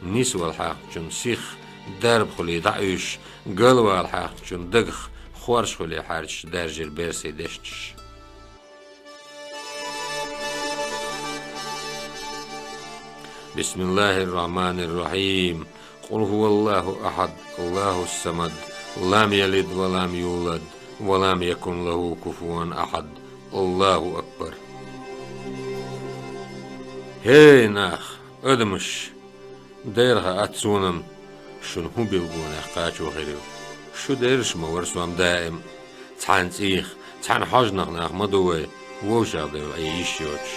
Нисвала хьаькхначун сих дарба хуьлий дӀа а уьйш, галвала хьаькхначун дагах хорша хуьлий хьаьрчаш даьржира берсийн дешнаш. بسم الله الرحمن الرحيم. قل هو الله أحد، الله الصمد، لم يلد ولم يولد، ولم يكن له كفوا أحد. الله أكبر. ХӀей, нах, адамаш! Дера хаьа суна-м, шуна хӀун билгалонех кхачо хир ю. Шу дерриш ма вара со-м даим. Цхьана цӀийх, цхьана хьожанах нах ма ду вай, вовшех девлла Ӏе йиш йоцуш.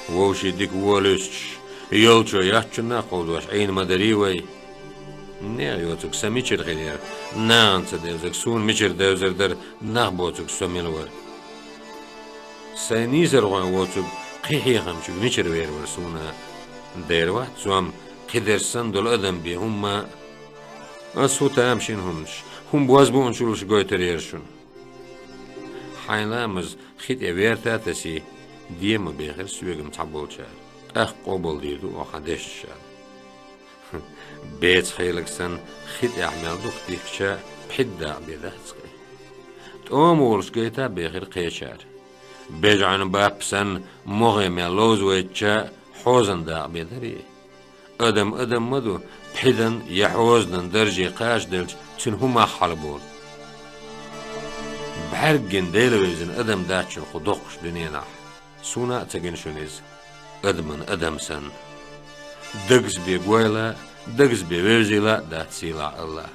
Вовшийн дика вон луьстуш, йолчо йоцчунна а кховдош Ӏийна ма дарий вай. Нехан йоцург сан мичара хир яра, нахана ца девзарг суна мичара девзар дара, нах боцург со мила вара. Сайн нийсархойн воцург кхин хьехамчуьнга мичара вер вара суна. Дера вац со-м кхидерш санна долу адам бен хӀумма а. Ас хӀун тамашийна хӀуманаш, хӀун бозбуунчаллаш гойтур яра шуна. Хьайн ламаз хи тӀе верта а тасий, де ма бехира соьгара цхьаболчара. ТӀаккха къобалдийр ду оха хьан дешнаш аьлла. Бецахь хиларг санна, хи тӀехь мел дукха дихкича, пхьид дакъа бен дац-кх. ТӀома волуш гайта а бехира кхечара. Бежанан баппа санна, могӀе мел ловзавайтича, хьозан дакъа бен дарий? Адам адам ма ду, пхьидан я хьозанан дарже кхачаделча, цуьнан хӀун мах хьалаболу? БӀаьрг гина Дела вевзина адам дац шуна кху доккхачу дуьненахь. Суна а ца гина шуна иза, адаман адам санна. Дагца бен гойла а, дагца бен вевзийла а дац сийлахь АллахӀ.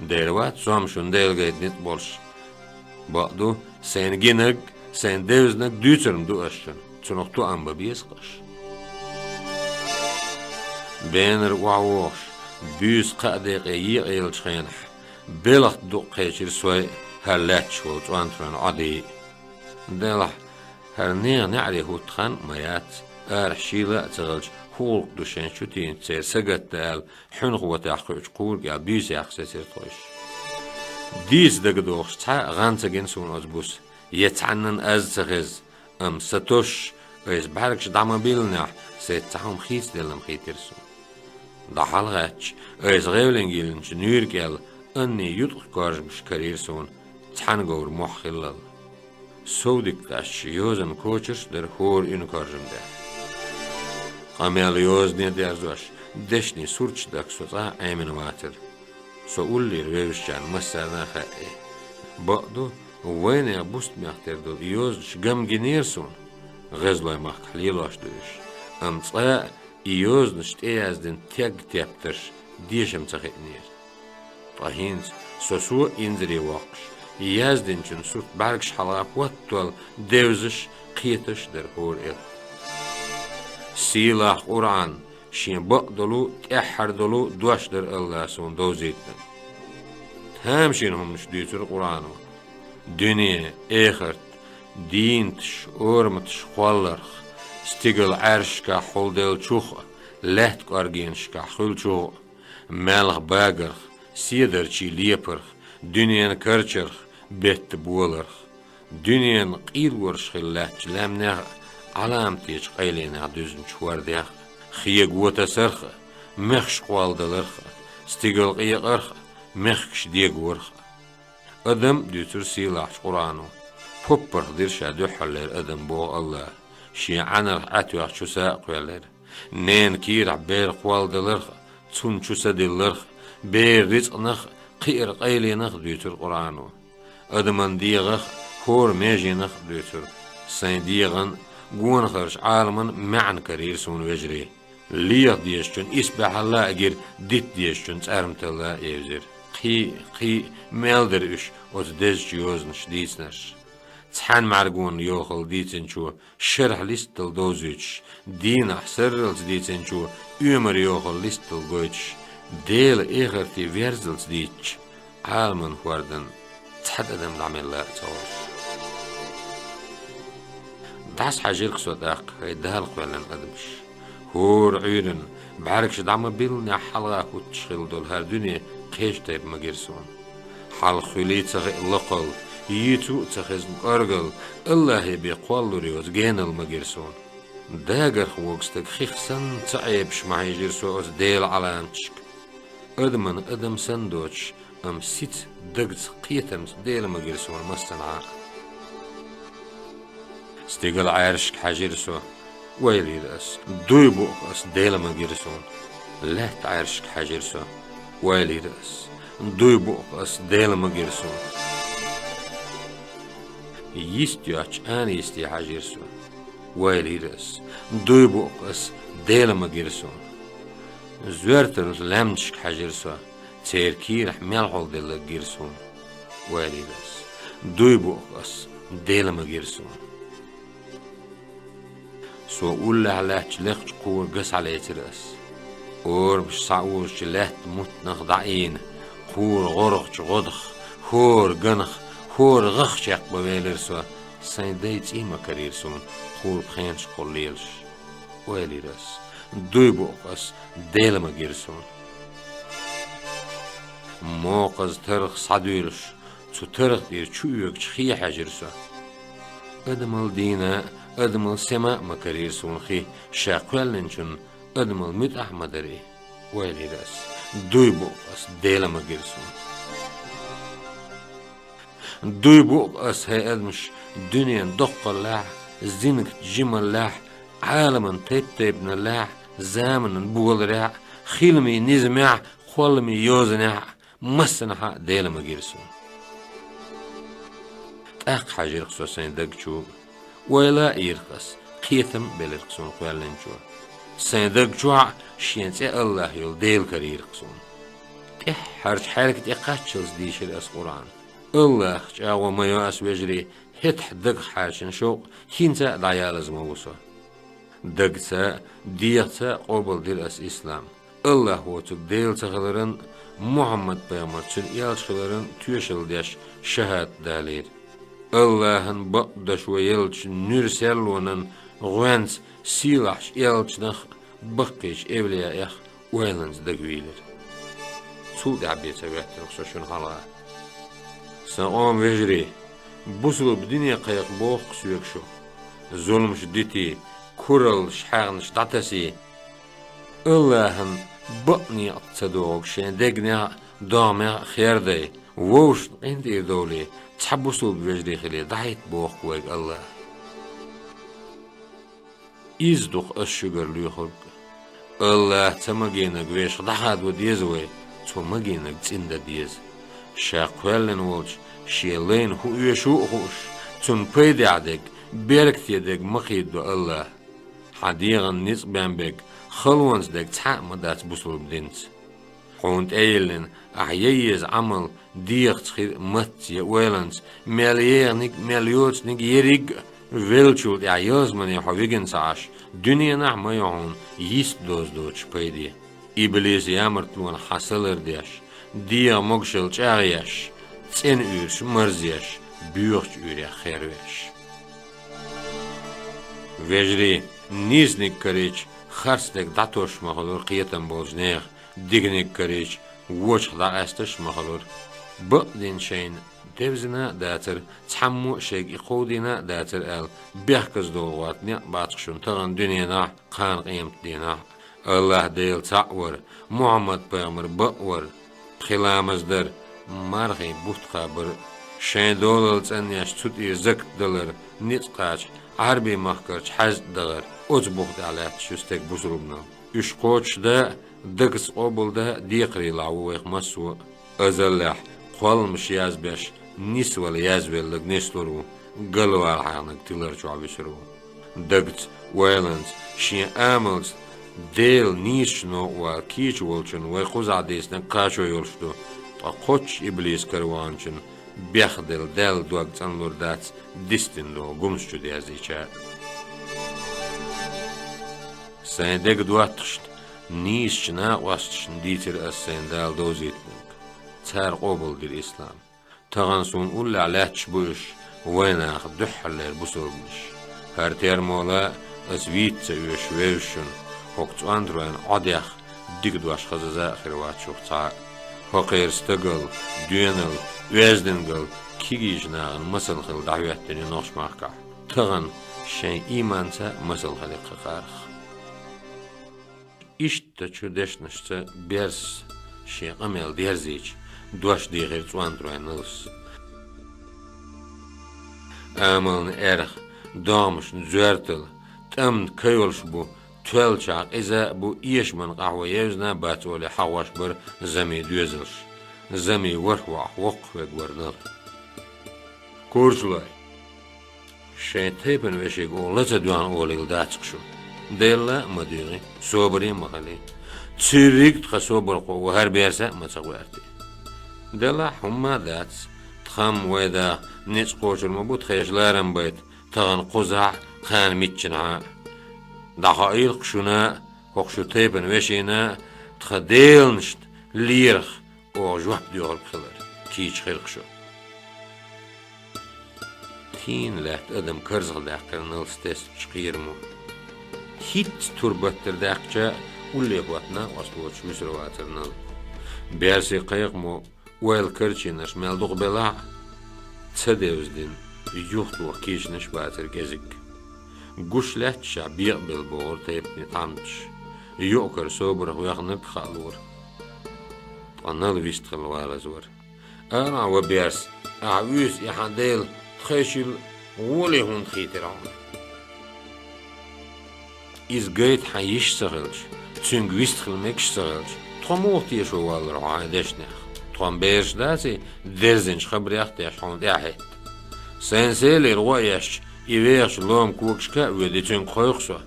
Дера вац со-м шуна Дела гайта ницкъ болуш. Бакъду, сайна гинарг, сайна девзинарг дуьйцур-м ду ас шуна, цунах тоам бан беза-кх аша. Бенара охьавогӀуш, буьйса кхаа декъе екъаеллачу хенахь, белхат дукха кхечира сой а, хӀара лаьтташ волу цӀонтаройн Ӏодий а. Делахь, хӀара нехан неӀаре хӀутту хан а ма яц, арахь шийла а ца хилча, хӀуллакх ду шайн чу тийначу церан сагатдан аьлла, хьуьнхо тӀехь кхуьучу кхура кӀел буьйсех сецира тхойш. Дийца дагадогӀуш цхьа а гӀан ца гина суна оцу буса, я цхьаннан аз ца хеза, амма сан тосуш, айса бӀаьргаш дӀа ма-биллинехь, сайца цхьа хӀума хийцаделла-м хийтира суна. ДӀахьалгӀаьттича, айса гӀевлина йиллинчу нуьйра кӀел анний юткъа коржамаш карийра суна, цхьана говра мохь хиллал. Сов дика къаьсташ йозанан кочарш а дара хӀора уьнан коржам тӀехь. Къамел йозане а дерзош, дешнийн сурташ дахка со цкъа а Ӏемина вацара. Со уллера вевзачарна массарна а хаьа и. Бакъду, вайнехан бустамех тера долу и йозанаш гам гинера суна, гӀезалойн махкахь лелош ду уьш, амма цкъа а и йозанаш тӀеяздина тегга тептарш дешам ца хиънера. Ткъа хӀинца со-со инзаре воккхуш, яздинчун сурт бӀаьргаш хьалха хӀоттал девзаш, кхеташ а дара хӀора элп. Сийлахь Къуръан, шен бакъдолу, тӀаьххьара долу дош дара АллахӀа суна довзийтинарг. Тамашийна хӀуманаш дуьйцура Къуръано: дуьне, эхарт, дийнаташ, ораматаш кхолларх, стигала Ӏаьршашкахь хьулделлачух а, лаьтта кӀоргенашкахь хуьлучух а, маьлхан багарх, седарчий лепарх, дуьненан карчарх, беттан боларх, дуьненан къийлораш хилла лаьттачу лаьмнех а, Ӏаламатечу къайленех дуьзначу хӀордех а, хего тасарх а, мехаш кхолладаларх а, стигала къекъарх а, мехкаш дегорх а. Адам а дуьйцура сийлахьчу Къуръано. Поппарх дира ша дуьххьарлера адам, боху АллахӀа, шен Ӏаьнарх Ӏаьтоьхна чу са а кхоьллира. Ненан кийрахь бер кхолладаларх а, цунна чу са дилларх а, беран рицкъанах а, кхиаран къайленах а дуьйцура Къуръано. Адаман дегӀах а, хӀора меженах а дуьйцура. Сайн дегӀан а, гонахарчу Ӏаламан а маьӀна карийра суна, вежарий. Леха дезачун исбаьхьалла а гира, дита дезачун цӀарматалла а евзира. Кхин а, кхин а мел дара уьш оцу дезачу йозанаш дийцинарш. Цхьана мӀаьргонан йохалла дийцинчо шарахь листал довзуьйтуш, дийнахь сарралц дийцинчо оьмар йохалла листал гойтуш, Делан эхарте верззалц дийцича, Ӏаламан хӀордан цхьа тӀадам дӀамелла а ца гӀерта. ДӀасахьажийра-кх со тӀаккха, хӀай Дала кхоьллина адамаш. ХӀора Ӏуьйранна, бӀаьргаш дӀа ма-биллинехь, хьалха хӀуттуш хилла долу хӀара дуьне кхечу тайпа магира суна. Хьалха хуьлий ца хиъна лакхалла, йийцу а ца хезна кӀоргалла, АллахӀе бен кхоллалур йоцу генал магира суна. Дагарх вогу стаг хих санна ца Ӏебаш ма хьийжира со оцу Делан Ӏаламаташка. Адаман адам санна доцуш, амма сица, дагца, кхетамца Дела магира суна массанхьа а. Стигала Ӏаьршашка хьаьжира со, ойла йира ас, дуй бу-кх ас, Дела магира суна. Лаьтта Ӏаьршашка хьаьжира со, ойла йира ас, дуй бу-кх ас, Дела магира суна. Йист йоцчу ана йисте хьаьжира со, ойла йира ас, дуй бу-кх ас, Дела магира суна. Зоьртаралла лаьмнашка хьаьжира со, церан кийрахь мел хьулделларг гира суна, — ойла йира ас. — Дуй буъ-кх ас, Дела ма гира суна. Со уллехь лаьттачу лекхачу кхора ган схьалецира ас. Орамаш схьаузучу лаьттан муттанах дӀаийна, кхора гӀоргӀачу гӀодах, хӀора ганах, хӀора гӀах чекхбан велира со, сайн дай цӀий ма карийра суна, кхора пхенаш кхулла лелаш. Ойла йира ас. Дуй буъ-кх ас, Дела ма гира суна. Мокхаза таргӀа схьадуьйлуш, цу таргӀа тӀера чу оьгучу хе хьаьжира со. Адамал дийна а, адамал сема а ма карийра суна хи, ша кхоьллинчунна адамал муьтӀахь а ма дара и, — ойла йира ас. — Дуй буъ-кх ас, Дела ма гира суна. Дуй буъ-кх ас, хӀай адамаш, дуьненан доккхаллехь а, зинкан жималлехь а, Ӏаламан тайп-тайпаналлехь а, заманан боларехь а, хиламийн низамехь а, кхолламийн йозанехь а, массанхьа а Дела ма гира суна. ТӀаккха хьаьжира-кх со сайн даг чу, ойла а йира-кх ас, кхетам а белира-кх суна кхоьллинчо. Сайн даг чохь а шен цӀе АллахӀ йолу Дела карийра-кх суна. ТӀаьххьарчу хьаьрка тӀе кхаччалц дийшира ас Къуръан. АллахӀах чӀагӀо ма йо ас, вежарий, хӀетахь дагах хьаьрчина шовкъ хӀинца а дӀаялаза ма ву со. Дагца а, дегӀаца а къобалдира ас ислам. АллахӀ воцург Дела ца хиларан а, Мухьаммад-пайхамар цуьнан элча хиларан а тоьшалла деш шахӀадат далийра. АллахӀан бакъдашо еллачу нуьра серлонан гӀоьнца сийлахьчу элчанах а, баккхийчу эвлияэх а ойланца дагавийлира. Цул тӀаьхьа бен ца хӀоьттира-кх со шуна хьалха. Сан къоман вежарий, бусалба дине кхайкха боху-кх соьга шу. Зуламаш дитий, кураллаш, хьагӀнаш дӀатасий, АллахӀан бакъ некъаца ца догӀург шен дегнех а, догӀмех а хер дай, вовшашна къинтӀера довлий, цхьа бусалба вежарий хилий дӀахӀитта боху-кх вайга АллахӀа. Иза ду-кх ас шуьгара лоьхург. АллахӀ ца магийнарг вешах дӀахадо деза вай, цо магийнарг цӀиндан деза. Ша кхоьллина волчу шен лайна хӀун оьшу а хууш, цунна пайдехь дерг, беркате дерг ма кхийдадо АллахӀа. Хьан дегӀан ницкъ бен берг, халонца дерг цхьа а ма дац бусалба динца. Хьуна тӀейиллина, ахь ян еза Ӏамал дегӀаца хир а, матца я ойланца, мел еханиг а, мел йоцаниг а ерриг а, веллачул тӀаьхьа ялсамане хьо вигина ца Ӏаш, дуьненахь а ма ю хьуна йист доза доцуш пайде. Иблисан ямартлонах хьан са лардеш, дегӀан могушалла чӀагӀъеш, цӀена уьйраш марзъеш, боьхачу уьйрех хервеш. Вежарий, нийсаниг карийча, харцдерг дӀатосуш ма хуьлура кхетам болчу нехан, диканиг карийча, вочух дӀакъаьсташ а ма хуьлура. Бакъдина шайна девзина а дацара, цхьаммо а шайга и кховдийна а дацара аьлла, бехказа долу гӀорта некъ бац-кх шуна тахана дуьненахь а, кхана къематдийнахь а. АллахӀ Дела цхьаъ вара, Мухьаммад-пайхамар бакъ вара, пхи ламаз дара, мархийн бутт кхабар а, шайн долалла цӀанъеш цу тӀера закат далар, ницкъ кхача, Ӏаьрбийн махкарчу хьаьжцӀа дахар, оцу бух тӀехь лаьтташ ю стеган бусалбанал. Уьш кхочушдан а, дагца къобалдан а декхарийлахь ву вайх массо а. Азаллехь кхолламаш язбеш, нисвала язвелларг нислур ву, галвала хьаьхнарг тилар чохь вуьсур ву. Дагца, ойланца, шен амалца Дела нийсачу новкъа вала кийча волчунна вай кхузахь дийцинарг кхачо йолуш ду, ткъа кхоччуш иблисан кара ваханчунна бехделла Далла дог цӀанлур дац дистина долу гумс чу дерзийча а. Сайн дега доттагӀашна, нийсачу накъосташна дийцира аса сайн Дала довзийтинарг. Цара къобалдира ислам. Тахана суна уллехь лаьтташ бу уьш, вайнах дуьххьарлера бусалбанаш. ХӀара термола аса вийца ца оьшуш вевза шуна, хӀокху цӀонтаройн Ӏодех дика дош хазаза а хир вац шух цхьа а. ХӀокхеран стагал, доьнал, оьздангалла кегийчу нахана масал хилла дӀахӀоьттина ю нохчмахкахь. Тахана шайн ийманца а масал хили кхин кхарах. Иштачу дешнашца берс шен къамел дерзийча, дош дийхира цӀонтаройн налс. Амална эрх, догӀмашна зоьртал, тӀамна ка йолуш бу, тоьллачохь къиза а бу, эшаман къахьо евзина а бац олий хьагӀош бара замийн доьзалш. Замийн ворхӀ воӀах воккхах верг вара нал. Курчалой! Шайн тайпана вешига оха ла ца доьгӀна олийла дац-кх шу. Делла а ма дуьйгӀи, собаре а ма хили. Цуьрриг тхан собархо ву хӀара берса а ма ца гӀоьртий. Делахь, хӀумма а дац, тхан вай да ницкъ кхочур ма бу, тхешан ларам байта тахана кхузахь а, кхана миччанхьа а. ДӀахоийла-кх шуна, хӀокху шун тайпана вешина, тхан деланашна лерах оха жоп доьхург хилар, кийча хир-кх шу. Тийна лаьтта адам карзахдаьккхира налца тесначу кхерамо. ХӀинцца турбаттар даьккхича а, улле хӀотта накъост воцуш вуьсур вацара Нал. Берсийн кхайкхамо ойла карчийнарш мел дукха белахь а, ца девзадина, юхатоха кийчанаш а бацара кӀезиг. Гуш лаьтташехь бекъабелла богӀура тайпане тхьамдаш. Юкъ-кара собарх вехнарг а хаалора. Ткъа Нал вистхила валаза вара. Ара, ва берс, ахьа вуьйса и хьан дела, тхайшилла гӀоле хӀунда хийтира хьуна? Иза гайта хьан йиш ца хилча, цуьнга вистхила мегаш ца хилча, тхо муха тешо валлара хьо хьайн дешнех? Тхо-м бераш даций, дерзинчу хабарех а деш хьуна тӀаьхьахӀитта? Сайна селера гӀо а эшча, и вехачу лома когашка а воьдий, цуьнга кхойкху со.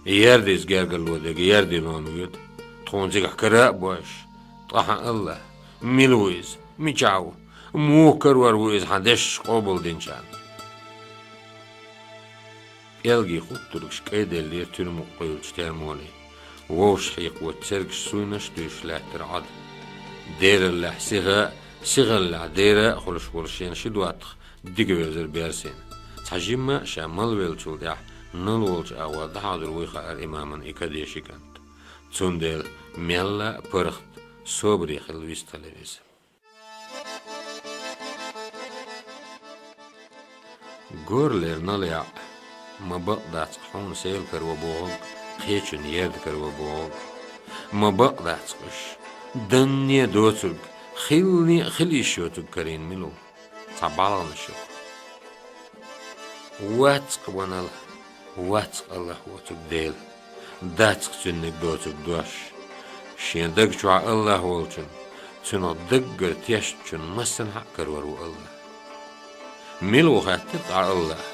Ярдица гергарло дерг ярдин лома воьду, тхуна цигахь кара а бо уьш. Ткъа хьан АллахӀ, мила ву иза, мичахь ву, муха карор ву иза хьан дешнаш къобалдинчарна? ПӀелгийн хӀуттургаш кӀайделлера туьра мукъа къуьйлучу термоне. Вовшах хьекхочу цергаш суйнаш а дуьйшуш лаьттара Ӏад. Дераллехь сиха а, сихаллехь дера а хуьлуш волу шен ши доттагӀа дика вевзара берсина. Цхьа жимма а ша малвеллачул тӀаьхьа Нал волчу агӀор дӀахьадур вуй хаьара имаман и кадеши кӀант. Цундела мелла а паргӀат, собаре хилла вистхилира иза. Горлера Нал яӀ, ма бакъ дац-кх хьуна сел каро бохург, кхечунна ярда каро бохург. Ма бакъ дац-кх уьш, данне а доцург, хилале а хила йиш йоцург карийна мила ву? Цхьа бӀалгӀанаш ю-кх. Вац-кх, ва Нал, вац-кх АллахӀ воцург Дела, дац-кх цуьнниг доцург дош. Шен даг чохь АллахӀ волчун, цунах даггара тешначун массанхьа а карор ву АллахӀ. Мила ву хаьттира тӀаккха АллахӀ?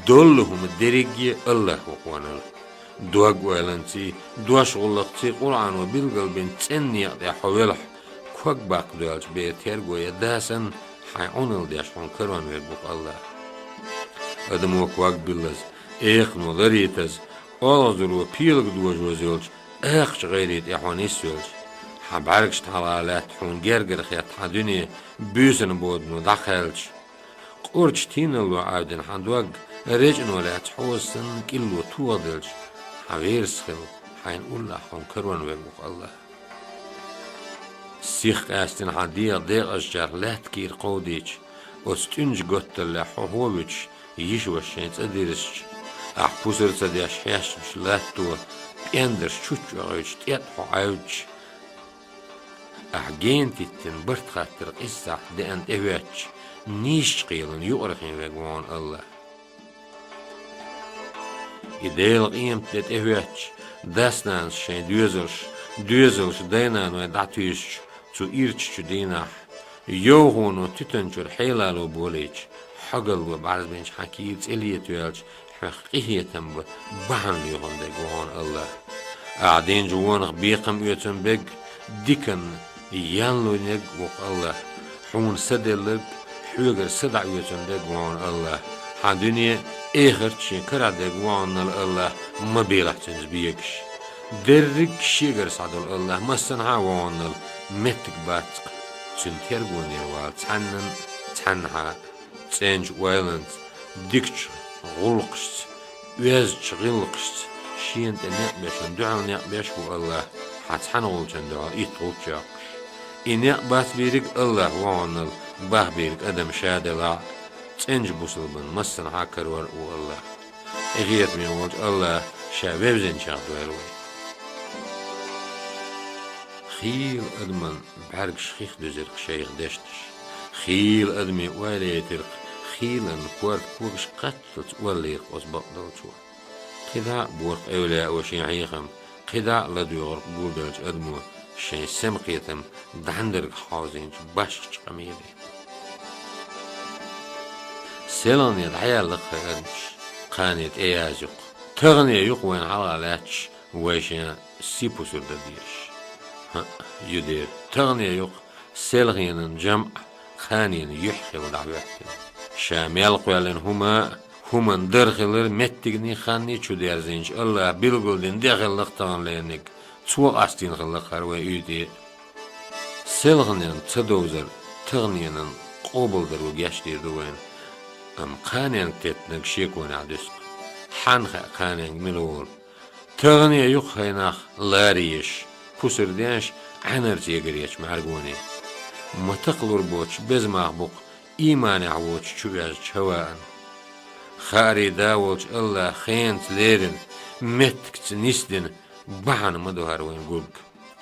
Доллу хӀума дерриге а АллахӀ ву-кх, ва Нал. Дог-ойланций, дош-гӀуллакхций Къуръано билгалбина цӀена некъа тӀехь хьо велахь, ког баккха доьлчу бер терго я да санна, хьайн Ӏуналла деш хьуна карон верг ву-кх АллахӀ. Адамо ког биллаза, экхано ларъйтаза, олхазаро пелаг дожоза йолчу акхачу гӀайре тӀе хьо нисвелча, хьан бӀаьргашна хьалха лаьтта хьуна гергара хетта хьан дуьне буьйсанан бодано дӀакхаьлча, къурдаш тийналло Ӏаьвдина хьан дог речӀано лаьцна хьоза санна кӀилло тохаделча, хьан верас хилла, хьайна уллохь хьуна карон верг ву-кх АллахӀ. Сих къаьстина хьан дегӀан декъазчарах лаьтта кийра кховдийча, оцу тӀуьнжа готталлехь хьо хӀо вуьтуш, йиша-ваша шайн цӀа дирзича, ахь пусар ца деш хьаьшначу латто пӀендарш чуччу оьгӀуьйтуш тӀетӀа хьо Ӏаьвдича, ахь гена титтина барт хаттар къиззахь деана тӀехӀоьттича, нийсачу кхелана юкъара хин верг ву хьуна АллахӀ. И Делан къемат де тӀехӀоьттича, дас-нанас шайн доьзалш, доьзалш дай-наной дӀатуьйсучу цу ирчачу дийнахь, йовхоно туьтан чуьра хьелало болийча, хьогалло бӀарзбинчу хьан кийра цӀе летавелча, хьоьх къинхетам бан бахьана лоьхун дерг ву хьуна АллахӀ. Ахь динчу вонах бекхам оьцун берг, диканна ял луьйнарг ву-кх АллахӀ, хьуна са делларг, хьоьгара са дӀаоьцун дерг ву хьуна АллахӀ, хьан дуьне а, эхарт а шен карахь дерг ву хьуна АллахӀ, ма белахь цуьнца бегаш. Дерриг а шегара схьадолу АллахӀ массанхьа а ву хьуна, меттиг бац-кх цуьнан тергонера вала цхьаннан а, цхьаннахьа а. ЦӀеначу ойланца, дикачу гӀуллакхашца, оьздачу гӀиллакхашца шена тӀе некъ бешан дуьхьал некъ беш ву АллахӀ, хьан цхьана гӀулчан дуьхьал итт гӀулч йоккхуш. И некъ бацбийриг АллахӀ ву хьуна, бахбийриг адам ша делахь а, цӀеначу бусалбан массанхьа а карор а ву АллахӀ. Къинхетаме волчу АллахӀа Ша вевзинчех дойла вай. Хийла адаман бӀаьргаш хих дуьзира-кх шайх дешнаш. Хийла адаме ойла яйтира-кх хийланна корта когаш кхатталц оллийра-кх оцу бакъдолчо. КхидӀа а бора-кх эвлаяо шен хьехам, кхидӀа а ладоьгӀура-кх гулбеллачу адамо шайн сема кхетам дӀандарга хьовзийначу башхачу къамеле. СелгӀане дӀаяьлла-кх хӀай адамаш, кхане тӀеязйо-кх. ТахӀане ю-кх вайна хьалха лаьтташ Вай шен сипусур дан дезаш. ХӀаъ, юдер, тахане юкъ селханен жамӀ кханен юьхь хилла дӀахӀоьттина. Ша мел кхоьллина хӀума, хӀуман дар хилар меттигний ханний чудерзийначу АллахӀа билгалдина де хилла-кх таханлерниг, цо къастийна хилла-кх хӀара вай уьйтӀе. Селханен ца довзар таханенан къобалдар ву гечдийр ду вайна, амма кханенга теттинарг шеконехь дуьсу-кх. Хьанна хаьа кханенга мила волу? Тахане юкъ хӀай нах лара езаш, пусар деш, Ӏаьнарца егаречу мӀаьргоне. Ма такхалур боцуш беза мах бу-кх ийманехь воцуш чу ваьжначу хӀаваан. Хаарий да волчу АллахӀа хенаца лерина, меттигца нисдина бахьана ма ду хӀара вайн гург.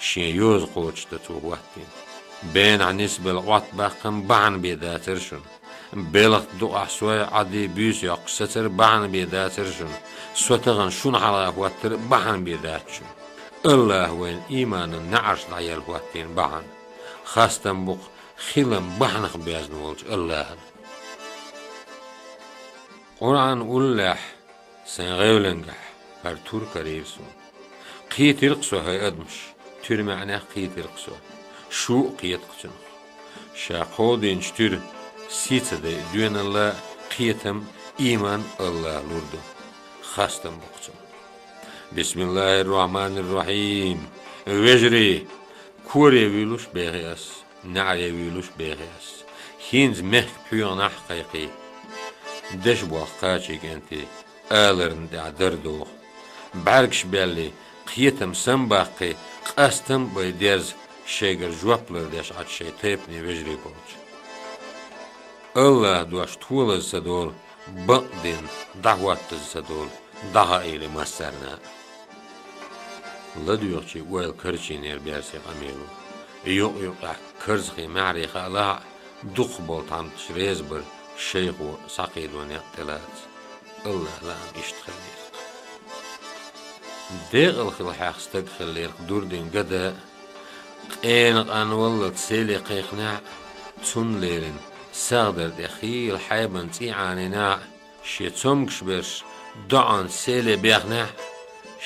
Шен йоза кхочушдан цо хӀоттийна. Бенахь нисбелла Ӏоттабаккхам бахьана бен дацара шуна. Белхат дукъахь сой, Ӏади, буьйса йоккхуш сацар бахьана бен дацара шуна. Со тахана шуна хьалха хӀоттар бахьана бен дац шуна. АллахӀа вайна ийманан неӀарш дӀаелла хӀоттийна бахьана. Хастам бу-кх хилам бахьанах боьзна волчу АллахӀана. Къуръан уллехь, сайн гӀевлангахь, хӀара тур карийра суна. Кхийтира-кх со хӀай адамаш, туьра маьӀнех кхийтира-кх со. Шу а кхета-кх цунах. Ша кховдийначу туьра сий ца дайа доьналла, кхетам, ийман АллахӀа лур ду. Хастам бу-кх цунна. БисмиллахӀир-рохьманир-рохьим. Вежарий, коре вуьйлуш бехи ас, неӀаре вуьйлуш бехи ас. ХӀинца мехкан пхьоьгӀанахь а кхайкхий. Дешбохку кхачий, кӀентий, аларна тӀехь дар доху. БӀаьргаш баьллий, кхетам самабаккхий, къастам а бай дерза, шайгара жоп лардеш Ӏачу шайн тайпане вежарий болчу. АллахӀан дош толаза ца долу, бакъдина дӀахӀоттаза ца долу, дӀахаийла массарна а. ЛадоьгӀучийн ойла карчийнера берсийн къамело. Юкъ-юкъехь карзахе маьхьарий хаалахь а, дукхахболу тхьамдаш реза бара шайхо схьакхийдо некъ тӀелаца. АллахӀан лаам иштта хиллера-кх. Декъала хила хьех стаг хиллера-кх Дурдин Гада. Къена къанваллалц селе кхайкхинехь а, цунна лерина сагӀдар тӀе хийла хьайбан цӀий Ӏанийнехь а, шен цомгуш берш доӀанца селе бехнехь а,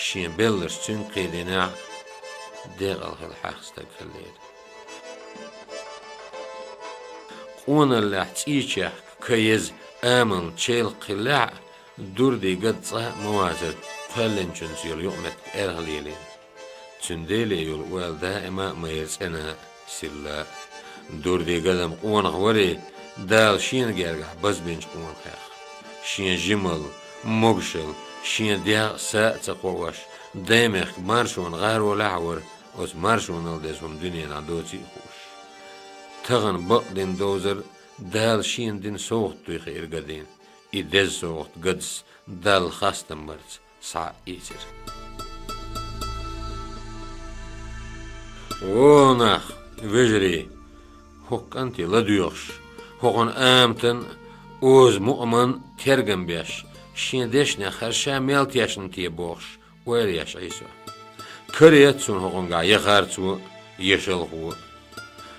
шен белларш цуьнга кхийдинехь а, декъала хила хьех стаг хиллера. Къоналлехь цӀийчехка ка еза амална чайлакх хиллехь а, Дурдин Гада цкъа а ма вацара кхоьллинчуьнца йолу юкъаметтиг эрха лелийна. Цуьнан Деле йолу ойла даима а ма яра цӀена а, сирла а. Дурдин Гада-м къонах варий, Дала шена гергахь базбинчу къонахех. Шен жималла, могушалла, шен дегӀ а, са а ца кхоош, даймехкан маршонан гӀаролехь а вара, оцу маршонал деза хӀума дуьненахь доций а хууш. Тахана бакъдина довзар Дала шена дина совгӀат дуй хиира Гадина. И деза совгӀат Гадас Далла хастам барца схьа а ийцира. О, нах, вежарий! ХӀокху кӀанте ладоьгӀуш, хӀокхуьнан аматан а, оза мукъаман а тергам беш, шен дешнех хӀара ша мел тешна те бохуш, ойла еш Ӏийсо. Каре цунна хӀокхуьнгахь я харцо, я шалхо.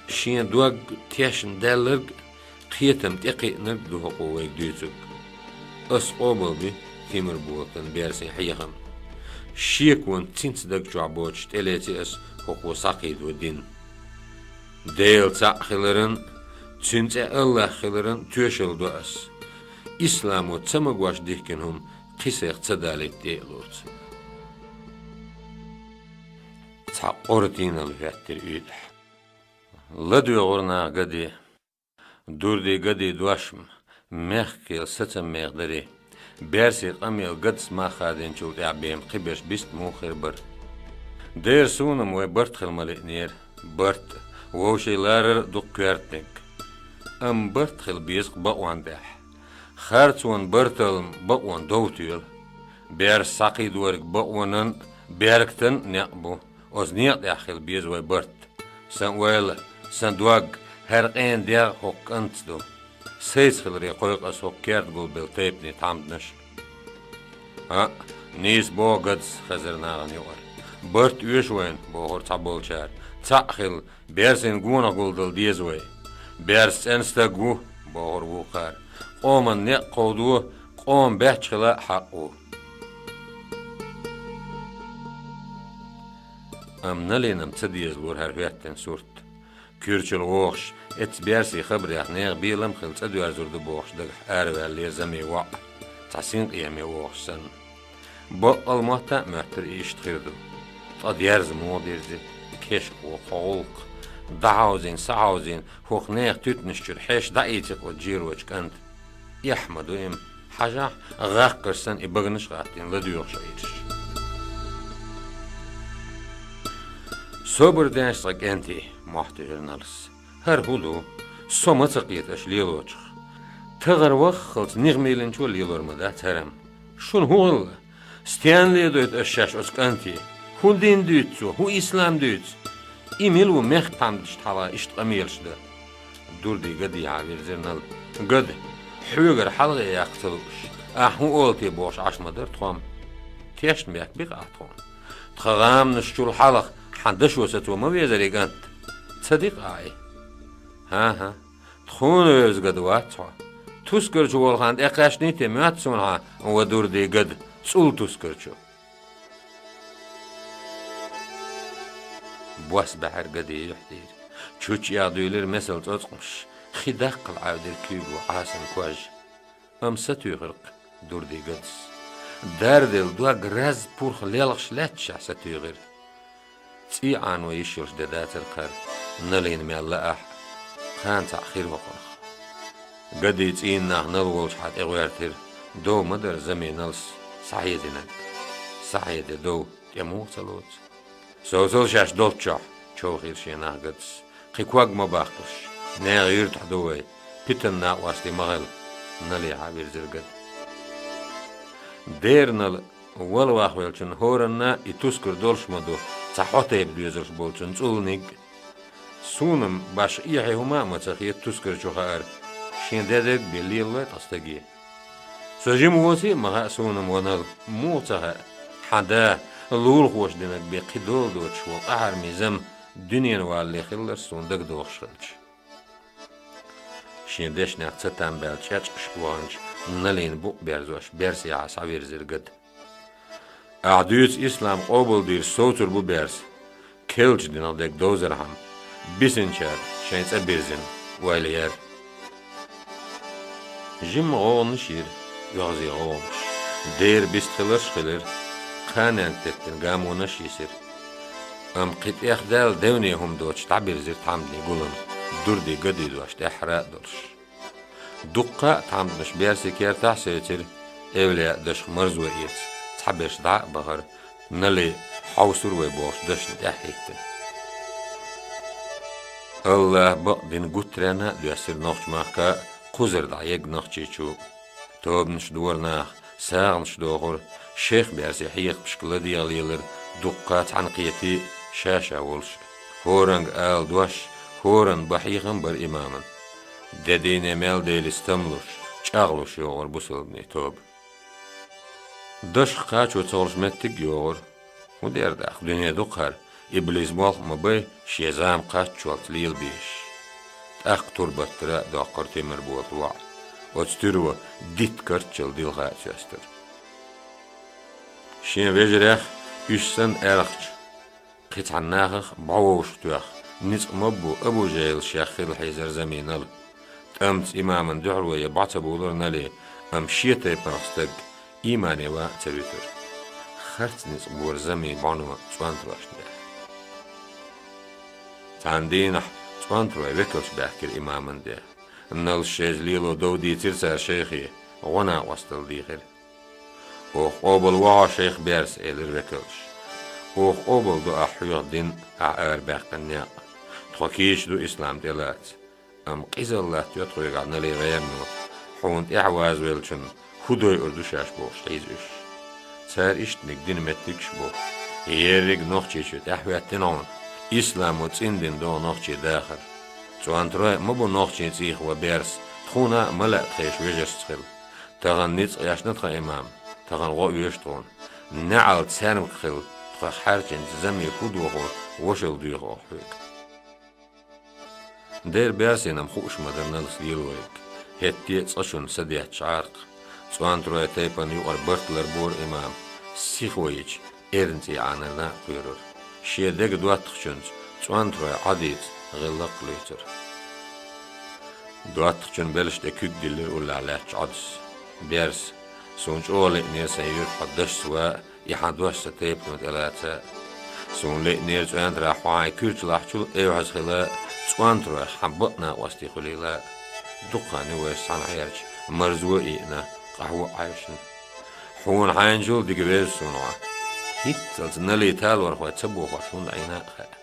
Шен дог тешна даьлларг а, кхетам тӀекхиънарг а ду хӀокхо вайга дуьйцург. Ас къобалби Тимурболатан берсийн хьехам. Шеконца цуьнца даг чохь боцуш тӀелеци ас хӀокхо схьакхийдо дин. Делан цхьаъ хиларан а, Цуьнан цӀе АллахӀ хиларан а тоьшалла до ас. Исламо ца магош дихкина хӀума кхин сайх ца далийта тӀе а лоцу. Цхьа къора тийналла хӀоьттира уьйтӀахь. ЛадоьгӀура наха Гаде. Дурдин Гадин дош-м мехкан сацам меха дарий. Берсийн къамел Гадас мах хадийначул тӀаьхьа бен кхиберш бист муха хир бара. Дера суна-м вай барт хила ма лиънера. Барт а, вовшийн ларар а дукха коьртаниг. Амма барт хила беза-кх бакъонна тӀехь. Харцонан бартал-м бакъонан дов тоьлу. Берс схьакхийдориг бакъонан а, беркатан а некъ бу. Оцу некъа тӀехь хила беза вай барт. Сан ойла, сан дог, хӀара къена дегӀ хӀокху кӀантаца ду. Сайца хиларе кхойкху ас хӀокху керта гулбелла тайпане тхьамданаш. ХӀаъ, нийса боху Гадас, хезара нахана юкъара. Барт оьшу вайна, бохура цхьаболчара. Цхьаъ хила, берсийн гонах гулдала деза вай. Берс цӀена стаг ву, бохура вукхара. Къоман некъ кховдо, къоман баьчча хила а хьакъ ву. Амма Налинам ца дезалора хӀара хӀоьттина сурт. Куьрчал вохуш, эцца берсий хабарех нехан белам а хилла цӀа доьрзур ду бохуш дагахь араваьллера заме воӀ, цхьа синкъеме вохуш санна. Баккъал мотта а моьттура и иштта хир ду. Ткъа дерза муха дирзи, кешка ву хьо гӀуллакх. ДӀахьовзийна, схьахьовзийна, хӀокху нехан туьтанаш чуьра хьеш дӀаийцира оцу жирочу кӀанта. Эхь ма ду-м, хьажахь, гӀаккхарш санна и баганаш а гӀаттийна ладоьгӀуш Ӏийраш. Собар деш цкъа, кӀентий, мохь туьхира Налас. ХӀара хӀун ду? Со ма ца кхета аша лелочух. Тахара ваххалц нихмелинчо лелор ма дац хӀара-м. Шуна хӀун хилла? Стенна ледойту аша шаьш оцу кӀанте? ХӀун дин дуьйцу цо? ХӀун ислам дуьйцу? И мила ву мехкан тхьамдашна хьалха иштта къамелаш дан? Дурди Гадехьа вирзира Нала. Гада, хьоьгара хьалхе яккха ца лууш, ахь хӀун олу те бохуш Ӏаш ма дара тхо-м. Тешнабехк бикъахь тхуна. Тхан гӀаманаш чул хьалха хьан дашо сацо ма везара и кӀант. Ца дикъ ахь и? ХӀан-хӀа, тхуна вевза Гада вац хьо. Тускар чу волу хан тӀекхаьчний те моьтту суна хьан, ва Дурди Гада, цӀул тускар чу? Бос баьхьира Гадин юьхь тӀера. Чучча дуьйлира месал цӀоцкъамаш, хи даккхал Ӏаьвдира куьйго Ӏасан кож. Амма сатуьйхира-кх Дурди Гадас. Дарделла дог раз пурх лелхаш лаьтташехь сатуьйхира. ЦӀий Ӏано йиш йолуш де дацара кхара, Налин мел лаахь а, кхана цхьаъ хир хӀокхунах. Гадин цӀийнан нах Нала волчохь тӀегӀоьртира, дов ма дара заме Налас схьахьединарг. Схьахьеде дов тӀе муха ца лоцу? Совцал шаьш долччохь, човхийра шен нах Гадас. Кхин ког ма баккхалаш, нехан юьртахь ду вай, питанан накъостий ма хила, Налехьа вирзира Гада. Дера Нала, вала вахвеллачун хӀоранна и тускар долуш ма ду, цхьа хьо тайпа доьзалш болчун цӀулниг а. Суна-м башха эхье хӀума а ма ца хета тускар чу хаар, шен де дерг бен лелалой ткъа стаге. Со жима воций а ма хаьа суна-м, ва Нала, муха ца хаьа, хьан да, лулахоша динарг бен кхин дола доцуш волу къахьармийн зама дуьненан валале хилларш суна дагадогӀуш хилча. Шен дешнех ца там баьлла чӀечкъашка ваханчу Налин букъ берзош берсехьа схьавирзира Гада. Ахь дуьйцу ислам къобалдийраш совцур бу берса, керлачу динах дерг довзархьама, бисинчара шайн цӀа бирзина ойла яра. Жимма гӀовгӀанаш йира, оьгӀазе гӀовгӀанаш, дера бистхиларш а хилира, кханенга теттина гамонаш а йисира. Амма кхин тӀех даьлла девне хӀума доцуш дӀабирзира тхьамдийн гулам, Дурди Гадин дош тӀаьххьара а долуш. Дуккха а тхьамданаш берсийн кертахь а севцира, эвлаяъ дашах марзо эца, цхьаберш дӀа а бахара, Нали хьовсур вай бохучу дашна тӀаьхьахӀиттина. АллахӀ бакъдина гуттаренна а доьссира нохчмахка а, кхузара дӀаегга Нохчийчу. Тобанаш дора наха, сагӀанаш дохура, шайх берсийн хьехамашка ладегӀа лелара дуккха а цхьаьнакхетий а, ша-ша волуш а. ХӀоранга ала дош, хӀоранна бан хьехам бара имаман. Де дийне мел дели стамлуш, чӀагӀлуш йогӀура бусалбанийн тоба. Дашах кхачо ца хуьлуш меттиг а йогӀура. ХӀун дера тӀаккха, дуьне ду-кх хӀара, иблис молха а ма бай, шен зама кхаччалц лелабезаш. ТӀаккха турбаттара а доккхура Тимарболат воӀ. Оцу туьро дитт карччалла дилха а соьстура. Шен вежарех, уьш санна аьлгӀачу кхин цхьана нахах бӀо вовшахтоьхна, ницкъ ма-бу Абу-ЖахӀил шех хилла хьийзара заме Нала. ТӀамца имаман дуьхьало ян бӀо ца булура Нали, амма шен тайпанах стаг иймане ван а ца вуьтура. Харц ницкъ бора заме бӀоно цӀонтаройшна тӀехь. Цхьана дийнахь цӀонтарой векалш баьхкира имаман де. Налас шайца лело дов дийцира цара шайхе, гӀо-накъосталла дийхира. «Оха къобалво хьо, шайх берс», — элира векалша. «Оха къобалдо ахь хьоьга дин а, ахь арабаьккхина некъ а. Тхо кийча ду ислам тӀелаца. Амма къизалла латтайо тхоьгахь Нали гӀерано, хьуна тӀаьхьавазвеллачунна хӀун дойур ду шаьш бохуш хьийза уьш. Цара иштаниг дина меттигаш а бу. Ерриг Нохчийчу тӀаьхьахӀоьттина хьуна, исламо цӀиндина догӀу нохчийн дахар. ЦӀонтарой а ма бу нохчийн цӀийх ван берс, тхуна а ма лаьа тхайша вежаршца хила. Тахана ницкъ эшна тхан имам, тахана гӀо оьшу тхуна. НеӀалт цаьрмак хила, тхох хьаьрчинчу заме хӀун дохо вошалла доьху оха хьоьга». Дера берсинам хууш ма дара Налас лелориг. ХӀетте а цкъачунна са детташ Ӏаркх. ЦӀонтарой тайпана юкъара барт ларбора имам, сихо йича, эрна цӀий Ӏанарна а кхоьрура. шен дега доттагӀчунца цӀонтарой Ӏодийца гӀиллакх луьйцура. ДоттагӀчун белшаш тӀе куьг диллира уллехь лаьттачу Ӏодас. «Берс, суна чӀогӀа лиънера сайн юьртахь хьо дашца ван а, и хьан дош сан тайпано тӀелаца а. Суна лиънера цӀонтарахь хьо хьайн куьрчалахьчул а эвхьаза хила а, цӀонтаройх хьан бакъ накъостий хуьлийла а. Дукха хан ю вайша цхьаьна хьерча, марзо а йиъна, къахьо а хьаьвшина. Хьуна хьайначул дика веза суна хьо. ХӀинццалц Нали талорхой ца бохош хӀунда Ӏийна а хаьа.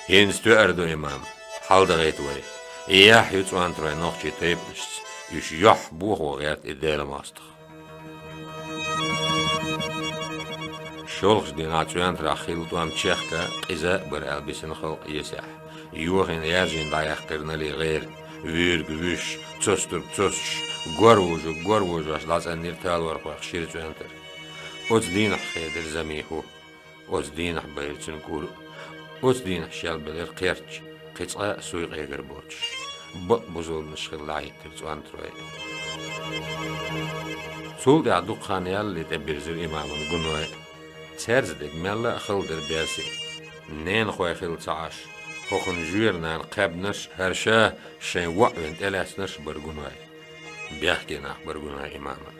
ХӀинца тоьар ду, имам, хьаладахийта вай. Яхь ю цӀонтарой нохчийн тайпанашца, уьш юьхь бохо гӀерта и Делан мостагӀ». ШолгӀачу дийнахь цӀонтарахь хилла тӀом чехка а, къиза а бара аьлла бисина халкъ Эсехь. Йохийна, яьржина дӀаяьккхира Нали гӀера. Вуьйриг вуьйш, цостург цостуш, гор вужург гор вужош дӀацӀанйира талорхойх шира цӀонтар. Оцу дийнахь хедира Замин хӀу. Оцу дийнахь байра цуьнан кӀур а. Оцу дийнахь шелбелира кхерч, кхин цкъа а суй къегар боцуш. Бакъ бусалбанаш хилла дӀахӀиттира цӀонтарой. Цул тӀаьхьа дукха хан ялале тӀебирзира имаман гуной а. Цаьрца дерг мелла а хала дара Берсин. Ненахой хилла ца Ӏаш, хӀокхуьнан жоьра нана кхаьбнарш а, хӀара ша шайн воӀ вина тӀелаьцнарш а бара гуной. Бехке нах бара гуной имаман.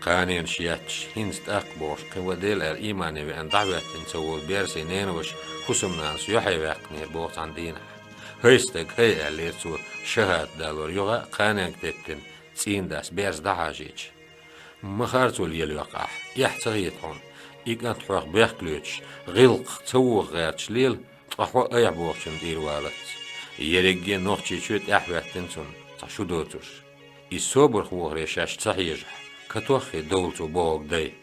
Кханенаш етташ, хӀинца тӀаккха бохуш кхин ван дела аьлла, имане веана дӀахӀоьттина ца волу Берсин ненаваша хӀусамнанас юьхье ваьккхинера боху цхьана дийнахь. «ХӀай стаг, хӀай», — аьллера цо, шахӀадат далор юха а кханенга теттина, цӀийнан дас Берс дӀахьажийча. «Ма харцо лелайоккху ахь, эхь ца хета хьуна. И кӀант хьох бехк лоьцуш, гӀиллакхах ца воха гӀерташ лела, ткъа хьо айхьа бохучунна тӀера валац. Ерриге а Нохчийчоь тӀаьхьахӀоьттина цунна, цхьа шу доцурш. Иза собарх вохаре шаьш ца хьежахь, катоххий довла цо бохург дай».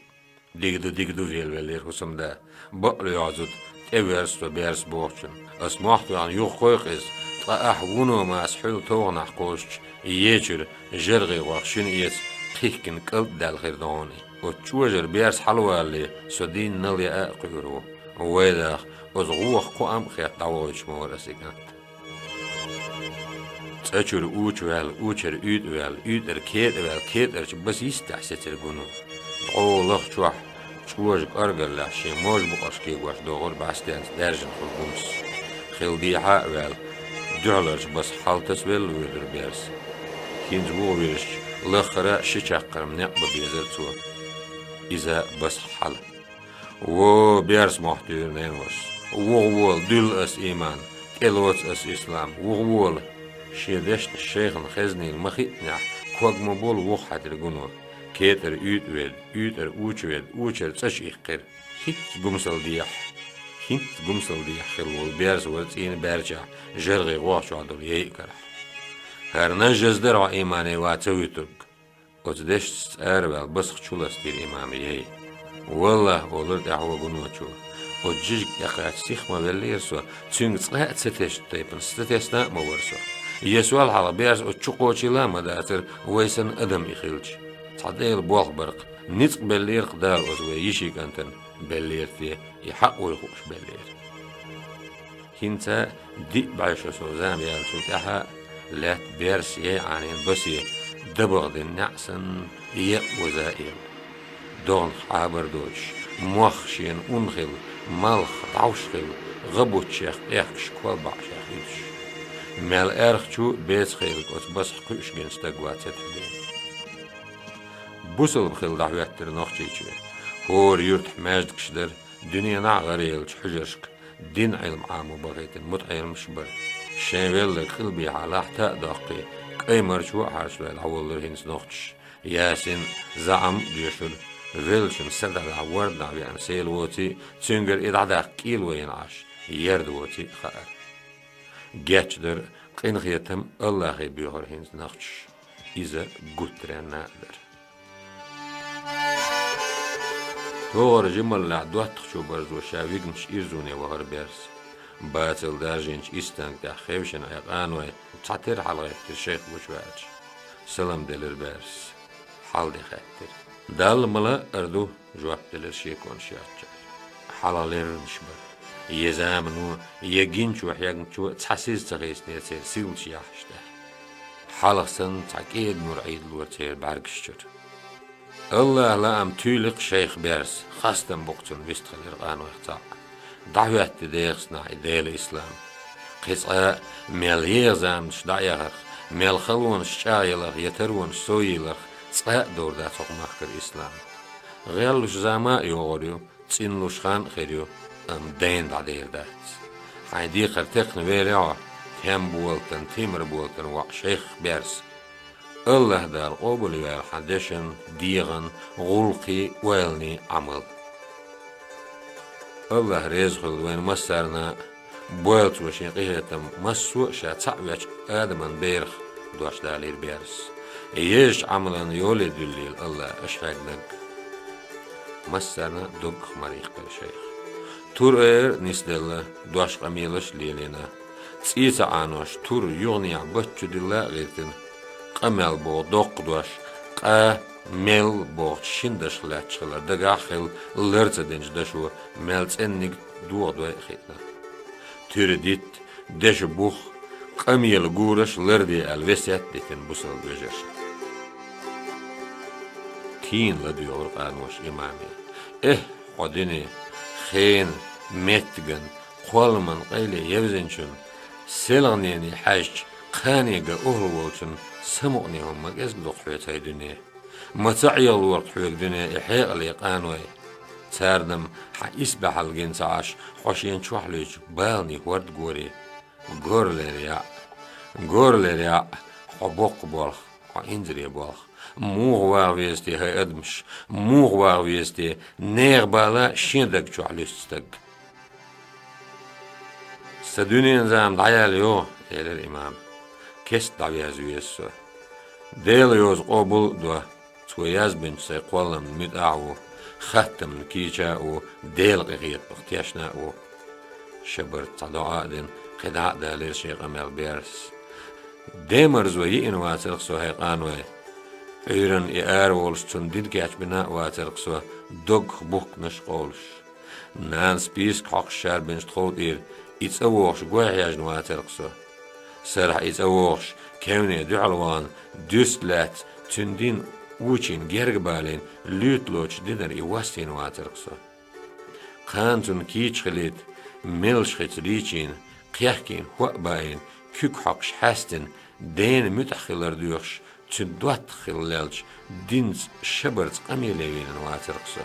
«Дика ду, дика ду», — велавеллера хӀусамда. «Бакъ лоьхьа зуда, тӀеверза со Берс бохучунна. Ас мохь тоьхна юхакхойкху иза, ткъа ахь вуно маса хьуьлла товгӀанахь кхочуш, ечуьра жаргӀи гӀох шина эца кхихкина кӀалтӀа даьлла хир ду хьуна и. Оцу чӀожара Берс хьалавалале, со дийнна Нал яа а кхуьур ву. Вай даха, оцу гӀохах кху ам а хетта дӀавохуьйтуш ма вара ас и кӀант». ЦӀа чуьра Уча ваьлла, Учара УьйтӀа ваьлла, УьйтӀара КетӀа ваьлла, КетӀарчу Баса йистехь сецира гуно. ДӀо лахчохь, чӀожа кӀоргаллехь шен можа букъарш кегош догӀура бӀаьстенца даьржина хуьлу Гумс. Хила дехьа а ваьлла, дуьхьаларчу Баса хьал тасавелла воьдура Берс. ХӀинца вуха вирзича, лаххара а ши чаккхарма некъ бан безара цо. Иза Баса хьала. «Во, Берс мохь туьйра ненавашас! Вуха вола, дуьллу ас иман, тӀелоцу ас ислам, вуха вола!» Шен дешнаш шайхана хезнийла ма хиънехь, ког ма болу вуха хьаьдира гуно. КетӀара УьйтӀа ведда, УьйтӀара Уча ведда, Учара цӀа чу иккхира. ХӀинцца гумсал дехьа, хӀинцца гумсал дехьа хилла волу Берс вара цӀийнан баьрчехь, жаргӀи гӀох чохь долу яйъа карахь. «ХӀара нажжаз дара хьо имане ван ца вуьтург». Оцу дешнашца араваьлла Басах чу ластийра имаман яй. «Валлахь, — олура тӀаьхьо гуночо, — оцу жижиг тӀекхача сиха ма веллера со, цуьнга цкъа а ца тесначу тайпана ца тесна а ма вара со. Я сол хьалха Берс оцу чу кхочийла а ма дацара, вай санна адам и хилча. Цхьа Делан болх бара-кх, ницкъ беллера-кх Дала оцу вай йишин кӀантана, беллера те, и хьакъ вуй хууш беллера». ХӀинца диъ бӀе шо сов зама яьллачул тӀаьхьа лаьтта Берс яй Ӏанийна Басе, дабагӀа дина неӀ санна, екъа оза а елла. ДогӀанах хьабар доцуш, мох шена ун хилла, малх дӀовш хилла, гӀа бутташех къехкаш, кол баӀашех юьтуш. Мел аьрха чу беца хейлиг оцу Басах кхуьуш гина стаг вац хӀетахь дийна. Бусалба хилла дӀахӀоьттира Нохчийчоь. ХӀора юьртахь маьждигаш дара, дуьненахь а гӀаръеллачу хьуьжаршка динан Ӏилма Ӏамо бахийтина мутаӀеламаш а бара. Шайн велларг къилбехьа лахьта а доккхий, кӀай марчо а хьарчалой дӀаволлура хӀинца нохчаш. Ясин а, ЗаӀам а доьшура, веллачун са дӀадахьа ворданахь веана сел воций а, цуьнгара и дӀадаккха кӀийла вайна Ӏаш, ерда воций а хаьара. Гечдар а, къинхетам а Аллахе боьхура хӀинца нохчаш. Иза гуттаренна а дара. ТогӀара жималлехь доттагӀчо барзо ша вигнаш ирзуне вахара Берс. Бацал даржийначу истанга тӀехь хевшина Ӏе къаной цхьатера хьалагӀеттира шайх гучуваьлча. Салам делира Берс. Хьал де хаьттира. «Далла ма-лаъара ду», — жоп делира шеконаш йоцучара. Хьалха лерринаш бара. Я замано, я гинчо хьегначо цхьа сиз ца хийцинера церан сийлачу яххьаш тӀехь. Хьалха санна цхьа кӀеда нур Ӏийдалора церан бӀаьргаш чуьра. «Аллахь лаам туьйли-кх шайх Берс, хастам бу-кх цунна», — вистхилира къанойх цхьаъ. ДӀахӀоьттина дехаснахь и Делан ислам. Кхин цкъа мел еха заманаш дӀаэхарх, мел халонаш чӀагӀъяларх я таронаш совъяларх цкъа а довр дац хӀокху махкара ислам. ГӀеллуш зама а йогӀур ю, цӀенлуш хан а хир ю, амма дайна дӀадер дац. Хьайн декхар текхна велахь а, тем болатан, тимар болатан ваӀ шайх берс. АллахӀ Дала къобалйойла хьан дешан, дегӀан, гӀуллакхийн, ойланийн Ӏамал. АллахӀ реза хуьлда вайна массарна, бойла цо шен къинхетам массо а ша цхьаъ вечу Адаман берах, дош далийра берс. Езачу Ӏамалан йоле дуьллийла АллахӀа аша хьегнарг. Массарна а доггах марйихкира шайх. Тур айар а нисделла, дош къамелаш а лелийна. ЦӀий ца Ӏанош, тур юханехьа баттачу дилла а гӀиртина. Къамел боху доккха дош, къа, мел бохучу шина дашах лаьтташ хилар дагахь а хилла, лар ца динчу дашо мел цӀенниг догӀа дой а хиъна. Туьра дитт, деша бух, къамелан гураш ларде аьлла весет а дитина бусалба вежарша. Кийна ладоьгӀура къаноша имаме. Эхь, хьо дуьне, хенан, меттиган, кхолламан къайле евзинчун, селханене хьаьжча, кхане ган охӀла волчун самукъане хӀума ма кӀезиг ду-кх хьоьца, хӀай дуьне. Ма ца Ӏехалора-кх хьоьга дуьне и хьекъале къаной. Царна-м хьан исбаьхьалла гина ца Ӏаш, хьо шена чохь луьйчу баланийн хӀорд гори. Горлера яӀ! Горлера яӀ! Хьо боккха болх, хьо инзаре болх! Муха ваха веза те, хӀай адамаш? Муха ваха веза те, нехан бала шен даг чохь луьсту стаг? Сан дуьненан зама дӀаяьлла йогӀу, элира имама. Кеста дӀавеза веза со. Делан йоза къобал а до. Цо язбинчу сайн кхолламна муьтӀахь а ву, хаттамна кийча а ву, Делан къинхетамах тешна а ву. Шабарца цхьа доӀа а дина, кхидӀа а далийра шен къамел берс. Де марзо йиъна вацара-кх со, хӀай къаной. Ӏуьйранна и ара волуш цунна дин кечбина а вацара-кх со, доггах бухканаш а къовлуш. Нана списка хьокхуш шарбинчу тхов тӀера и цӀа вогӀуш гой хьежна вацара-кх со. Сарахь и цӀа вогӀуш, кевне дуьхьал вахана, дуьста лаьцна, цуьнан дин учийна герга балийна, луьйта лоцуш динара и воссийна вацара-кх со. Кхана цунна кийча хилийта, меллаша хица лийчийна, кхехкийна хӀоъ баийна, куьг хьокхуш хьаьстина, дена муьтӀахь хилар доьхуш, цуьнан доттагӀа хилла лелча, динца шабарца къамеле вийнан вацара-кх со.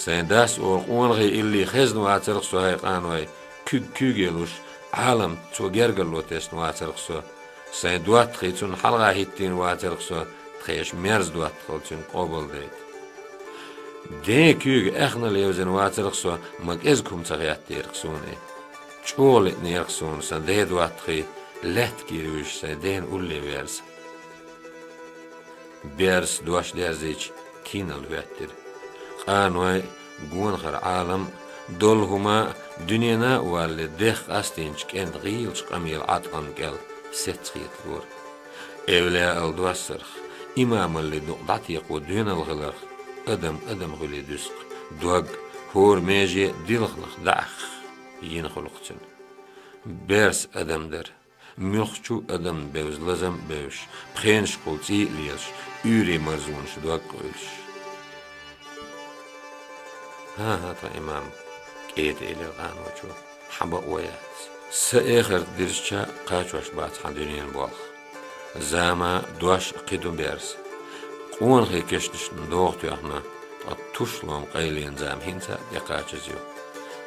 Сайн дас олу къонахий илли хезна вацара-кх со, хӀай къаной, куьг куьйге луш, Ӏаламца цо гергарло тесна вацара-кх со. Сайн доттагӀий цунна хьалха хӀиттийна вацара-кх со, тхешан мерза доттагӀалла цуьнга къобалдайта. Ден куьйга аьхнал евзина вацара-кх со, ма кӀезиг хӀума ца хеттера-кх суна и. ЧӀогӀа лиънера-кх суна сан ден доттагӀий, лаьтта кийра вуьйш сайн дена улле верза. Берс дош дерзийча, киналла хӀоьттира. Къаной, гонахара Ӏалам а, долу хӀума а, дуьненна а валале, дех къастийначу кӀентан гӀийлачу къамелан Ӏаткъамна кӀел сецна хеталора. Эвлаяал доссарх, имамаллин дукъ дӀатекхо доьналла хиларх, адам адам хуьлий дуьсу-кх, дог а, хӀора меже а дилханах даьӀахк йина хуьлу-кх цуьнан. Берс адам дара. Муьлххачу адамна бевза лазам а бевзаш, пхенашкахула цӀий а лелаш, уьйрийн марзонаш дог къуьйлуш. ХӀан-хӀа, тхан имам, кӀеда элира къаночо, хьан бакъо яц. Сан эхарт дирзича а кхачош бац хьан дуьненан болх. Зама, дош а кхин ду, берс. Къонахий кешнашна догӀа тоьхна, ткъа тушалон къайленан зама хӀинца а тӀекхачаза ю.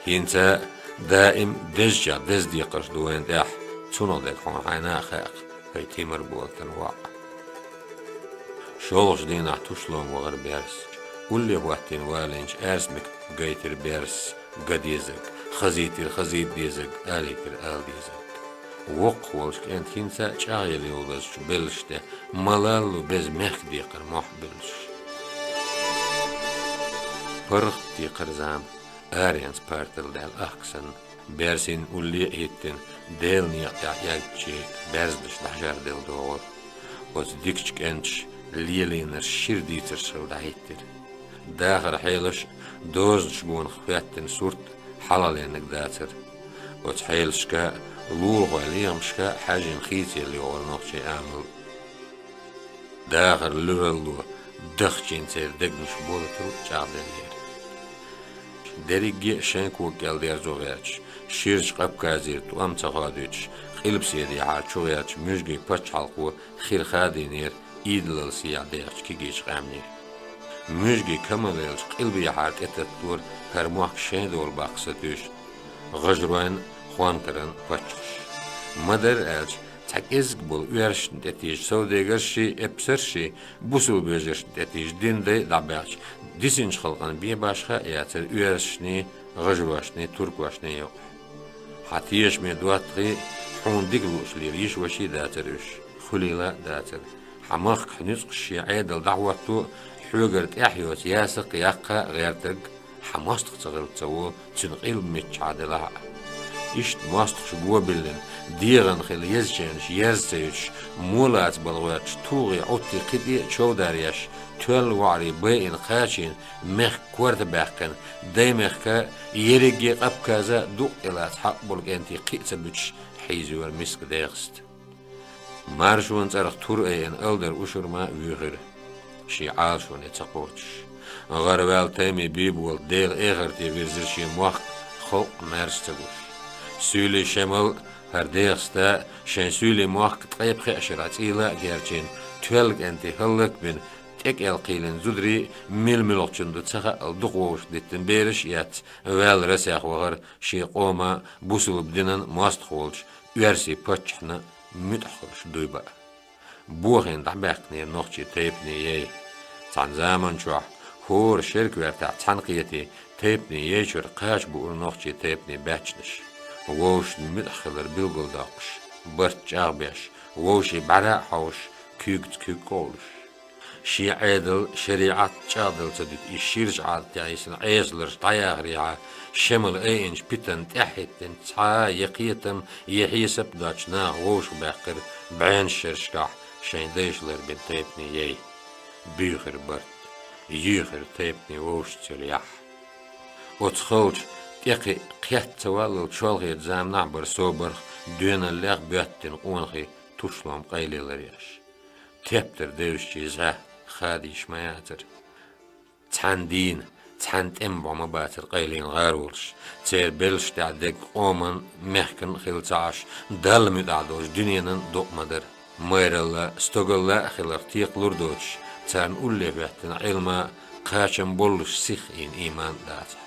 ХӀинца а даим дезачех деза декхарш ду вайна тӀехь, цунах дерг хьуна хьайна а хаьа-кх, хӀай тимар болатан воӀ. ШолгӀачу дийнахь тушалон вахара берс. Улле хӀоттийна валийначу аьрсмик гайтира берс ган дезарг, хазийтира хазийта дезарг, алийтира ала дезарг. Воккхах волчу кӀентан хӀинца а чӀагӀъелла йолу лазачу беллаш тӀе ма-лалло беза мехкан декхар мохь а буьллуш. ПаргӀат декхар зама, аренца партал даьлла ахка санна, берсин улле а хӀиттина, Делан некъа тӀехь яггчий, берзанаш дӀажарделла догӀура. Оцу дикачу кӀенташа лелийнарш шира дийцарш хилла дӀахӀиттира. Дахаран хьелаш а, дозанаш гонах хӀоьттина сурт а хьалхалениг дацара. Оцу хьелашка а, лулахойн лехамашка а хьаьжжина хийцаелла йогӀура нохчийн амал а. Дахаран луьралло дахчийна церан дегнаш болатал а чӀагӀделлера. Дерриге а шайн кога кӀел дерзо гӀерташ, ширача Къабказера тӀом ца хоадуьйтуш, къилбаседехьара чугӀертачу муьжгийн пачхьалкхо хир хадийнера идалал сехьа даьхначу кегийчу къаьмнийн. Муьжгийн камаллаьллачу къилбехьара тӀетатталора хӀара мохк шайн долу баккха сатуьйсу гӀажаройн а, хонкаран а паччахьаш. Ма-дарра аьлча, цхьа кӀезиг болу оьрсашна тӀетийжа совдегаршший, эпсаршший, бусалба вежаршна тӀетийжа динан дай а дӀабаьхча, дисинчу халкъана бен башха а яцара оьрсашний, гӀажарошний, туркошний юкъахь. Хьан тешаме доттагӀий, хьуна дика лууш лела йиша-ваший дацара уьш, хуьлийла а дацара. Хьан махкахь нуьцкъаш шен Ӏедал дӀахӀотто а, хьоьгара тӀаьхьа йоцу ясакх а, яккха а гӀертарг хьан мостагӀа ца хилла ца волу, цуьнан къилба миччахьа делахь а. Иштта мостагӀаша го биллина, дегӀана хилла езаченаш ерза ца юьтуш, молаца бала гӀоьрташ, тугӀий, Ӏуттий, кхин тӀе а човдар еш, тоьлла воӀарий байина, кхачийна, мехкан корта баьккхина, даймехка, ерриге Къабказа дукъ тӀелаца хьакъ болу кӀентий кхиъ ца буьтуш, хьийзайора миска ДегӀаста. Маршонан цӀарах тур айина Алдар Ушурма вуьйхира, шен Ӏалашоне ца кхочуш. ГӀараваьлла Таймин Бийболат Делан эхарте вирзира шен мохк, халкъ маьрша ца гуш. Суьйлин Шемал а, хӀара ДегӀаста а шайн суьйлин мохк ткъе пхеа шарахь цӀийла а герчийна, тоьлла кӀентий хӀаллакбина, тӀекӀел кхийлина зударий а, мила-муьлхачунна ду ца хаъал дукха вовшах диттина бераш а эцна, ваьлла Расехь вахара шен къоман а, бусалба динан а мостагӀа волчу оьрсийн паччахьна муьтӀахь хуьлуш дуй баа. Бохийна дӀабаьхкинера нохчийн тайпанийн яй. Цхьана заманчохь, хӀора шеран коьртехь цхьаьнакхетий, тайпанийн яй чуьра кхача буура нохчийн тайпанийн баьччанаш. Вовшашна муьтӀахь хилар билгалдоккхуш, барт чӀагӀбеш, вовшийн бӀаьра а хьовсуш, куьйгаца куьг къовлуш. Шен Ӏедал, шариӀат чӀагӀдала ца дуьту и ширачу Ӏадатехь йисина Ӏесаларш дӀаяхарехьа, Шемала айинчу питана тӀаьхьахӀиттина цхьа а я кхетам, я хьесап а доцучу наха вовшахбаьккхира бӀеннаш шерашкахь шайн дайша ларбина тайпанийн яй. Буьйхира барт, юьйхира тайпанийн вовшашца йолу яхь. Оцу халчу тӀекхиъ кхетта ца валлал чолхечу заманахь бара собарх, доьналлех боьттина къонахий тушлом къайле ларъеш. Тептар девзачийн зӀе хадийша ма яцара. Цхьана дийна, цхьана тӀеман бӀо ма бацара къайлина гӀаролаш. Церан белшаш тӀехь дерг къоман а, мехкан а хилла ца Ӏаш, Далла муьтӀахь долчу дуьненан а дукъ ма дара. Майралла а, стогалла а хиларх текхалур доцуш, царна улле хӀоьттина Ӏилма а, кхачам боллуш сихха ийна ийман а дацахь.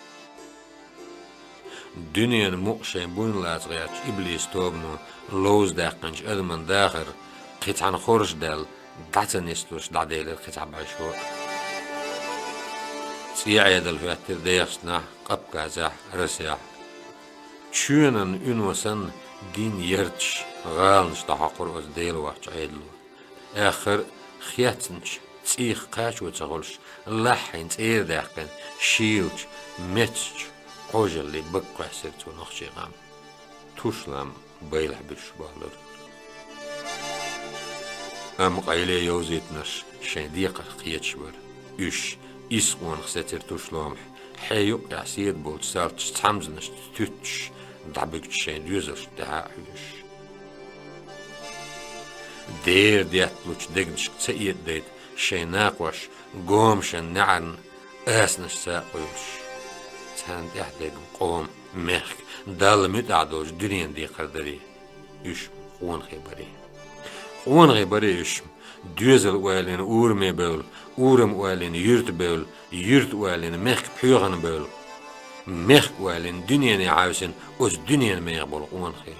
Дуьненан мукъ шайн буйна лаца гӀертачу иблисан тобано ловза даьккхинчу адаман дахар кхин цхьана хоржа даьлла, дӀа ца нислуш дӀаделира кхин цхьа бӀешо а. ЦӀе Ӏедал хӀоьттира ДегӀастанахь, Къабказехь, Расехь. Чоьнан уьно санна, дин ярташ, гӀаланаш дӀахьокхура оцу Дела воцчу Ӏедало. Аьххар а хецначу цӀийх кхачо ца хуьлуш, лаххьийн цӀера даьккхина, шийлачу, мецачу Ӏожаллин бага кхоьссира цо нохчийн къам. Тушлам байлахь буьсуш боллура. Амма къайле йовзийтинарш шайн декхарх кхеташ бара. Уьш, исс къонах сецира тушломахь, хье юккъехь седа болчу салташца, цхьамзанашца туьттуш, дӀабуьгучу шайн доьзалшна тӀаьхьа а хьоьжуш. Дера детталучу дегнашка ца этадайта шайн накхош гомашан неӀарна асанашца а къуьйлуш. Царна тӀехь дерг къоман, мехкан, Далла муьтӀахь долчу дуьненан декхар дарий? Уьш къонахий барий? Къонахий барий уьш? Доьзал ойлина ураме бевлла, урам ойлина юьрта бевлла, юьрта ойлина мехкан пхьоьхана бевлла, мехкан ойлина дуьнене хьаьвсина оцу дуьненан меха болу къонахий.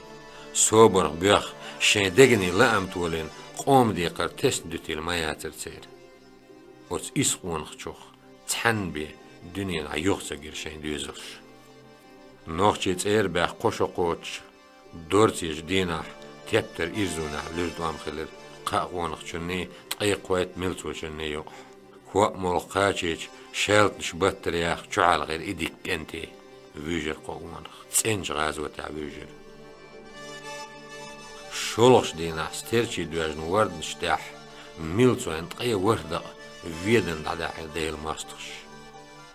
Собарх боьхна, шайн дегнийн лаам толийна, къоман декхар тесна дуьтийла ма яцара церан. Оцу исс къонахчух цхьанна бен дуьненахь юха ца гира шайн доьзалш. Нохчийн цӀера баьхна кхо шо кхочуш, дорцечу дийнахь тептар ирзонехь луьра тӀом хилира кхаа къонахчунний, ткъе кхойтта милцочунний юкъахь. Коа молха кхачийча, шаьлтанаш баттара яха чухьаьлхира и дика кӀентий. Вуьйжира кхо къонах, цӀеначу гӀазотехь вуьйжира. ШолгӀачу дийнахь стерчий доьжна ворданаш тӀехь милцойн ткъе ворхӀ дакъа ведана дӀадаьхьира Делан мостагӀаша.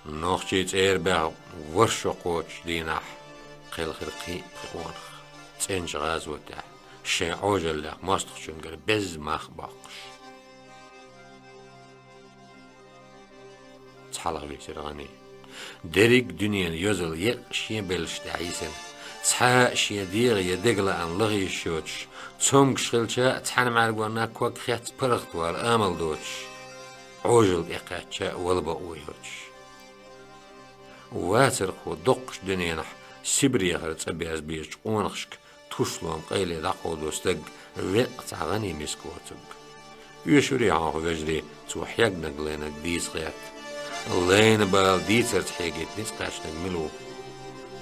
Нохчийн цӀера баьхна ворхӀ шо кхочуш дийнахь кхелхира кхин а пхи къонах, цӀеначу гӀазотехь, шайн Ӏожаллех мостагӀчуьнгара безза мах а боккхуш. Цхьалха висира гӀаний. Дерриг дуьненан йозалла екъа шен белшаш тӀехь йисина. Цхьа а шен дегӀе я дега лаам лаха йиш йоцуш, цомгуш хилча а, цхьана мӀаьргонна ког хецна паргӀатвала амал доцуш, Ӏожалла тӀекхаьчча а вала бакъо йоцуш. Вацархо доккхачу дуьненахь Сибрехара цӀа беза безачу къонахашка Тушлом къайле дӀакховдо стаг веккъа цхьа гӀан миска воцург. Оьшур ю хьуна, вежарий, цо хьегнарг лайнарг дийца гӀерта. Лайна бала дийцарца хьегийта ницкъ кхаьчнарг мила ву?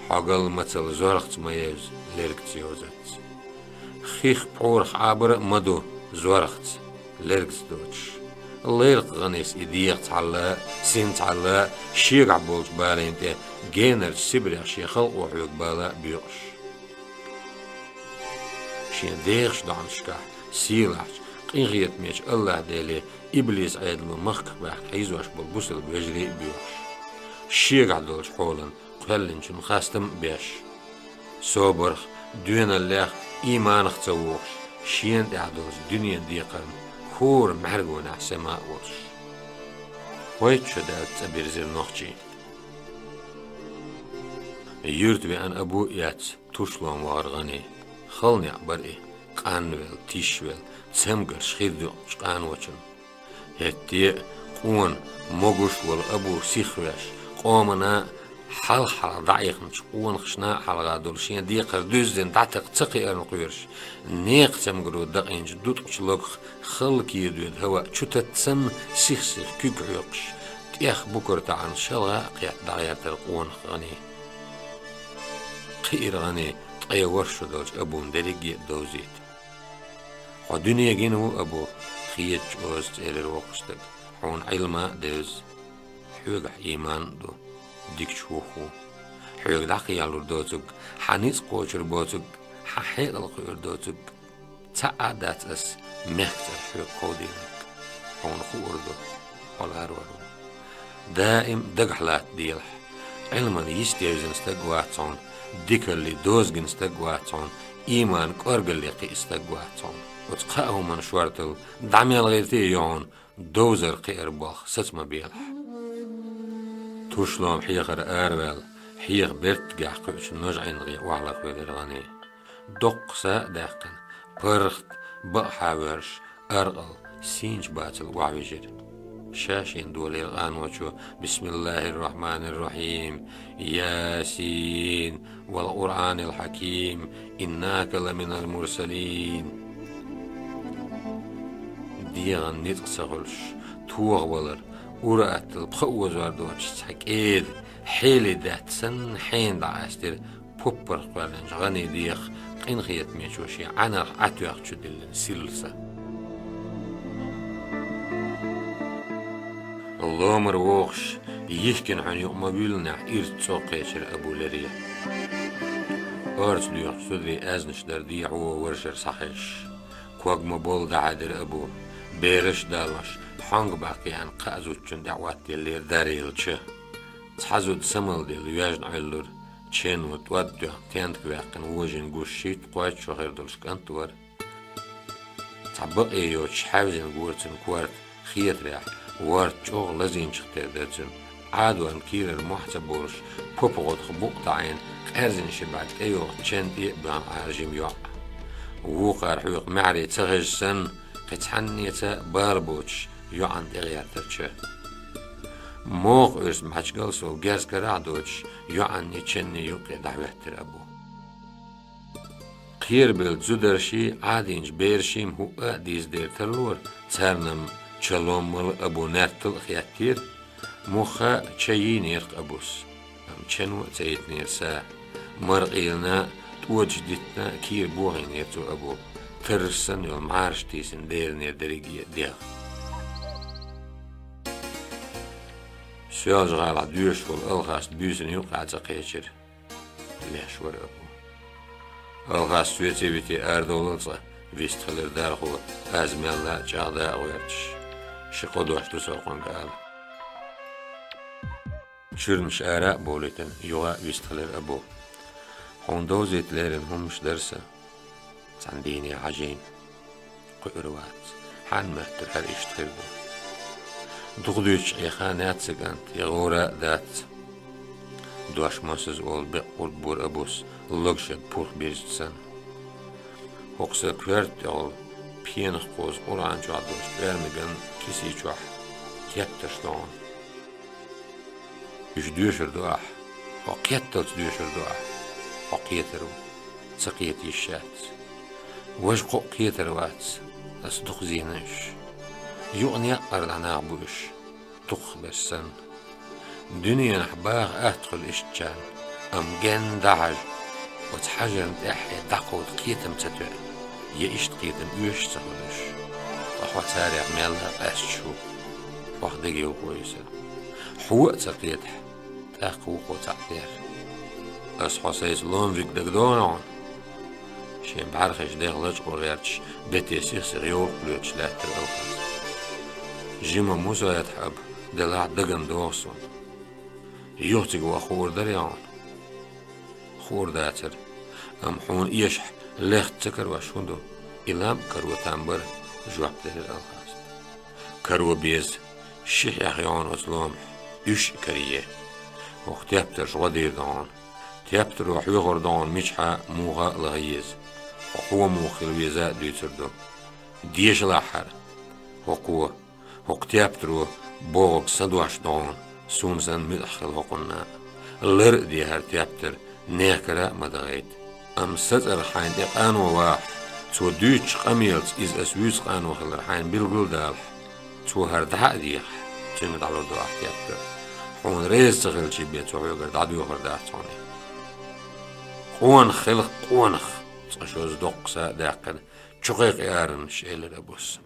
Хьогалла мацалла зорхаца ма евза, лергца йовзац. Хих пхьорах Ӏабар а ма ду зорхаца, лергца доцуш. Лайракх гӀанис и дегӀаца хьалла, синца хьалла, шегахь болчу балийн тӀе генарчу Сибрех шен халкъо хьоьгу бала а боькъуш. Шен дехачу доӀанашкахь сийлахьчу, къинхетамечу АллахӀ-Деле иблис Ӏедало махках баьхка хьийзош болу бусалба вежарий а боьхуш, шегахь долчу хьолан кхоьллинчун хастам а беш, собарх, доьналлех, ийманах ца вухуш, шена тӀехь долчу дуьненан декхарна хӀора мӀаьргонехь сема а волуш. Хойтта шо даьлча цӀа бирзира нохчий. Юьрта веана Абу а эцна, Тушлом вахара гӀан. Хала некъ бара и, къанвелла, тишвелла, цамгарш хир дуьйкъучу къаночун. ХӀетте а къона, могуш а волу Абу сихвеш, къомана хьалха-хьалха дӀаихначу къонахашна а хьалха долу шен декхар дуьззина дӀатакха ца кхиарна кхоьруш, некха цамгаро дакъийначу дуткъачу логах халла кийра доьду хӀаваъ чу тата санна, сих-сиха куьг хьоькхуш, тӀех букара таӀана шалгӀа а кхетта дӀагӀертара къонах гӀан. Кхиира гӀан ткъе ворхӀ шо долчу Абун дерриге а довзийта. Хьо дуьне гина ву, Абу, хетачу оза цӀерера воккхуш стаг, хьуна Ӏилма а девза, хьоьгахь ийман а ду, дикачу хӀух ву. Хьоьга дӀакхехьалур доцург, хьан ницкъ кхочур боцург, хьан хьекъал кхуьур доцург, цхьа а дац ас мехкан цӀарах хьоьга кховдийнарг. Хьуна хуур ду, хьо ларор ву. Даим дагахь латта делахь. Ӏилман йист евзина стаг вац хьуна, дикалле доза гина стаг вац хьуна, ийман кӀоргалле кхиъна стаг вац хьуна. Оцу кхаа хӀуманна шорталла дӀа мел гӀиртий ю хьуна, довзар кхиар болх саца ма белахь. Тушлом хьехара араваьлла, хьеха беркатехь кхуьучу ножӀенна гӀе охьалахвелира гӀан. Доккха са а даьккхина, паргӀат, бакъахьа воьрзуш, аркъал, сийначу бацалла охьавижира. Ша шена долийра къаночо: «Бисмиллахир-рахманир-рахим, Ясин, вал Къуръанил хьаким, иннака ламинал мурсалин». ДегӀан ницкъ ца хуьлуш, тохавалар, ур-атталла пха озор доцуш цхьа кӀеда, хьеле даьтта санна, хьенан дӀакъаьстира поппарх кхоьллинчу гӀанин дегӀах къинхетамечо шен Ӏаьнарх Ӏатоьхна чудиллина силла са. Ломара вохуш, йихкина хьуьнан юкъа ма вуьйллинехь, ирча цӀогӀа кхечира Абу лере. Орца доьхучу сударийн аьзнаш дара дехьо варшара схьахезаш. Ког ма болла дӀахьаьдира Абу. Бераш а далош, хьонга баккха еана кхаа зудчунна тӀе Ӏоттаеллера дарелча. Цхьа зуда самалделла йоьжна Ӏуьллура, чен ву тӀод а тоьхна, тентак ваьккхина вожийна гуш шийтта-кхойтта шо хир долуш кӀант вара. Цхьа бакъе йоцуш хьаьвзина гора цуьнан корта хетарехь, ворта чӀогӀа лазийначух тера дара цуьнан. Ӏадорна кийрара мохь ца болуш, попа гӀодах букъ таӀийна, къаьрзина ши бӀаьрг тӀейогӀучу чен тӀе а боьхна Ӏара жима йоӀ. Вукхара хьоькху маьхьарий ца хезаш санна, кхин цхьаннеца а бала боцуш, йоӀанна тӀегӀертара ча. Мокха Ӏуьрса мачгал сов герз карахь а доцуш, йоӀанний ченний юккъе дӀахӀоьттира Абу. Кхерабелла зударший, Ӏадийначу бераший-м хӀуъа а дийзадер тарлора, царна-м ча ломмал а, Абу наьртал а хеттера. Мухха ча йийнера-кх Абус, амма чено а ца йитинера са. Мара къийлина, тӀодаш диттина, кийра бохийнера цо Абу. Тарраш санна йолу мӀараш тийсина деринера дерриге а дегӀ. Соьлжа-ГӀалахь доьшуш волу Алхас буьйсанна юккъехь цӀа кхечира. Леш вара Абу. Алхас, соьций витий арадовлал цкъа, вистхилира Дархо, аз мелла а чӀагӀда а гӀоьртуш. Ши-кхо дош ду со хьуна ала. Чуьрнаш ара а бовлийтина, юха а вистхилира Абу. Хьуна довзийта леррина хӀуманаш дара сан. Цхьана дийне хьажийна. Кхуьур вац. Хьанна моьттура хӀара иштта хир ду? Дукха дуьйцуш Ӏеха а яц сан кӀант, я гӀора а дац. Дош массаза ола бекъ къурд бора Абус, логашка пурх бирзича санна. ХӀокху са коьрта тӀехула пенах кхозу Къуръан чохь долчу тӀоьрмиган кисий чохь тептарш ду хьуна. Уьш доьшур ду ахь, хьо кхетталц доьшур ду ахь, хьо кхетар ву, ца кхета йиш яц. Важа кхоъ кхетар вац, ас дукха зийна уьш. Юкъа некъара дӀа нах бу уьш, дукхахберш санна. Дуьненахь баха атта хуьлу ишттачарна, амма генна дӀахьажа, оцу хьажарна тӀаьххье дӀакховда кхетам ца тоьа, я иштта кхетам оьшуш ца хуьлу уьш. Ткъа хьо царех мелла а къаьсташ ву, хьох дегайовхо ю сан. Хьо а ца кхетахь, тӀаккха вукхо цхьаъ дер. Ас хьо сайца ломвиг дагадогӀу хьуна? Шен бӀаьрхиш дех лачкъо гӀерташ, бете сих-сиха йовлакх лоьцуш лаьттара Алхас. Жима Мусоятхьа аба, делахь дагана догӀу суна. Юха цига ваха хуур дарий хьуна? Хуур дацара. Амма хьуна эшахь лехца ца карош хӀун ду? И лам а каро там бара, жоп делира Алхас. Каро беза, ши хьех ю хьуна оцу ломахь, уьш а карае. ХӀокху тептарша гӀо дийр ду хьуна. Тептаро хьоьхур ду хьуна мичахьа а, муха а лаха еза. Хьо кхо муха хила веза а дуьйцур ду. Дешалахь хӀара. ХӀокхо, хӀокху тептаро бохург сан дош ду хьуна, суна санна муьтӀахь хила хӀокхунна. Лар а де хӀара тептар, нехан кара а ма дахийта. Амма сан цӀарах хьайна тӀе къано вахахь, цо дуьйцучу къамелаца иза ас вуьйцу къано хилар хьайна билгал а далахь, цо хӀара дӀа а дехахь, цуьнга дӀалур ду ахь тептар. Хьуна реза ца хилчий бен цо хьоьгара дӀадоьхур дац хьуна. Къонах хилахь, къонах! Цкъа шозза доккха са а даьккхина, чукхайкхи аранаш, элира Абус.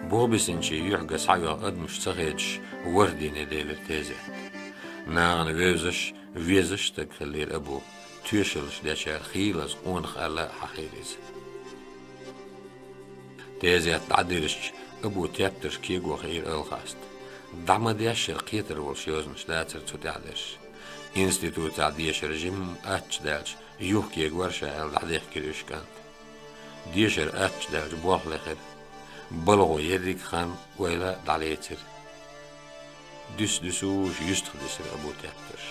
Бухабисинчийн юьхьиг схьайоьгӀу адамаш ца хедаш, ворхӀ дийне девира Тезет. Нахана вевзаш, везаш стаг хиллера Абу, тоьшаллаш дечара хийлаза къонах аьлла а хьахийра иза. Тезет дӀадирзича, Абу тептарш кего хиира Алхаста. ДӀа ма дешшара кхетар волуш йозанаш дацара цу тӀехь дерш. Институтехь дешар жимма аттачу даьлча, юха кегавара ша аьлла, дӀадехкира уьш кӀант. Дешар аттачу даьлча болх лехира. БалагӀо ерриг а хан ойла а дӀалецира. Дуьсу-дуьсуш юьстах дисира Абу тептарш.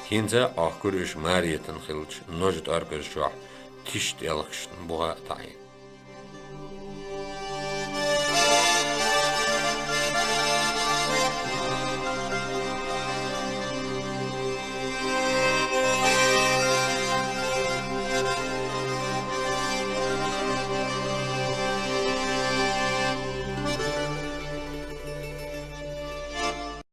ХӀинца а Ӏохкура уьш Маретан хиллачу ножа тӀорказ чохь тишта тӀелхашна буха а таӀийна.